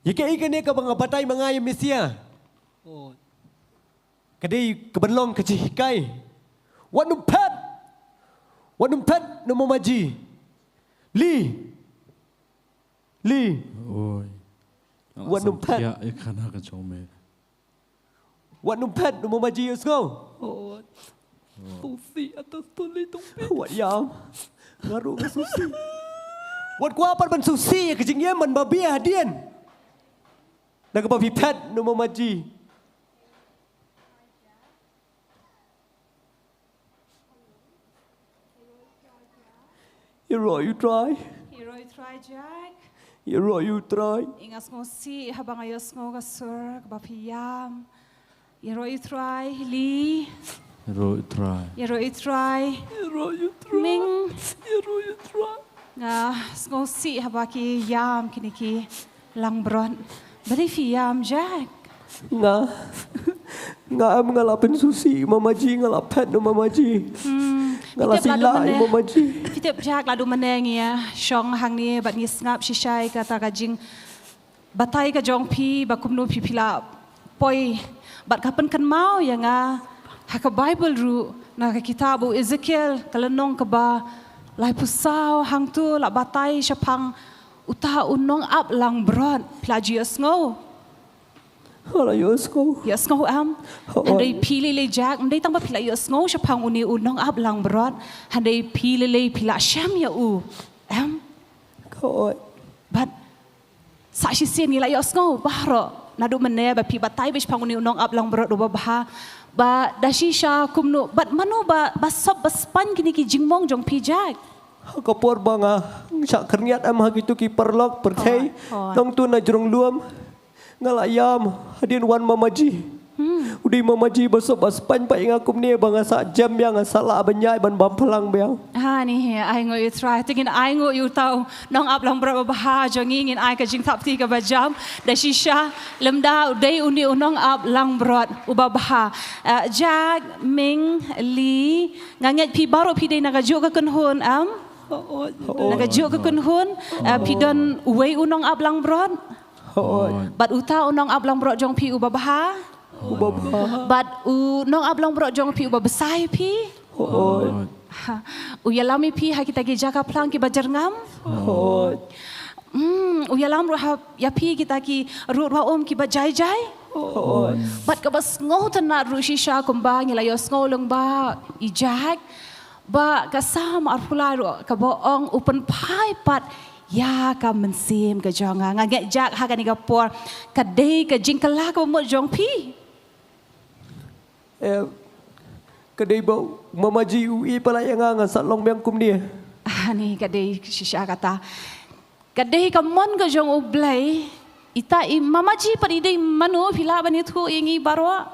ïa kaei kane kaba nga batai ma nga ïa Mesia. Oi. Ka dei kaban long ka jinghikai. Wat nym phet. Wat nym phet na u Mamaji. Li. Li. Oi. Wat nym phet. Wat nym phet. Wat nym phet na u Mamaji, ïohsngew. Oi. Wat ïam. Nga ruh nga sngewsih. Wat kwah pat ban sngewsih ïa ka jingim ban babe hadien. Da kaba phi phet na u Mamaji. Ïaroh ïa u Trai. Ïaroh ïa u Trai, Jack. Ïaroh ïa u Trai. Nga sngewsih haba nga ïohsngew ka sur kaba phi ïam. Ïaroh ïa u Trai, Li. Ïaroh ïa u Trai. Ïaroh ïa u Trai. Ïaroh ïa u Trai. Ming. Ïaroh ïa u Trai. Nga sngewsih haba ki ïam kine ki langbrot. Balei phi ïam, Jack? Nga. Nga em, nga la pynsngewsih Mamaji, nga la phet na u Mamaji. Hmm. Nga la sila ïa u Mamaji. Phi tip, Jack, la dei mynne ngi ïa shong hangne bad ngi sngap shisha ïa kata ka jingbatai ka jong phi, ba kumno phi, phi la poi bad ka pynkynmaw ïa nga ha ka Baibl ruh, na ka kitab u Ezekiel, ka lynnong kaba laiphew saw, hangto la batai shaphang uta u nongap langbrot. Phi la ju ïohsngew? Nga la ïohsngew. Ïohsngew em? Hooid. Hynrei phi lei lei, Jack, ym dei tang ba phi la ïohsngew shaphang une u nongap langbrot, hynrei phi lei lei phi la shem ïa u. Em? Hooid. Bad sa shisien ngi la ïohsngew baroh naduh mynne ba phi batai beit shaphang une u nongap langbrot uba bha. Ba da shisha kumno, bad mano ba, ba sop ba spaiñ kine ki jingmong jong phi, Jack? Ha ka por ba nga shah khyrngiat em ha kito ki paralok pyrthei. Hooid, hooid. Nangta na jrong lum nga la ïam hadien wan Mamaji. Hmm. U dei Mamaji ba sop ba spaiñ pat ïa nga kumne, ba nga sah jem biang, nga sah lah ban ïaid ban bam phlang biang. Ha, ni hi, ainguh ïa u Trai. Te ngin ainguh ïa uta u nongap langbrot uba bha jong ngi, ngin ai ka jingthap kti kaba jam. Da shisha, lymda u dei une u nongap langbrot uba bha. Eh, Jack, Ming, Li, nga ngeit phi baroh phi dei na kajuh ka kynhun, em? Hooid. Na kajuh ka kynhun, eh, phi don uwei u nongap langbrot? Hooid. Bad uta u nongap langbrot jong phi uba bha? Uba bha. Bad u nongap langbrot jong phi uba bsa ïa phi? Hooid. Ha. U ïalam ïa phi ha kita ki jaka phlang kiba jyrngam? Hooid. Hmm, u ïalam ruh ha, ïa phi kita ki rud wa um kiba jai jai? Hooid. Bad kaba sngewtynnat ruh shisha kumba ngi la ïohsngew lyngba i Jack, ba ka Salm arphew lai ruh kaba ong u pynphai pat ïa ka mynsiem ka jong nga. Nga ngeit, Jack, ha kane ka por ka dei ka jingkylla kaba mut jong phi. Eh, ka dei ba u Mamaji u ïeit palat ïa nga, nga sah long biang kumne. Ah, ni ka dei shisha kata. Ka dei ka mon ka jong U Blei. Ita i Mamaji pat i dei mano, phi lah ban ïathuh ïa ngi baroh?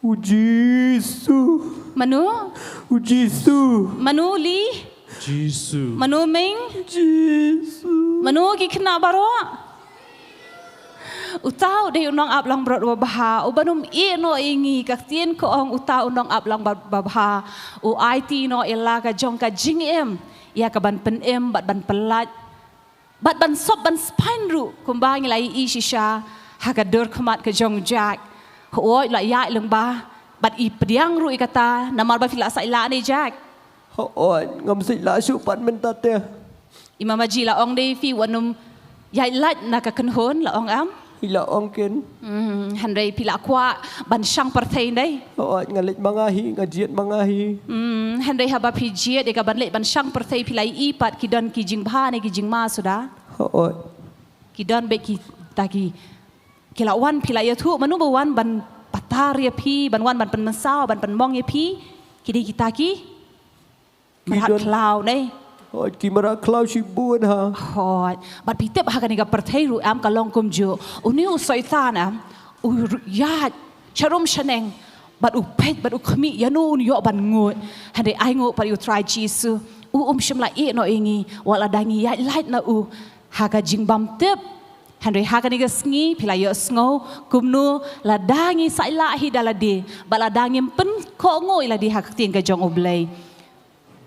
U Jisu. Mano? U Jisu. Mano, Li? Jisu. Mano, Ming? Jisu. Mano ki khynnah baroh? Uta u dei u nongap langbrot uba bha, uban um ïeh noh ïa ngi, ka ktien ka ong uta u nongap langbrot uba bha u aiti noh ïa la ka jong ka jingim ïa ka ban pynim bad ban pyllait bad ban sop ban spaiñ ruh, kumba ngi la ïohi shisha ha ka dur khmat ka jong u Jack. Hooid, la ïaid lyngba bad i pdiang ruh ïa kata, namar ba phi la sah ïa lade, Jack. Hooid, ngam sah ïa lade shuh pat mynta te. I Mamaji la ong de ïa phi wat nym ïaid lait na ka kynhun, la ong, em? I la ong ken. Hmm, hynrei phi la kwah ban shang pyrthei, ym dei? Hooid, nga leit ma nga hi, nga jied ma nga hi. Hmm, hynrei haba phi jied ïa ka ban leit ban shang pyrthei, phi la ïohi pat ki don ki jingbha ne ki jingma suda? Hooid. Ki don beit kita ki, ki la wan, phi la ïathuh mano ba wan ban patar ïa phi, ban wan ban pynmynsaw, ban pynmong ïa phi? Ki dei kita ki mrad khlaw, ne? Hooid, ki mrad khlaw shibun, ha. Hooid. Bad phi tip, ha kane ka pyrthei ruh, em, ka long kumjuh. Une u Soitan, em, u ïaid sharum shaneng bad u peit bad u khmih ïano un ïoh ban nguid. Hynrei ainguh pat ïa u Trai Jisu, u um shym la ïeh noh ïa ngi wat lada ngi ïaid lait na u ha ka jingbymtip. Hynrei ha kane ka sngi phi la ïohsngew kumno lada ngi sah ïa lade hi da lade bad lada ngim pynkohnguh ïa lade ha ka ktien ka jong U Blei,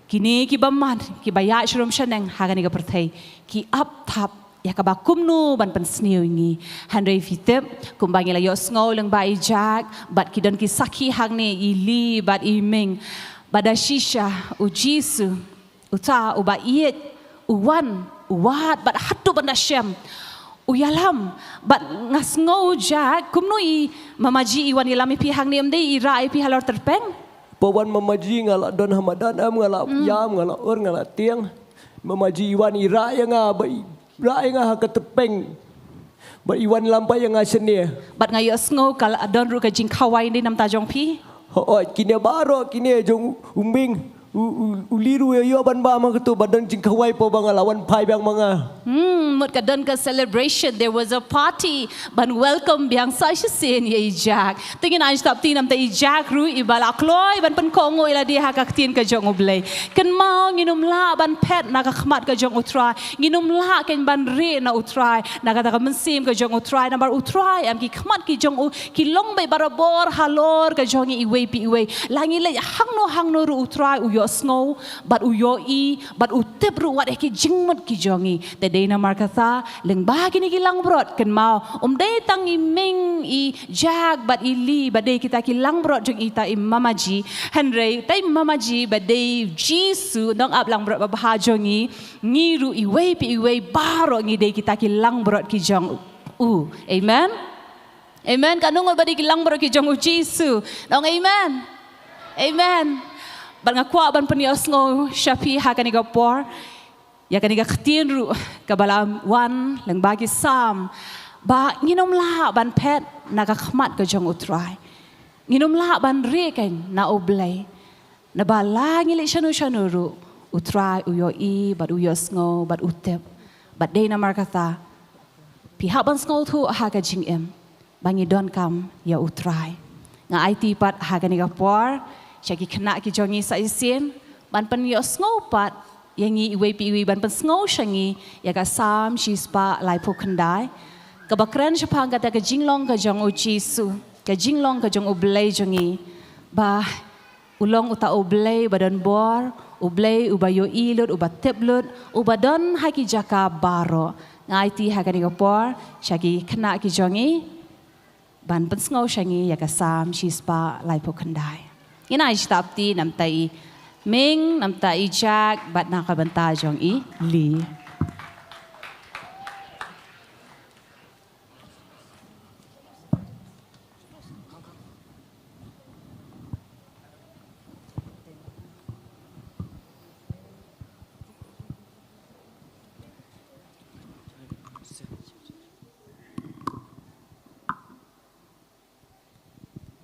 kine ki bymman kiba ïaid sharum shaneng ha kane ka pyrthei ki ap thap ïa kaba kumno ban pynsniew ïa ngi. Hynrei phi tip, kumba ngi la ïohsngew lyngba i Jack bad ki don ki sakhi hangne, i Li bad i Ming, Bad da shisha u Jisu, uta uba ïeit, u wan, u wad bad haduh ban da shem, u ïalam. Bad nga sngew Jack, kumno i Mama Ji i wan ïalam ïa phi hangne, ym dei i rah ïa phi halor tyrpeng? Pynban Mama Ji nga la don ha madan em, nga la ïam, nga la ur, nga la tieng. Mama Ji i wan i rah ïa nga, ba i rah ïa nga ha ka tyrpeng. Ba i wan ïalam pat ïa nga shane. Bad nga ïohsngew ka la don ruh ka jingkhawai na bynta jong phi. Hooid, kine baroh kine jong u Ming, u, u, u Li ruh ïoh ban bam ha kato, ba don jingkhawai pat ba nga la wan phai biang ma nga. Hmm, mut ka don ka celebration, there was a party ban welcome biang sa shisien ïa i Jack. Te ngin ai sngewthuh na bynta i Jack ruh iba la kloi ban pynkohnguh ïa lade ha ka ktien ka jong U Blei. Kynmaw, ngin ym lah ban phet na ka khmat ka jong U Trai. Ngin ym lah kein ban rieh na U Trai, na kata ka mynsiem ka jong U Trai, namar U Trai em, ki khmat ki jong u ki long beit barabor halor ka jong ngi iwei pa iwei. La ngi leit hangno hangno ruh U Trai u ïohsngew, bad u ïohi, bad u tip ruh wat ïa ki jingmut ki jong ngi. Te dei namar kata, lyngba kine ki langbrot, kynmaw, ym dei tang i Ming, i Jack bad i Li ba dei kita ki langbrot jong ita i Mama Ji. Hynrei ita i Mama Ji ba dei Jisu, nongap langbrot babha jong ngi, ngi ruh iwei pa iwei baroh ngi dei kita ki langbrot ki jong u. Amen. Amen. Katno ngut ba dei ki langbrot ki jong u Jisu? Ong amen. Amen. Bad nga kwah ban pynïohsngew sha phi ha kane ka por ïa kane ka ktien ruh kaba la wan lyngba ki Salm, ba ngin ym lah ban phet na ka khmat ka jong U Trai. Ngin ym lah ban rieh kein na U Blei. Naba la ngi leit shano shano ruh, U Trai u ïohi, bad u ïohsngew, bad u tip. Bad dei namar kata, phi hap ban sngewthuh ha ka jingim ba ngi donkam ïa U Trai. Nga aiti pat ha kane ka por sha ki khynnah ki jong ngi sa shisien ban pynïohsngew pat ïa ngi iwei pa iwei, ban pynsngew sha ngi ïa ka Salm shispah laiphew khyndai, kaba kren shaphang kata ka jinglong ka jong u Jisu, ka jinglong ka jong U Blei jong ngi, ba u long uta U Blei uba don bor, U Blei uba ïohi lut, uba tip lut, uba don ha ki jaka baroh. Nga aiti ha kane ka por sha ki khynnah ki jong ngi ban pynsngew sha ngi ïa ka Salm shispah laiphew khyndai. Ngin ai sngewthuh na bynta i Ming, na bynta i Jack, bad na ka bynta jong i Li.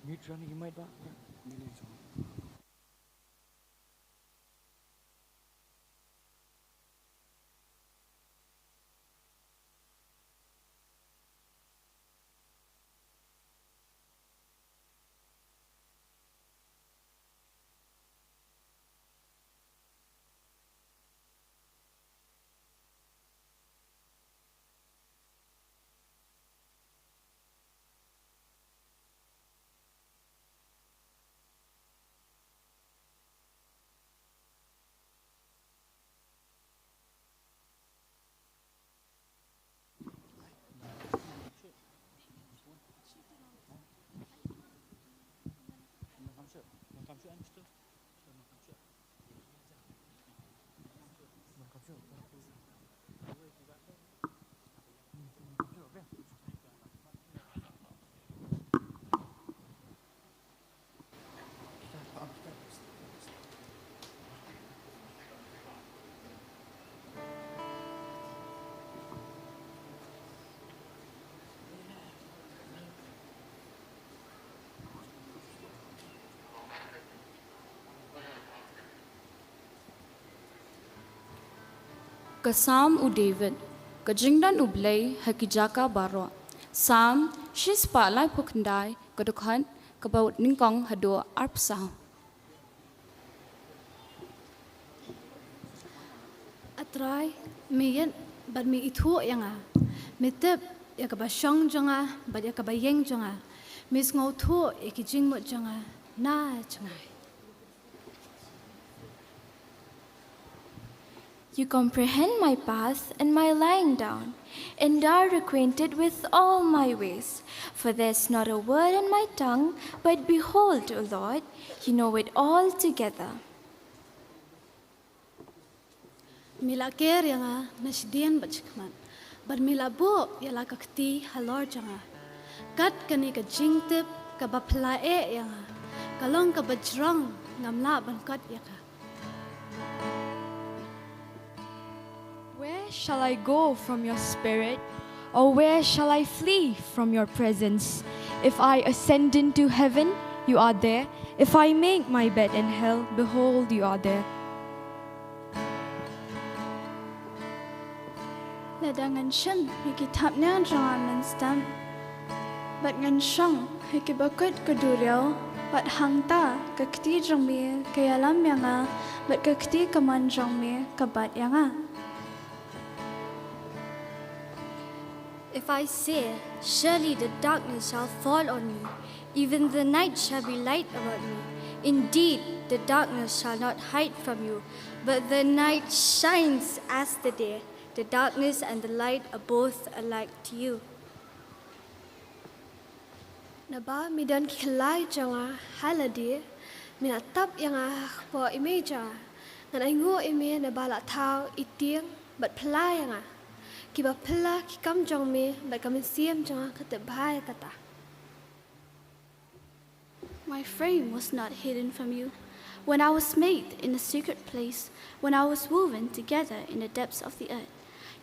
Mute, Ronnie, you might back. Ka Salm u David, ka jingdon U Blei ha ki jaka baroh. Salm shispah laiphew khyndai, ka dkhot kaba nyngkong haduh arphew saw. A Trai, me ïeit bad me ithuh ïa nga. Me tip ïa kaba shong jong nga bad ïa kaba ïeng jong nga. Me sngewthuh ïa ki jingmut jong nga na jngai. You comprehend my path and my lying down, and are acquainted with all my ways. For there's not a word in my tongue, but behold, O Lord, you know it altogether. Mi la ker ïa nga na shadien bad shakhmat, bad mi la buh ïa la ka kti halor jong nga. Kat kane ka jingtip kaba phylla eh ïa nga, ka long kaba jrong, ngam lah ban kot ïa ka. Where shall I go from your spirit? Or where shall I flee from your presence? If I ascend into heaven, you are there. If I make my bed in hell, behold, you are there. Lada ngan shim ïa ki thapniang jong nga mynstep, bad ngan shong ha ki bakut ka duriaw, bad hangta ka kti jong me ka ïalam ïa nga, bad ka kti kamon jong me ka bat ïa nga. If I say, "Surely the darkness shall fall on me, even the night shall be light about me." Indeed, the darkness shall not hide from you, but the night shines as the day. The darkness and the light are both alike to you. Naba mi don ki khyllai jong nga ha lade, mi la tap ïa nga ha kpoh i mei jong nga. Ngan ainguh ïa me naba la thaw i tieng bad phylla ïa nga. Kiba phylla ki kam jong me, bad ka mynsiem jong nga ka tip bha ïa kata. My frame was not hidden from you when I was made in a secret place, when I was woven together in the depths of the earth.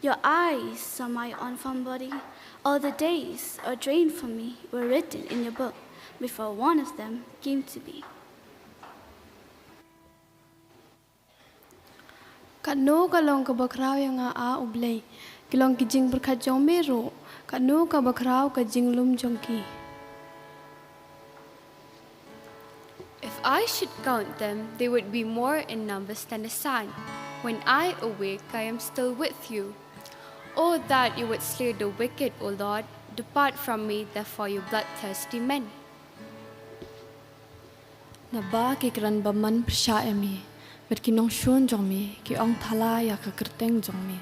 Your eyes saw my unformed body. All the days ordained for me were written in your book before one of them came to be. Katno ka long kaba khraw ïa nga, A U Blei, ki long ki jingpyrkhat jong me ruh, katno kaba khraw ka jinglum jong ki. If I should count them, they would be more in numbers than the sand. When I awake, I am still with you. Oh, that you would slay the wicked, O Lord. Depart from me, therefore, you bloodthirsty men. Naba ki kren bymman pyrshah ïa me, bad ki nongshun jong me ki ong thala ïa ka kyrteng jong me.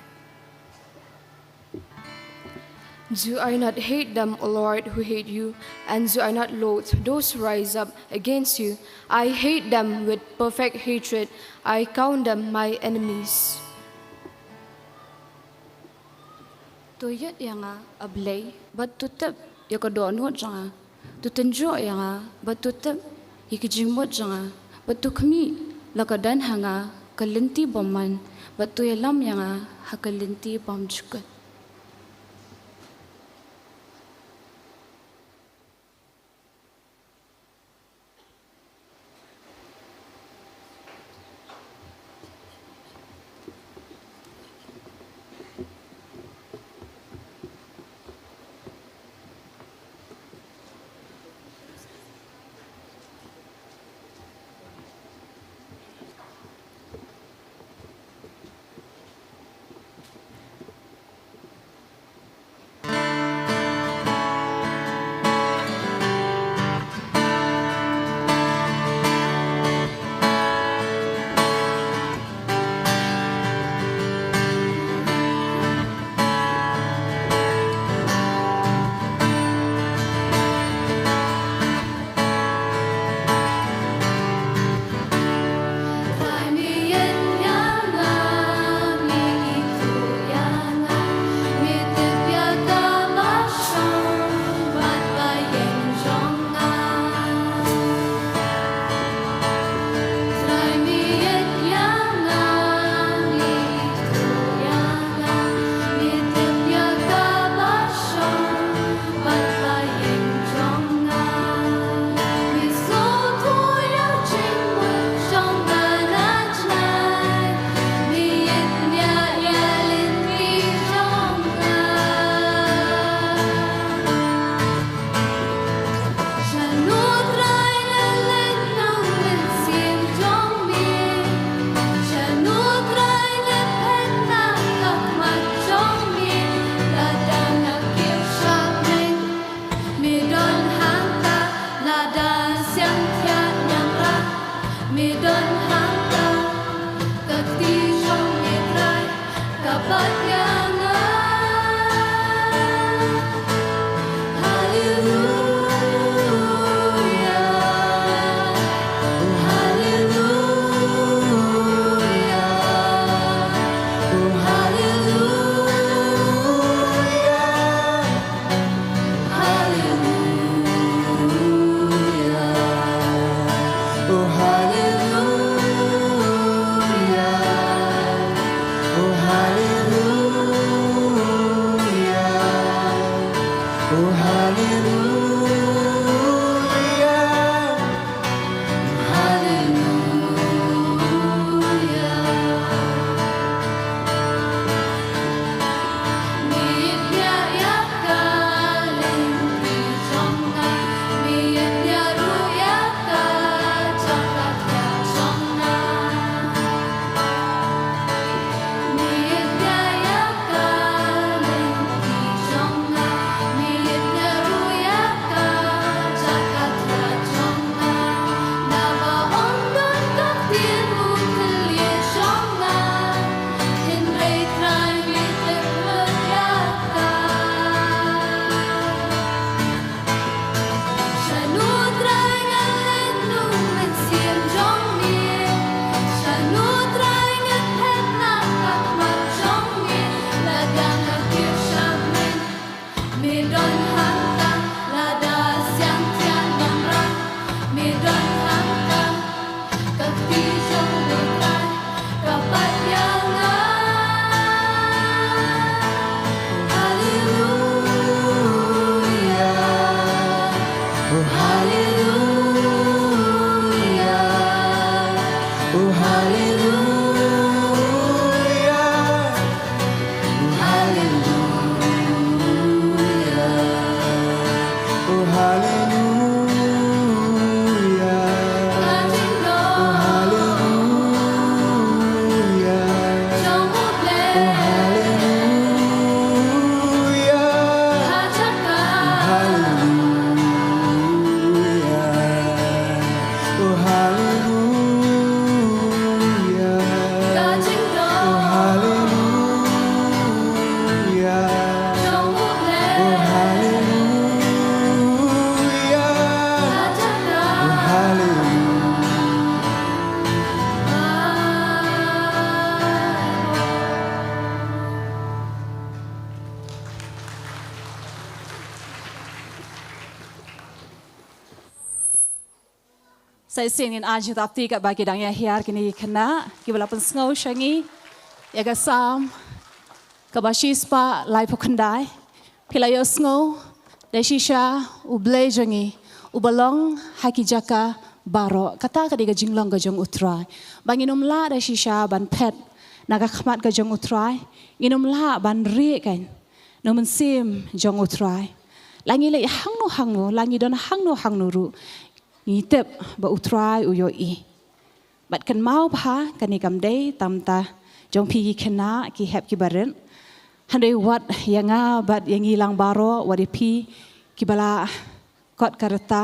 Do I not hate them, O Lord, who hate you? And do I not loathe those who rise up against you? I hate them with perfect hatred. I count them my enemies. To ïeit ïa nga, A Blei, bad to tip ïa ka dohnud jong nga. To tynjuh ïa nga, bad to tip ïa ki jingmut jong nga. Bad to khmih la ka don ha nga ka lynti bymman, bad to ïalam ïa nga ha ka lynti bymjukut. Sa shisien ngin ai jingtapti katba ki dang ïa hiar kine ki khynnah kiba la pynsngew sha ngi ïa ka Salm kaba shispah laiphew khyndai. Phi la ïohsngew da shisha U Blei jong ngi uba long ha ki jaka baroh. Kata ka dei ka jinglong ka jong U Trai ba ngin ym lah da shisha ban phet na ka khmat ka jong U Trai. Ngin ym lah ban rieh kein na u mynsiem jong U Trai. La ngi leit hangno hangno, la ngi don hangno hangno ruh, ngi tip ba U Trai u ïohi. Bad kynmaw bha kane kam dei tang tang jong phi ki khynnah ki hep kiba rit. Hynrei wat ïa nga bad ïa ngi lang baroh, wat ïa phi kiba la kot ka rta,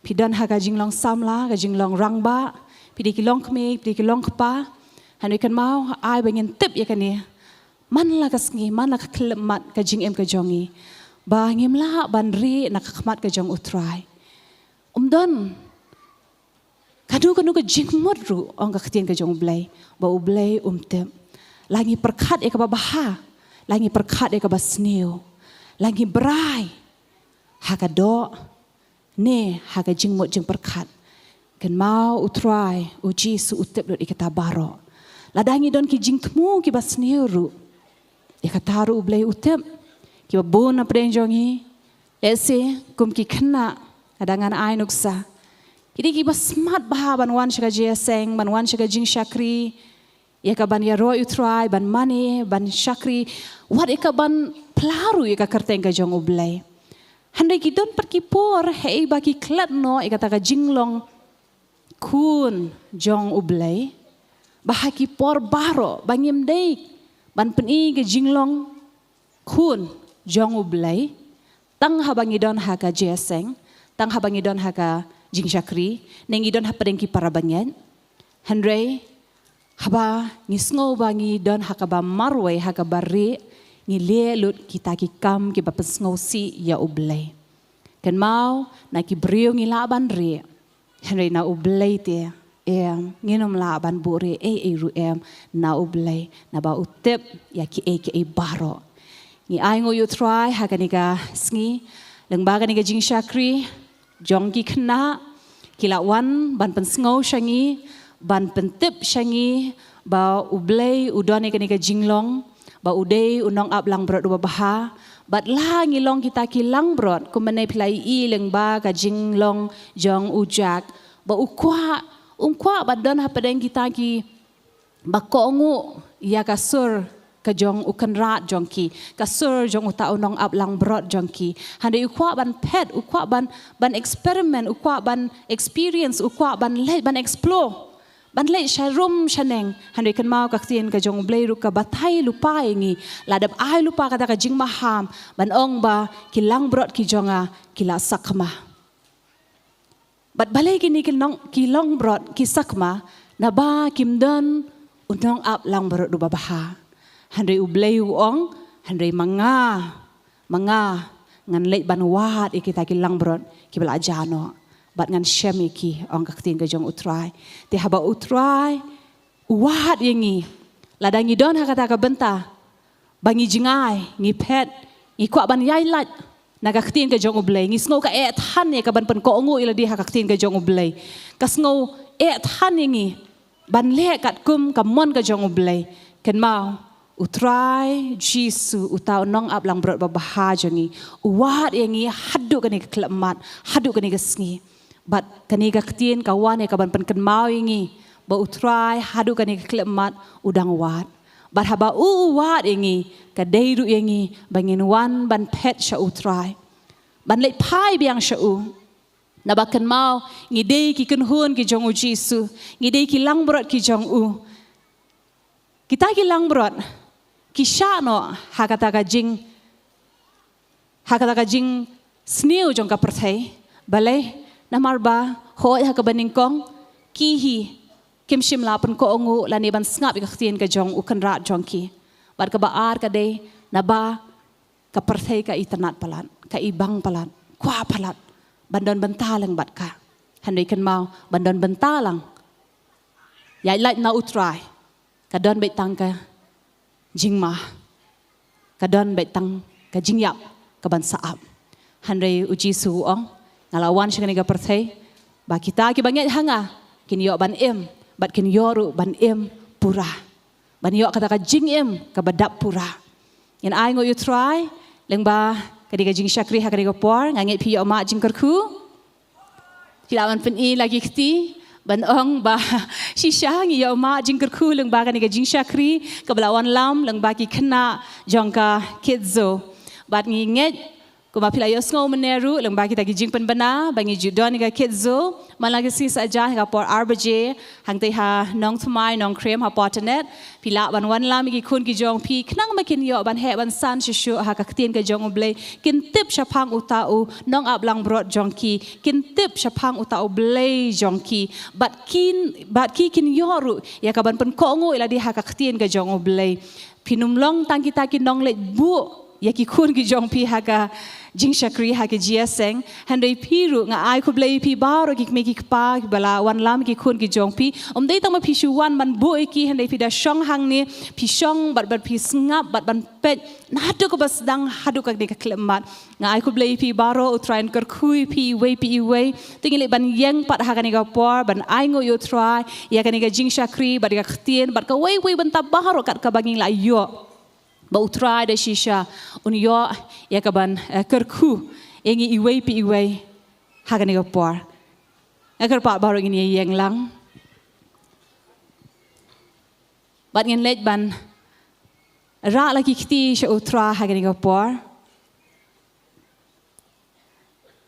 phi don ha ka jinglong samla, ka jinglong rangbah, phi dei ki longkmie, phi dei ki longkpa. Hynrei kynmaw, ai ba ngin tip ïa kane man la ka sngi, man la ka khyllipmat ka jingim ka jong ngi, ba ngim lah ban rieh na ka khmat ka jong U Trai. Ym don kano kano ka jingmut ruh, ong ka ktien ka jong U Blei, ba U Blei um tip. La ngi pyrkhat ïa kaba bha, la ngi pyrkhat ïa kaba sniew, la ngi brai ha ka doh ne ha ka jingmut jingpyrkhat, kynmaw U Trai U Jisu u tip lut ïa kata baroh. Lada ngi don ki jingthmu kiba sniew ruh, ïa kata ruh U Blei u tip. Kiba bun na pdeng jong ngi, lehse kum ki khynnah kaba ngan ai nuksa, ki dei kiba smat bha ban wan sha ka jingïaseng, ban wan sha ka jingshakri, ïa ka ban ïaroh ïa U Trai, ban mane, ban shakri, wat ïa ka ban phla ruh ïa ka kyrteng ka jong U Blei. Hynrei ki don pat ki por haei ba ki klet noh ïa kata ka jinglong khun jong U Blei, ba ha ki por baroh ba ngim dei ban pyni ka jinglong khun jong U Blei tang haba ngi don ha ka jingïaseng, tang haba ngi don ha ka jingshakri, ne ngi don hapdeng ki para bangeit. Hynrei haba ngi sngew ba ngi don ha kaba marwei, ha kaba rieh, ngi leh lut kita ki kam kiba pynsngewsih ïa U Blei. Kynmaw, na ki briew ngi lah ban rieh, hynrei na U Blei te em, ngin ym lah ban buhrieh ei ei ruh em na U Blei, naba u tip ïa kiei kiei baroh. Ngi ainguh ïa U Trai ha kane ka sngi lyngba kane ka jingshakri jong ki khynnah, ki la wan ban pynsngew sha ngi, ban pyntip sha ngi ba U Blei u don ïa kane ka jinglong, ba u dei U Nongap Langbrot uba bha. Bad la ngi long kita ki langbrot, kumne phi la ïohi lyngba ka jinglong jong u Jack, ba u kwah, um kwah ban don hapdeng kita kiba kohnguh ïa ka sur ka jong u kynrad jong ki, ka sur jong uta U Nongap Langbrot jong ki. Hynrei u kwah ban phet, u kwah ban, ban experiment, u kwah ban experience, u kwah ban leit, ban explore, ban leit sharum shaneng. Hynrei kynmaw, ka ktien ka jong U Blei ruh ka batai lypa ïa ngi, la dep ai lypa kata ka jingmaham ban ong ba ki langbrot ki jong nga ki la sakma. Bad balei kine ki nong, ki langbrot ki sakma? Naba kim don U Nongap Langbrot uba bha. Hynrei U Blei u ong, hynrei ma nga, ma nga ngan leit ban wad ïa kita ki langbrot kiba la jah noh, bad ngan shem ïa ki, ong ka ktien ka jong U Trai. Te haba U Trai u wad ïa ngi, lada ngi don ha kata ka bynta ba ngi jngai, ngi phet, ngi kwah ban ïaid lait, Na ka ktien ka jong U Blei. Ngi sngew ka eh than ïa ka ban pynkohnguh ïa lade ha ka ktien ka jong U Blei. Ka sngew eh than ïa ngi ban leh katkum ka mon ka jong U Blei. Kynmaw, U Trai Jisu, uta u nongap langbrot babha jong ngi, u wad ïa ngi haduh kane ka khyllipmat, haduh kane ka sngi. Bad kane ka ktien ka wan ïa ka ban pynkynmaw ïa ngi ba U Trai haduh kane ka khyllipmat u dang wad. Bad haba u, u wad ïa ngi, ka dei ruh ïa ngi ba ngin wan ban phet sha U Trai, ban leit phai biang sha u. Naba kynmaw, ngi dei ki kynhun ki jong U Jisu, ngi dei ki langbrot ki jong u. Kita ki langbrot ki shah noh ha kata ka jing, ha kata ka jingsniew jong ka pyrthei. Balei? Namar ba hooid ha kaba nyngkong ki hi kim shym la pynkohnguh lane ban sngap ïa ka ktien ka jong U Kynrad jong ki. Bad kaba ar ka dei naba ka pyrthei ka itynnad palat, ka ibang palat, kwah palat ban don bynta lang bad ka. Hynrei kynmaw, ban don bynta lang ïaid lait na U Trai, ka don beit tang ka jingma, ka don beit tang ka jingïap ka ban sa ap. Hynrei U Jisu u ong, nga la wan sha kane ka pyrthei ba kita kiba ngeit ha nga kin ïoh ban im, bad kin ïoh ruh ban im pura, ban ïoh kata ka jingim kaba dap pura. Ngin ai nguh ïa U Trai lyngba kane ka jingshakri ha kane ka por. Nga ngeit phi ïoh mad jingkyrkhu. Phi lah ban pyni la ki kti ban ong ba shisha ngi ïoh mad jingkyrkhu lyngba kane ka jingshakri kaba la wanlam lyngba ki khynnah jong ka Kids Zoo. Bad ngi ngeit kumba phi la ïohsngew mynne ruh lyngba kita ki jingpynbna ba ngi ju don ïa ka Kids Zoo man la ka sngi saja ha ka por ar baje hangtei ha Nongthymmai Nongkrem ha Porternet. Phi lah ban wanlam ïa ki khun ki jong phi khnang ba kin ïoh ban heh ban san shuh shuh ha ka ktien ka jong U Blei, kin tip shaphang uta u nongap langbrot jong ki, kin tip shaphang uta U Blei jong ki. Bad kin, bad ki kin ïoh ruh ïa ka ban pynkohnguh ïa lade ha ka ktien ka jong U Blei. Phin ym long tang kita ki nongleit buh ïa ki khun ki jong phi ha ka jingshakri ha ka G S N. Hynrei phi ruh nga ai khublei ïa phi baroh ki kmie ki kpa kiba la wanlam ïa ki khun ki jong phi. Ym dei tang ba phi shu wan ban buh ïa ki, hynrei phi da shong hangne, phi shong bad, bad phi sngap bad ban peit naduh kaba sdang haduh kane ka khyllipmat. Nga ai khublei ïa phi baroh, U Trai un kyrkhu ïa phi iwei pa iwei. Te ngi leit ban ïeng pat ha kane ka por ban ai nguh ïa U Trai ïa kane ka jingshakri bad ïa ka ktien bad kawei kawei bynta baroh kat kaba ngi la ïoh. Ba U Trai da shisha un ïoh ïa ka ban, eh, kyrkhu ïa ngi iwei pa iwei ha kane ka por. Nga kyrpad baroh ngin ïa ïeng lang bad ngin leit ban rah la ki kti sha U Trai ha kane ka por.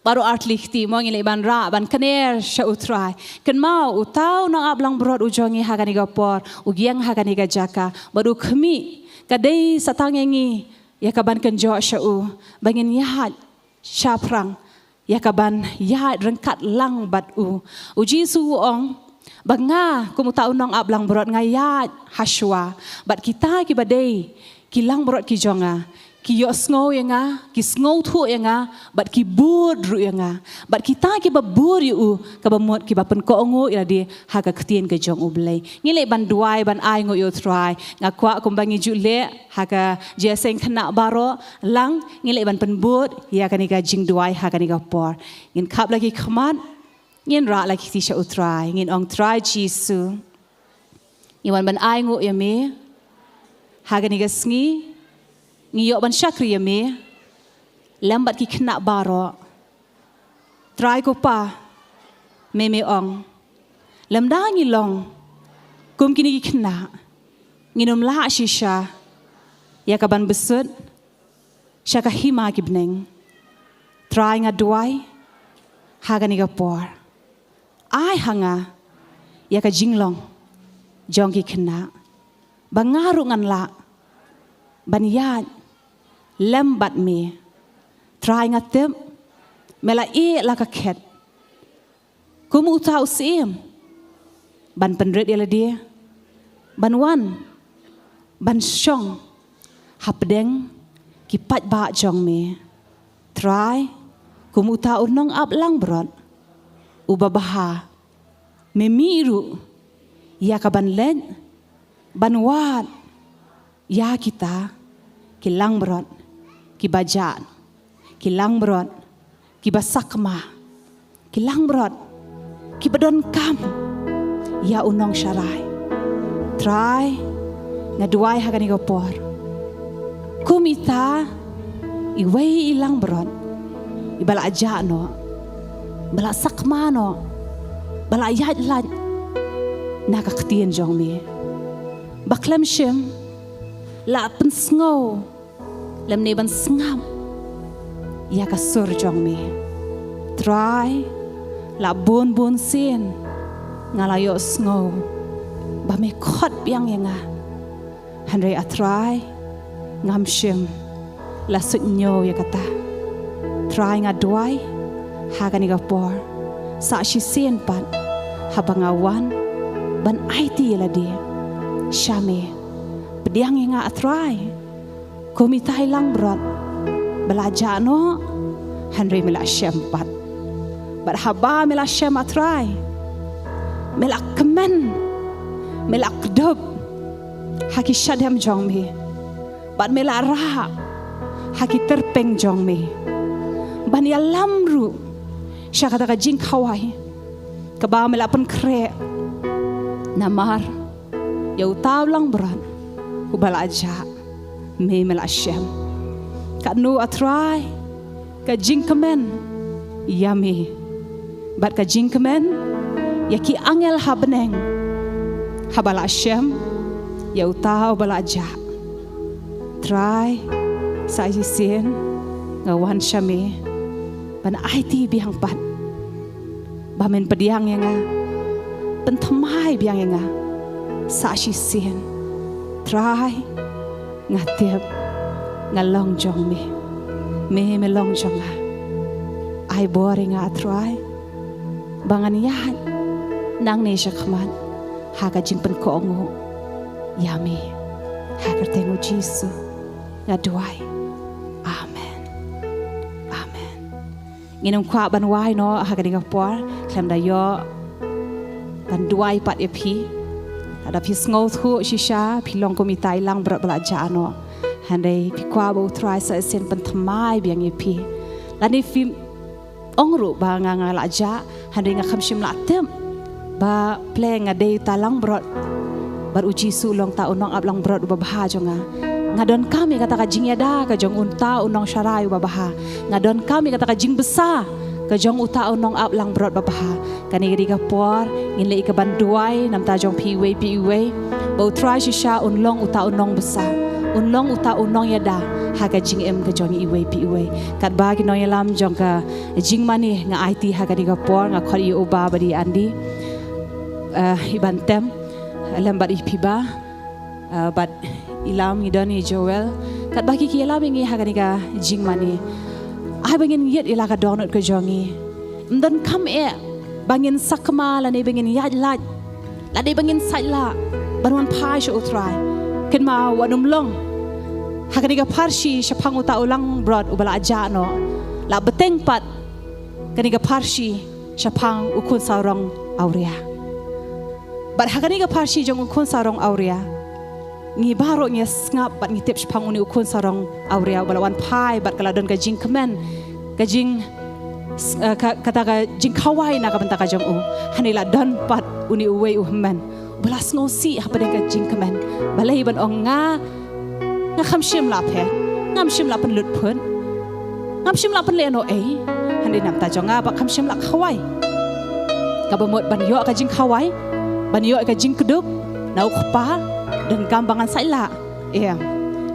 Baroh ar tylli ki kti mo, ngi leit ban rah ban kner sha U Trai. Kynmaw, uta u nongap langbrot u jong ngi ha kane ka por u ïeng ha kane ka jaka bad u khmih. Ka dei sa tang ïa ngi ïa ka ban kynjoh sha u ba ngin ïaid shaphrang, ïa ka ban ïaid ryngkat lang bad u. U Jisu u ong ba nga kum uta u nongap langbrot nga ïaid hashwa bad kita kiba dei ki langbrot ki jong nga ki ïohsngew ïa nga, ki sngewthuh ïa nga bad ki bud ruh ïa nga. Bad kita kiba bud ïa u, kaba mut kiba pynkohnguh ïa lade ha ka ktien ka jong U Blei. Ngi leit ban duwai ban ai nguh ïa U Trai. Nga kwah kumba ngi ju leh ha ka jingïaseng khynnah baroh lang, ngi leit ban pynbud ïa kane ka jingduwai ha kane ka por. Ngin khap la ki khmat, ngin rah la ki kti sha U Trai, ngin ong, Trai Jisu, ngi wan ban ai nguh ïa me ha kane ka sngi. Ngi ïoh ban shakri ïa me lem bad ki khynnah baroh. Trai ko Pa, me me ong, lymda ngi long kum kine ki khynnah, ngin ym lah shisha ïa ka ban bsut sha ka hima ki bneng. Trai, nga duwai ha kane ka por, ai ha nga ïa ka jinglong jong ki khynnah ba nga ruh ngan lah ban ïaid lem bad me. Trai, nga tip me la ïeh la ka khet kum uta u syiem ban pynrit ïa lade ban wan ban shong hapdeng ki paidbah jong me. Trai, kum uta u nongap langbrot uba bha, me mih ruh ïa ka ban leit ban wad ïa kita ki langbrot kiba jah, ki langbrot kiba sakma, ki langbrot kiba donkam ïa u nongsharai. Trai, nga duwai ha kane ka por, kum ita iwei i langbrot iba la jah noh, ba la sakma noh, ba la ïaid lait na ka ktien jong me, ba khlem shym la pynsngew lymne ban sngap ïa ka sur jong me. Trai, la bun bun sien nga la ïohsngew ba me khot biang ïa nga, hynrei A Trai, ngam shym la suidñiew ïa kata. Trai, nga duwai ha kane ka por, sa shisien pat haba nga wan ban aiti ïa lade sha me, pdiang ïa nga A Trai, kum ita i langbrot ba la jah noh, hynrei me la shem pat. Bad haba me la shem A Trai, me la kmen, me la kdup ha ki shadem jong me, bad me la rah ha ki tyrpeng jong me, ban ïalam ruh sha kata ka jingkhawai kaba me la pynkhreh. Namar ïa uta u langbrot uba la jah, me, me la shem. Katno A Trai ka jingkmen ïa me bad ka jingkmen ïa ki angel ha bneng haba la shem ïa uta uba la jah. Trai, sa shisien nga wan sha me ban aiti biang pat ba men pdiang ïa nga, pynthymmai biang ïa nga sa shisien. Trai, nga tip nga long jong me, me, me long jong nga. Ai bor ïa nga A Trai ba ngan ïaid nangne shakhmat ha ka jingpynkohnguh ïa me. Ha ka kyrteng U Jisu nga duwai. Amen. Amen. Ngin ym kwah ban wai noh ha kane ka por khlem da ïoh ban duwai pat ïa phi. Lada phi sngewthuh shisha phi long kum ita i langbrot ba la jah noh, hynrei phi kwah ba U Trai sa shisien pynthymmai biang ïa phi. Lane phi ong ruh ba nga, nga la jah, hynrei nga khlem shym la tip ba phi, nga dei uta langbrot bad U Jisu u long uta u nongap langbrot uba bha jong nga. Nga donkam ïa kata ka jingïada ka jong uta u nongsharai uba bha. Nga donkam ïa kata ka jingbsa ka jong uta u nongap langbrot uba bha. Kane ka dei ka por ngin leit ïa ka ban duwai namar jong phi iwei pa iwei, ba U Trai shisha un long uta u nongbsa, un long uta u nongïada ha ka jingim ka jong iwei pa iwei. Katba ki nongïalam jong ka jingmane, nga aiti ha kane ka por, nga khot ïa u Bah Badi Andi, eh, i Bah Tem, lem bad i Phi Bah, eh, bad i Lam, ngi don i Joel. Katba ki, ki ïalam ïa ngi ha kane ka jingmane, ai ba ngin ïit ïa la ka dohnud ka jong ngi. Ym donkam eh ba ngin sakma lane ba ngin ïaid lait, lane ba ngin sait lah ban wan phai sha U Trai. Kynmaw, wat nym long ha kane ka pharshi shaphang uta u langbrot uba la jah noh, la bteng pat kane ka pharshi shaphang u khun sarong awria. Bad ha kane ka pharshi jong u khun sarong awria, ngi baroh ngi sngap bad ngi tip shaphang une u khun sarong awria uba la wan phai bad ka la don ka jingkmen, ka jing, eh, ka, kata ka jingkhawai na ka bynta ka jong u. Hynrei la don pat une uwei u hynmen uba la sngewsih hapdeng ka jingkmen. Balei? Ban ong, nga, nga khlem shym la phet, ngam shym la pynlut phut, ngam shym la pynlehnohei. Hynrei namar jong nga ba khlem shym la khawai. Kaba mut ban ïoh ka jingkhawai, ban ïoh ka jingkdup na u Kpa, donkam ba ngan sait lah. Em,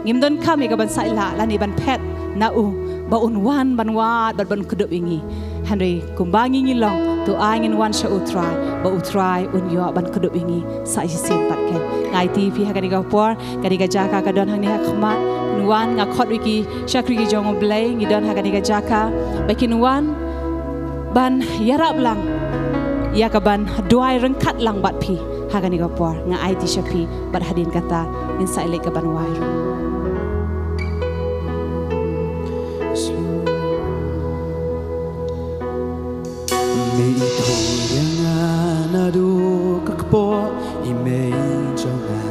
ngim donkam ïa ka ban sait lah lane ban phet na u ba un wan ban wad bad ban kdup ïa ngi. Hynrei kumba ngi, ngi long, to ai ngin wan sha U Trai ba U Trai un ïoh ban kdup ïa ngi sa shisien pat. Nga aiti ïa phi ha kane ka por, kane ka jaka ka don hangne ha khmat. Ngin wan, nga khot ïa ki shakri ki jong U Blei, ngi don ha kane ka jaka ba kin wan ban ïarap lang ïa ka ban duwai ryngkat lang bad phi ha kane ka por. Nga aiti sha phi bad hadien kata ngin sa ïaleh ka ban wai. Mei, ithuh ïa nga naduh ka kpoh i mei jong nga.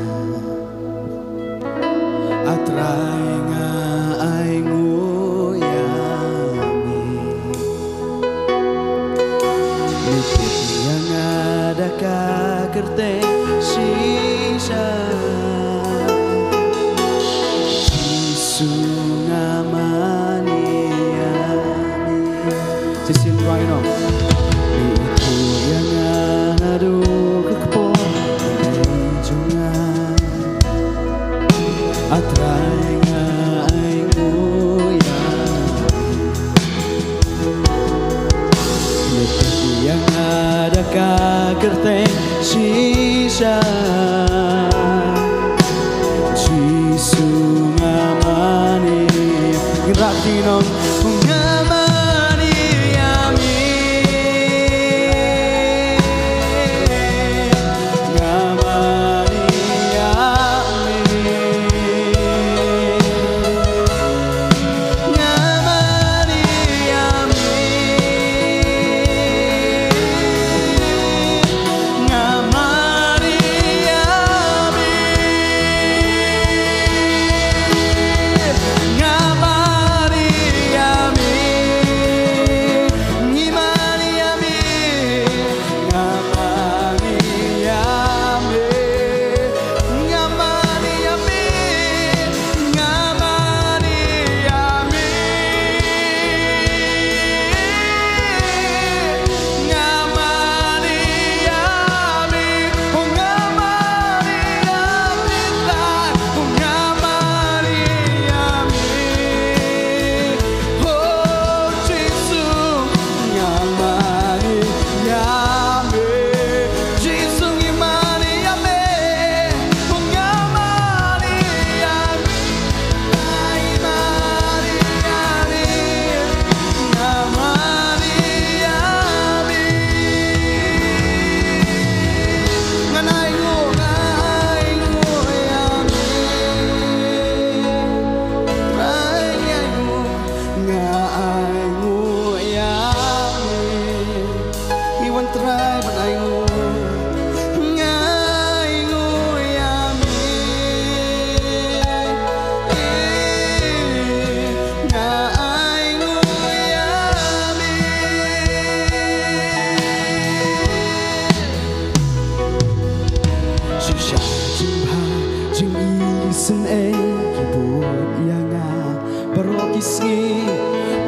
A Trai, nga ainguh ïa Da ka kyrteng shisha, Jisu nga mane ïa me. Shisien rhai noh. Me ithuh ïa nga naduh ka kpoh jong nga. A Trai nga ainguh ïa me. Leh ïa nga da ka kyrteng shisha. Jisu nga mane. Ngin rah kti noh. Nga mane ïa me. Nga mane ïa me. Nga mane ïa me. Nga mane ïa me. Nga mane ïa me. Ngi mane ïa me. Nga mane ïa me. Nga mane ïa me. Nga mane ïa me. Nga mane ïa me. Oh, nga mane ïa me, Trai. Oh, nga mane ïa me. Oh, Jisu, nga mane ïa me. Jisu, ngi mane ïa me. Oh, nga mane ïa me. Ngi mane ïa me. Nga mane ïa me. Ngan ainguh, nga ainguh ïa me. Nga ainguh, nga ainguh ïa me. Ngi wan Trai ban ainguh. Nga ainguh ïa me. Nga ainguh ïa me. Shisha jingbha jingisynei ki bud ïa nga. Baroh ki sngi,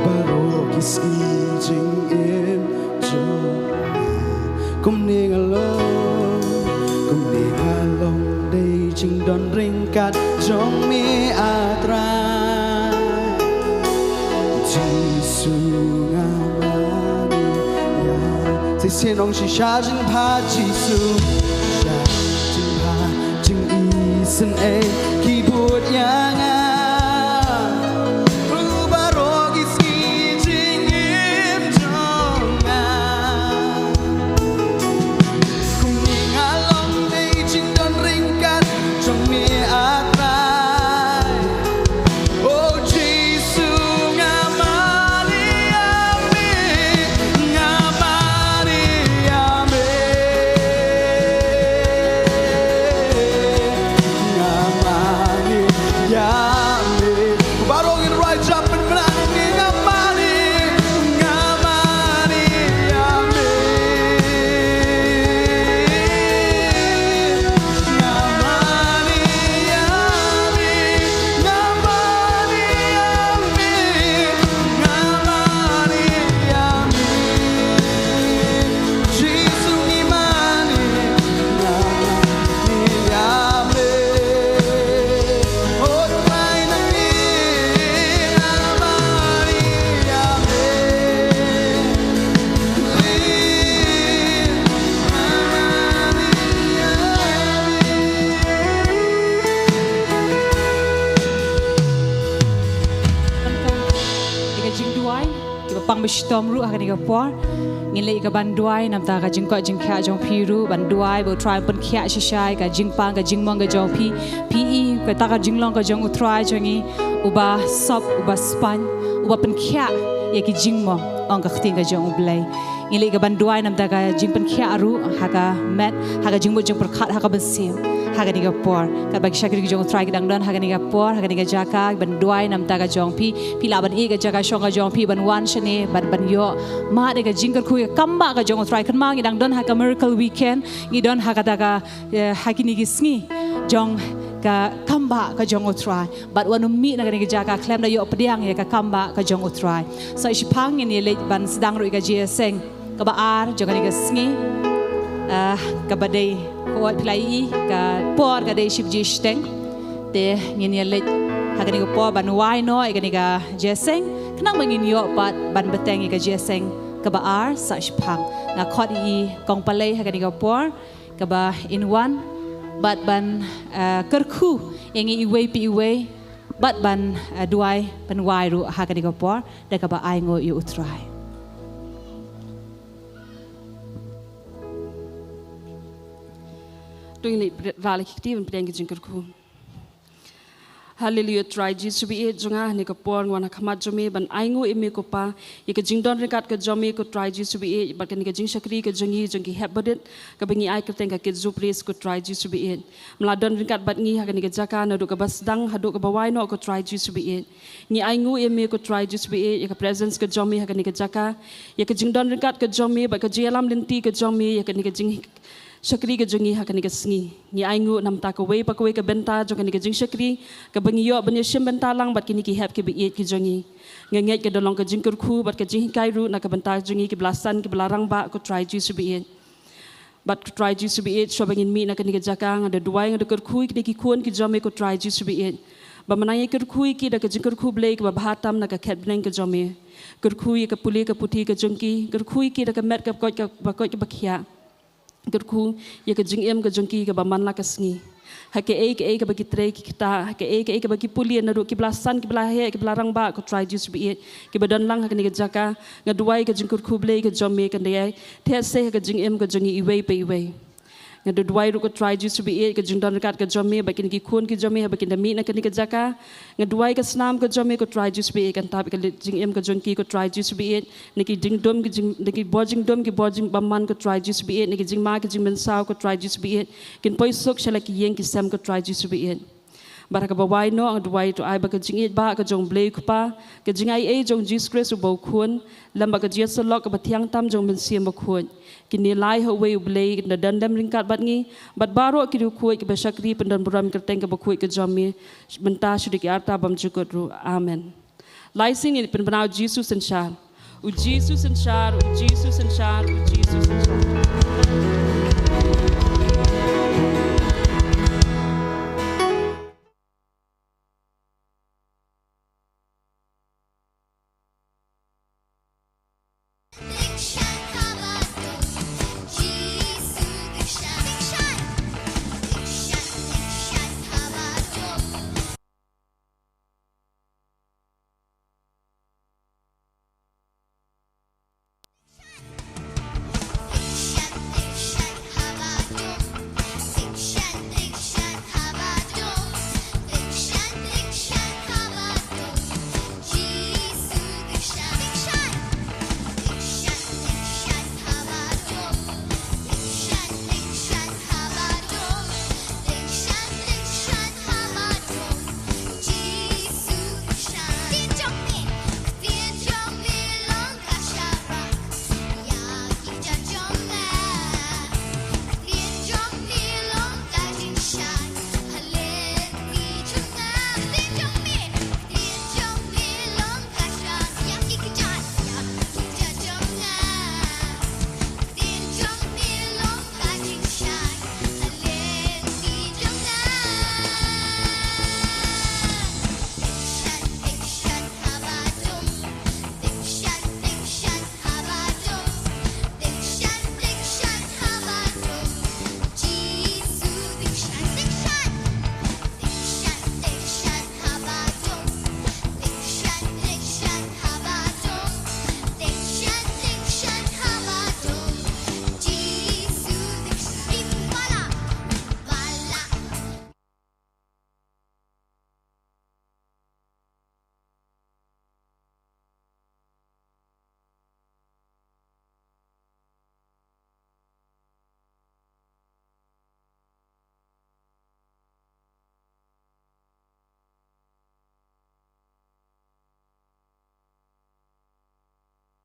baroh ki sngi jingim jong nga. Kumne nga long, kumne nga long, dei jingdon ryngkat jong me, A Trai. Jisu nga mane ïa. Shisien ong, shisha jingbha Jisu, shisha jingbha jingisynei ki bud ïa nga. Baroh ki sngi jingim jong nga. Kumne nga long, dei jingdon ryngkat jong me, A Trai. Oh Jisu, nga mane ïa me, nga mane ïa me, nga mane ïa me. Baroh ngin rise up, pynbna ïa me, nga mane, nga mane ïa me. Nga mane ïa me, nga mane ïa me, nga mane ïa me. Jisu ngi mane, nga mane ïa me. Oh, Trai ngi, nga mane ïa me. Ïa ka jingduwai, kiba pang ba shitom ruh ha kane ka por. Ngin leit ïa ka ban duwai namar ka jingkoit jingkhiah jong phi ruh, ban duwai ba U Trai un pynkhiah shisha ïa ka jingpang ka jingmong ka jong phi. Phi i kata ka jinglong ka jong U Trai jong ngi, uba sop, uba spaiñ, uba pynkhiah ïa ki jingmong, ong ka ktien ka jong U Blei. Ngin leit ïa ka ban duwai namar ka jingpynkhiah ruh ha ka met, ha ka jingmut jingpyrkhat, ha ka mynsiem. Ha kane ka por, katba ki shakri ki jong U Trai ki dang don ha kane ka por, ha kane ka jaka, ban duwai namar ka jong phi, phi lah ban ïeh ka jaka shong ka jong phi, ban wan shane, ban, ban ïoh mad ïa ka jingkyrkhu ïa ka kam bah ka jong U Trai. Kynmaw ngi dang don ha ka Miracle Weekend, ngi don ha kata ka, eh, ha kine ki sngi jong ka kam bah ka jong U Trai. Bad wat nym mih na kane ka jaka khlem da ïoh pdiang ïa ka kam bah ka jong U Trai. Sa shiphang ngin ïa leit ban sdang ruh ïa ka jingïaseng kaba ar jong kane ka sngi. Ah, kaba dei, ko wat phi la ïohi, ka por ka dei shi baje shiteng. Te ngin ïa leit ha kane ka por ban wai noh ïa kane ka jingïaseng, khnang ba ngin ïoh pat ban bteng ïa ka jingïaseng kaba ar sa shiphang. Nga khot ïa i Kong Palei ha kane ka por kaba in wan bad ban, ah, kyrkhu ïa ngi iwei pa iwei bad ban, ah, duwai, ban wai ruh ha kane ka por da kaba ainguh ïa U Trai. To ngin ïa rah la ki kti ban pdiang ka jingkyrkhu. Haleluia, Trai Jisu baieit jong nga, ha kane ka por nga wan ha khmat jong me ban ainguh ïa me ko Pa ïa ka jingdon ryngkat ka jong me ko Trai Jisu baieit, bad kane ka jingshakri ka jong ngi jong ki hep ba rit kaba ngi ai kyrteng ka Kids Zone Praise ko Trai Jisu baieit. Me la don ryngkat bad ngi ha kane ka jaka naduh kaba sdang haduh kaba wai noh ko Trai Jisu baieit. Ngi ainguh ïa me ko Trai Jisu baieit ïa ka presence ka jong me ha kane ka jaka, ïa ka jingdon ryngkat ka jong me bad ka jingïalam lynti ka jong me ïa kane ka jingshakri ka jong ngi ha kane ka sngi. Ngi ainguh namar kawei pa kawei ka bynta jong kane ka jingshakri kaba ngi ïoh ban ïashim bynta lang bad kine ki hep kiba ïeit ki jong ngi. Nga ngeit ka don long ka jingkyrkhu bad ka jinghikai ruh na ka bynta jong ngi kiba la san kiba la rangbah ko Trai Jisu baieit. Bad ko Trai Jisu baieit, shuwa ba ngin mih na kane ka jaka, nga da duwai, nga da kyrkhu ïa kine ki khun ki jong me ko Trai Jisu baieit, ba men ïa kyrkhu ïa ki da ka jingkyrkhu Blei kaba bha tam na ka khet bneng ka jong me. Kyrkhu ïa ka pule ka puthi ka jong ki, kyrkhu ïa ki da ka met kaba koit kaba koit kaba khiah. Kyrkhu ïa ka jingim ka jong ki kaba man la ka sngi. Ha kaei kaei kaba ki trei ki ktah, ha kaei kaei kaba ki pule, naduh kiba la san kiba la heh kiba la rangbah ko Trai Jisu baieit, kiba don lang ha kane ka jaka, nga duwai ka jingkyrkhu Blei ka jong me kan da ïai thied sei ha ka jingim ka jong ngi iwei pa iwei. Nga da duwai ruh ko Trai Jisu baieit ka jingdon ryngkat ka jong me bad kine ki khun ki jong me haba kin da mih na kane ka jaka. Nga duwai ka snam ka jong me ko Trai Jisu baieit kan tap ïa ka jingim ka jong ki ko Trai Jisu baieit. Na ki jingdum ki jing, na ki bor jingdum ki bor jingbymman ko Trai Jisu baieit, na ki jingma ki jingmynsaw ko Trai Jisu baieit, kin poi suk sha la ki ïing ki sem ko Trai Jisu baieit. Bad ha kaba wai noh nga duwai to ai ba ka jingïeit ba ka jong U Blei U Kpa, ka jingaiei jong U Jisu Khrist uba U Khun, lem bad ka jingïasyllok kaba thiang tam jong U Mynsiem Bakhuid, kin ïalai ha uwei U Blei, kin da don lem ryngkat bad ngi bad baroh ki riewkhuid kiba shakri pyndon burom ïa ka kyrteng kaba khuid ka jong me mynta shaduh ki arta bymjukut ruh. Amen. Lai sien ngin pynbna U Jisu synshar. U Jisu synshar, U Jisu synshar, U Jisu synshar.